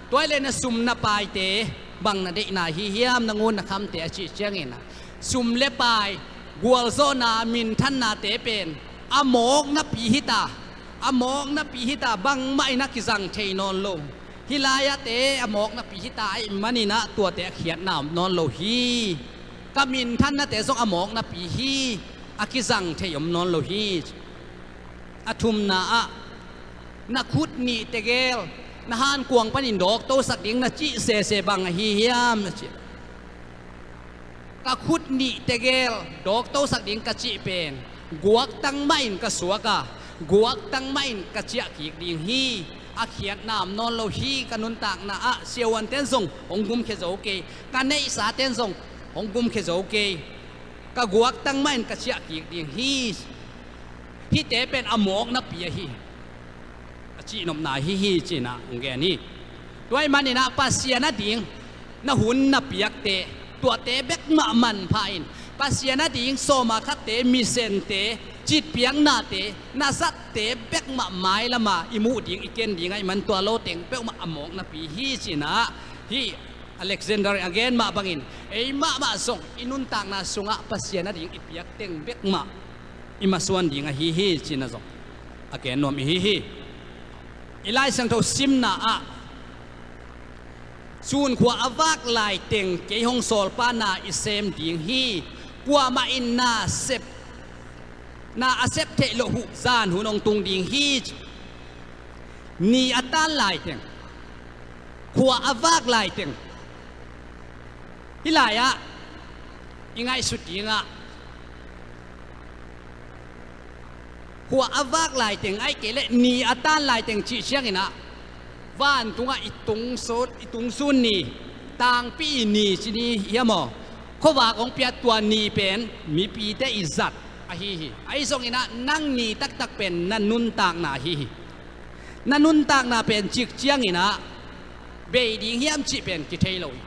tua ahih leh na sum na paite bang na deihna hi hiam, na ngun na khamte a cih ciangin ah, sum le pai, gualzawhna, minthannate pen a mawk napi hi ta, a mawk napi hi ta, bangmah in a kizang thei nawn lo. Hih lai-ate a mawk napi hi ta ahih manin ah tuate a khiatna om nawn lo hi. Ka minthannate zong a mawk napi hi, a kizang thei om nawn lo hi. A thumna ah, na khut nih tegel na hankuang panin dawktosak ding na cih sese bang ahi hiam, na cih. Ka khut nih tegel dawktosak ding ka cih pen Guaktang mahin ka suak a, guaktang mahin ka ciah kik ding hi. A khiatna om nawn lo hi. Ka nuntakna ah siavuante'n zong hong gumkhia zo kei, ka neihsate'n zong hong gumkhia zo kei. Ka guaktang mahin ka ciah kik ding hi. Hihte pen a mawknapi ahi, a cihnopna ahi hi, ci-in ah hong gen hi. Tua ahih manin ah Pasian ading na hun na piakte, tuate bek mah manpha in, Pasian ading sawma khatte, misente, citpiaknate na zatte bek mah mailam ah i muh ding, i ken ding ahih man tua lo teng peuhmah a mawknapi hi, ci-in ah hih Alexander a gen mah bangin, ei mahmah zong i nuntakna sungah Pasian ading i piak teng bek mah i masuan ding ahi hi, ci-in ah zong a gen nuam i hi hi. I Lai Siangtho simna ah, "Sunkhua a vak laiteng kei hong sawlpa na i sem ding hi. Kuamah in na sep, na a sep theih loh uh zan hun hong tung ding hi," ci. Ni a tan laiteng, khua a vak laiteng, hih lai-ah i ngaihsut dingah, khua a vak laiteng ahih kei leh ni a tan laiteng cih ciangin ah, vantungah i tungsun, i tungsun ni, tangpi i ni ci ni hiam aw, khuavak hong piak, tua ni pen mipite i zat ahi hi. Ahi zongin ah nang ni taktak pen na nuntakna ahi hi. Na nuntakna pen cik ciangin ah bei ding hiam cih pen kithei lo hi.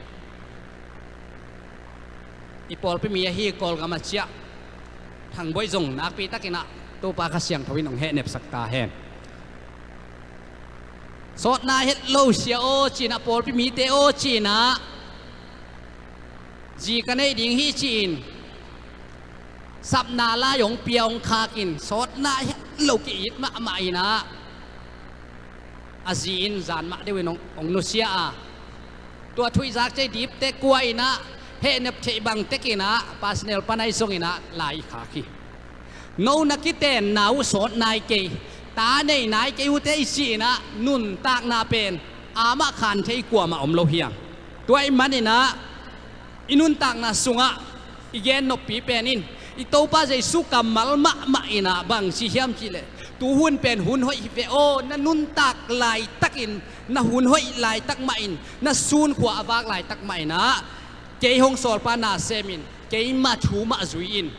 I pawlpi mi ahi Kawlgam a ciah Thang Boih zong nakpi takin ah Topa Kha Siangtho in hong hehnepsak ta hen. Sawtna het lo sia aw ci-in ah, pawlpi mite aw ci-in ah, zi ka neih ding hi ci-in sapna lai hong pia, hong khak in, sawtna het lo, ki-it mahmah in ah, a zi in zan mah deuh in hong, hong nusia a, tua thuhzak cei dipte kua in ah, hehnep theih bang tek in ah, personal pan ahi zongin ah lai i khak hi. No na kitenna uh sawt nai kei, ta nei nai kei uh teh, i ci-in ah nuntakna pen amah khan thei kuamah om lo hi hang. Tua ahih manin ah i nuntakna sungah i gen noppi pen in, i Topa Jesu kammal mahmah in ah bang ci hiam cih leh, tu hun pen hun hoih hi ve aw, na nuntak laitakin, na hun hoih laitak mah in, na sunkhua a vak laitak mah in ah, kei hong sawlpa na sem in, keima thu mah zui in.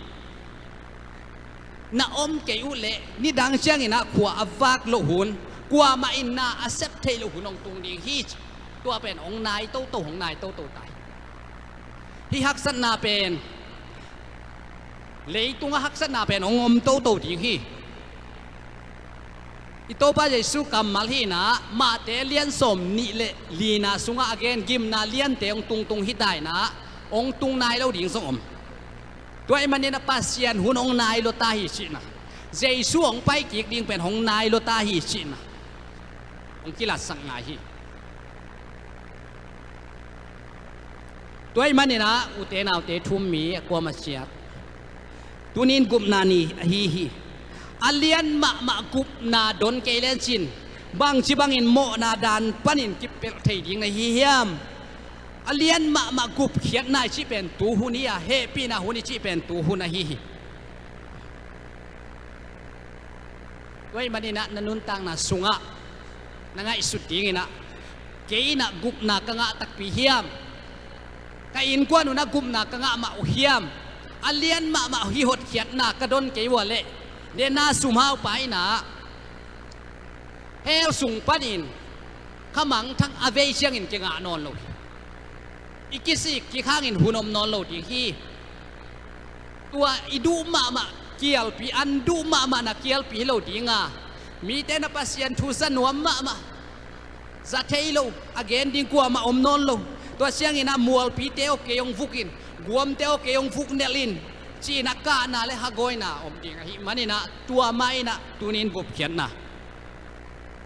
Na om kei uh leh nidang ciangin ah khua a vak loh hun, kuamah in na a sep theih loh hun hong tung ding hi, ci. Tua pen hong nai toto, hong nai toto ta hi. Hih haksatna pen, leitungah haksatna pen hong om toto ding hi. I Topa Jesu kammal hi in ah, Mate lian sawm nih le lina sungah a gen, gimna liante hong tungtung hi ta in ah, hong tung nai lo ding zong om. Tua ahih manin ah Pasian hun hong nai lua ta hi cihna, Jesu hong pai kik ding pen hong nai lua ta hi cihna hong kilatsak ngai hi. Tua ahih manin ah ute naute, thu-um mi a kuamah ciat, tuni-in gupna ni ahi hi. A lian mahmah gupna don kei lecin, bangci bangin mawhna dan panin kipelh thei ding na hi hiam? A lian mahmah gupkhiatna i cih pen tu hun hi a, hehpihna hun i cih pen tu hun ahi hi. Tua ahih manin ah na nuntakna sungah na ngaihsut dingin ah, kei in ah gupna ka ngah takpi hiam? Ka innkuan un ah gupna ka ngah mah uh hiam? A lian mahmah hih hotkhiatna ka don kei uh a leh, dena sumhaupa in ah hell sung panin khamangthang a vei ciangin kingah nawn lo hi. I kisik kik hangin hun om nawn lo ding hi. Tua i duh mahmah kialpi, an duh mahmah na kialpi hi lo ding a, mite na Pasian thu za nuam mahmah, za thei lo, a gen ding kuamah om nawn lo. Tua ciangin ah mualpite aw kei hong vuk in, guamte aw kei hong vuk nelh in, ci-in ah kahna le hagawina om ding ahih manin ah, tua mah in ah tuni-in gupkhiatna,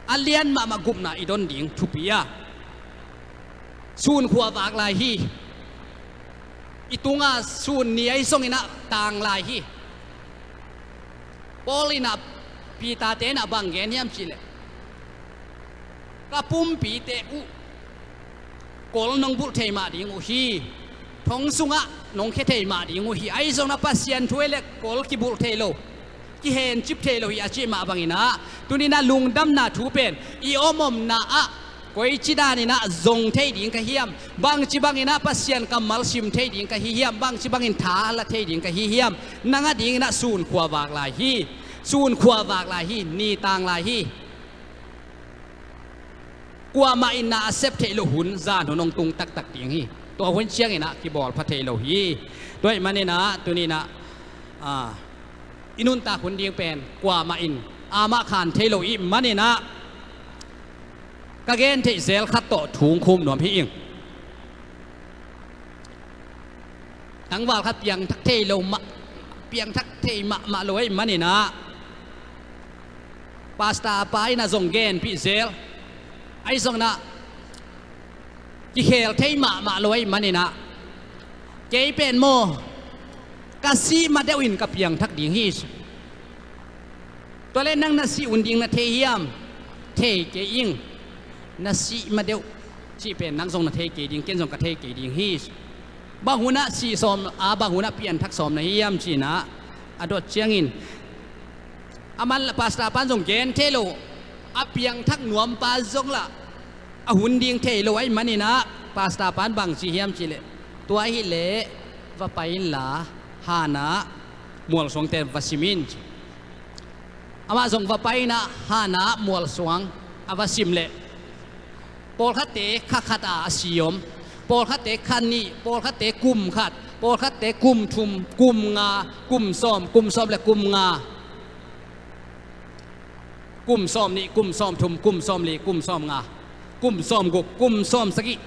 a lian mahmah gupna i don ding thupi a, sunkhua vak lai hi. I tunga sun ni ahi zongin ah tang lai hi. Paul in ah, Peter-te in ah bang gen hiam cih leh, ka pumpite uh kol nong bulh thei mah ding uh hi. Thong sungah nong khia thei mah ding uh hi. Ahi zongin ah Pasian thu ahih leh kol kibulh thei lo. kihencip thei lo hi a cih mah bangin ah, tuni-in ah lungdamna thu pen i om omna ah koici danin ah zong thei ding ka hiam? Bangci bangin ah Pasian kammal sim thei ding ka hi hiam? Bangci bangin tha la thei ding ka hi hiam? Nang a dingin ah sunkhua vak lai hi. Sunkhua vak lai hi. Ni tang lai hi. Kuamah in na a sep theih loh hun, zan hun hong tung taktak ding hi. Tua hun ciangin ah kibawl pha thei lo hi. Tua ahih manin ah tuni-in ah, ah, i nuntak hun ding pen kuamah in amah khan thei lo ahih manin ah ka gen theih zel khat tawh thu hong khum nuam hi ing. Tangval khat piangthak thei lo mah, piangthak thei mahmah lo ahih manin ah pastor pa in ah zong genpih zel. Ahi zongin ah kikhel thei mahmah lo ahih manin ah, kei pen maw, ka sih ma deuh in ka piangthak ding hi. Tua leh nang na sih hun ding na thei hiam? Thei kei ing. Na sih ma deuh cih pen nang zong na thei kei ding, ken zong ka thei kei ding hi. Bang hun ah sih sawm a, bang hun ah pianthak sawm na hi hiam ci-in ah a dot ciangin, a man la pastor pan zong gen thei lo, a piangthak nuampa zong lah a hun ding thei lo ahih manin ah pastor pan bang ci hiam cih leh, tua ahih leh va pai inla, han ah mualsuangte va sim in ci. Amah zong va pai in ah han ah mualsuang a va sim leh, pawlkhatte kha khat a a si om, pawlkhatte kha nih, pawlkhatte kum khat, pawlkhatte kum thum, kum nga, kum sawm, kum sawm le kum nga, kum sawm nih, kum sawm thum, kum sawm li, kum sawm nga, kum sawm guk, kum sawm sagih.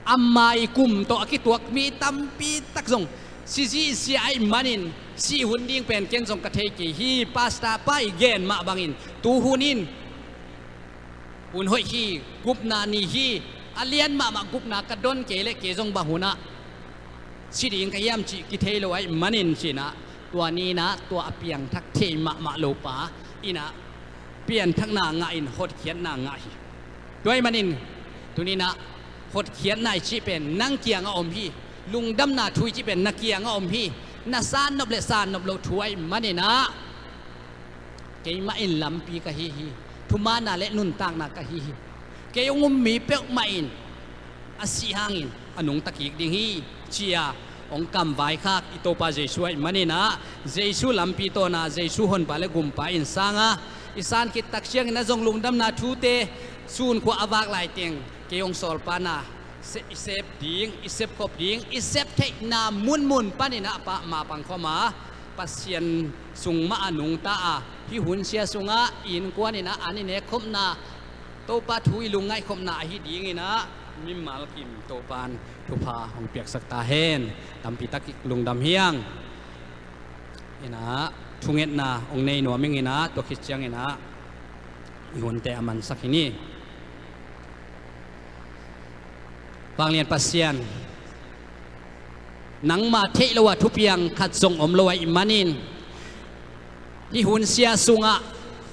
Ama i kum tawh a kituak mi tampi tak zong si zihziah ahih manin, sih hun ding pen ken zong ka thei kei hi. Pastor pa i gen mah bangin, tu hun in hun hoih hi, gupna ni hi, a lian mahmah gupna ka don kei leh kei zong bang hun ah si ding ka hiam cih kithei lo ahih manin ci-in ah, tua ni-in ah tua a piangthak thei mahmah lo pa in ah pianthakna ngah in hotkhiatna ngah hi. Tua ahih manin tuni-in ah hotkhiatna i cih pen nang kiangah om hi. Lungdamna thu i cih pen na kiangah om hi. Na sannop le sannop loh thu ahih manin ah, keimah in lampi ka hi hi. Thumaanna le nuntakna ka hi hi. Kei hong um mi peuhmah in a sih hangin a nungta kik ding hi, ci-a hong kamvaikhak i Topa Jesu ahih manin ah, Jesu lampi tawh na, Jesu Honpa le Gumpa in sang a, i san khit tak ciangin ah zong lungdamna thute, sunkhua a vak lai teng kei hong sawlpa na se-, i sep ding, i sepkhop ding, i sep theihna munmun panin ah pah mapang khawm a, Pasian sung mah a nungta a, hih hunsia sungah i innkuan in ah an i nekkhopna, Topa thu i lungngaihkhopna ahi dingin ah mimal kim Topa'n thupha hong piaksak ta hen. Tampi tak i lungdam hi ing. In ah thungetna hong nei nuam ing in ah, tua khit ciangin ah i hunte a mansak hi ni. Vanglian Pasian, nangma theih lo a thupiang khat zong om lo ahih manin, hih hunsia sungah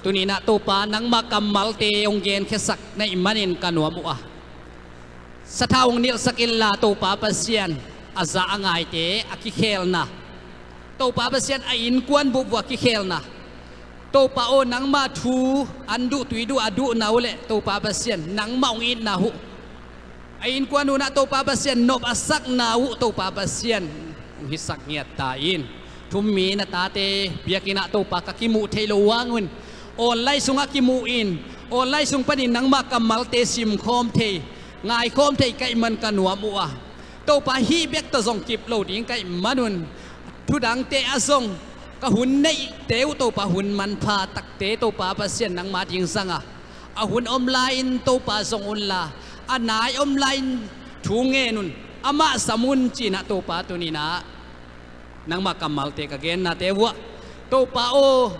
tuni-in ah Topa nangma kammalte hong genkhiasak na hih manin ka nuam uh a, sathau hong nilhsak inla Topa Pasian, a za a ngaite a kikhelna, Topa Pasian a innkuan bup uh a kikhelna, Topa aw, nangma thu an duh tui duh a duhna uh leh Topa Pasian nangmah hong itna uh, a innkuan un ah Topa Pasian nop a sakna uh Topa Pasian hong hisak ngiat ta in. Thu mi na tate biakinn ah Topa ka kimuh theih loh uh hang un, online sungah kimuh in, online sung panin nangma kammalte simkhawm thei, ngaikhawm thei ka hih man ka nuam uh a, Topa hih bek tawh zong kip lo ding ka hih man un, thudangte ah zong ka hun neihte uh Topa hun manpha takte Topa Pasian nangma ding zang a, a hun om lai-in Topa zong unla, a nai om lai-in thu ngen un, amah sam un ci-in ah Topa tuni-in ah nangma kammalte ka gennate uh ah, Topa aw,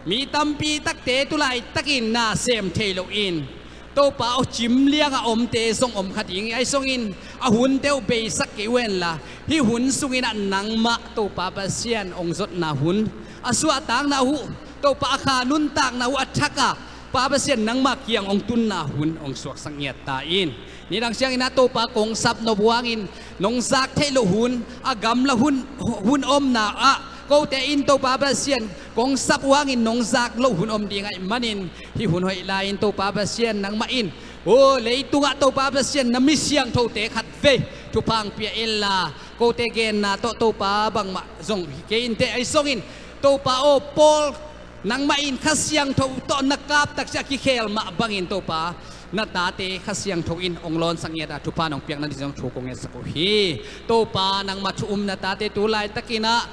mi tampi takte tu laitakin na sem thei loin, Topa aw, cim liangah omte zong om kha ding hi. Ahi zongin a hunte uh beisak kei uh henla, hih hun sungin ah nangmah Topa Pasian hong zotna hun, a suahtakna uh, Topa a kha nuntakna uh a thak a, Pa Pasian nangmah kiang hong tunna hun hong suaksak ngiat ta in. Nidang ciangin ah Topa kong sapnop uh hangin nong zak theih loh hun, a gamla hun, hun omna ah Kote in Topa Pasian kong sap uh hangin nong zak loh hun om ding ahih manin, hih hun hoih lai-in Topa Pasian nangmah in, aw, leitungah Topa Pasian na mi siangthote khat vei thupha hong pia inla, kote genna tawh Topa bangmah zong hi kei inteh, ahi zongin Topa aw, Paul nangmah in Kha Siangtho tawh na kap takciang a kikhel mah bangin Topa na tate Kha Siangtho in hong lawnsak ngiat a, thupha nong piak nading zong thu kong ngetsak uh hi. Topa nangmah thu um na tate tu laitakin ah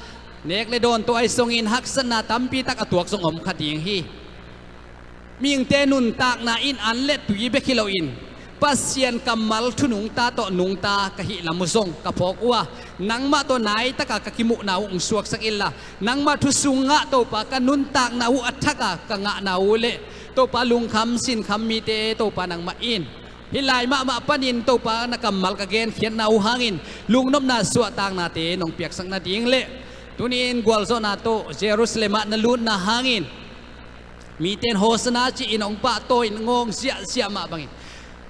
nek le dawn tawh ahi zongin haksatna tampi tak a tuak zong om kha ding hi. Mihingte nuntakna in an le tui bek hi loin Pasian kammal thu nungta tawh nungta ka hih lam uh zong ka phawk uh a, nangmah tawh nai taka ka kimuhna uh hong suaksak inla, nangmah thu sungah Topa ka nuntakna uh a thaka ka ngahna uh le Topa lungkham sinkham mite Topa nangmah in hih lai mahmah panin Topa na kammal ka genkhiatna uh hangin lungnopna suahtaknate nong piaksak nading le tuni-in gualzawhna tawh Jerusalem ah na lutna hangin mite in Hosanna ci-in hong pahtawi in ngawng ziahziah mah bangin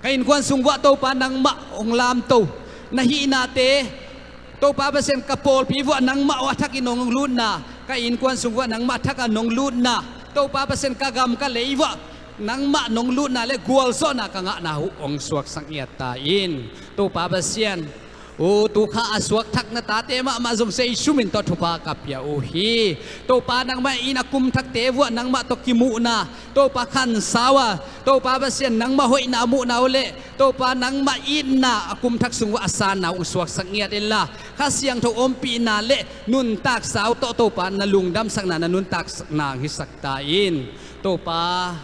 ka innkuan sung vuah Topa nangmah hong lamto na hihnate, Topa Pasian ka pawlpi vuah nangmah aw a thakin hong lutna, ka innkuan sung vuah nangmah a thaka nong lutna, Topa Pasian ka gam ka lei vuah nangmah nong lutna le gualzawhna ka ngahna uh hong suaksak ngiat ta in. Topa Pasian, aw, tukha a suakthak na tate mahmah zong Jesu min tawh thupha ka pia uh hi. Topa nangmah in a kum thakte vuah nangmah tawh kimuhna Topa khansau a, Topa Pasian nangmah hoihna a muhna uh le Topa nangmah itna a kum thak sung vuah a sanna uh hong suaksak ngiat inla, Kha Siangtho ompihna le nuntak sau tawh Topa na lungdamsakna, na nuntakna hong hisak ta in. Topa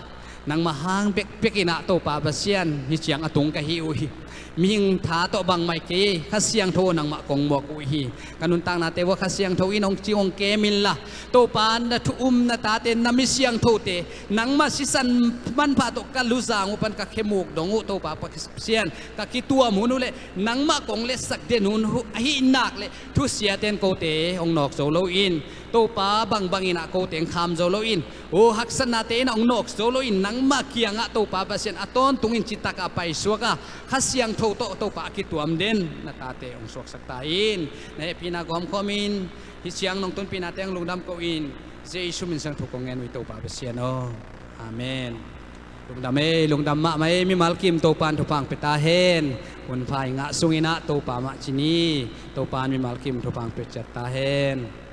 nangmah hang bekbek in ah Topa Pasian, hih ciang a tung ka hi uh hi. Mihing tha tawh bangmah kei, Kha Siangtho nangmah kong muak uh hi. Ka nuntaknate vuah Kha Siangtho in hong cing hong kem inla, Topa na thu um na tate, na mi siangthote nangmah sisan manpha tawh ka luzang uh pan ka khemuk dong uh Topa Pasian, ka kituam hun uh le nangmah kong letsak den hun uh ahih nak le thusiate in kote hong nawk zo loin, Topa bangbang in ah kote hong kham zo loin, aw, haksatnate in ah hong nawk zo loin, nangmah kiangah Topa Pasian a tawntungin citak a paisuak a, Kha Siangtho tawh Topa a kituam den na tate hong suaksak ta in. Na hehpihna gawmkhawm in hih ciang nong tunpihnate hong lungdam ko in, Jesu min siang thu kong ngen uh hi Topa Pasian aw. Amen. Lungdam ei, lungdam mahmah ei, mimal kim Topa in thupha hong pia ta hen. Hun pha i ngah sungin ah Topa mah ci ni. Topa in mimal kim thupha hong pia ciat ta hen.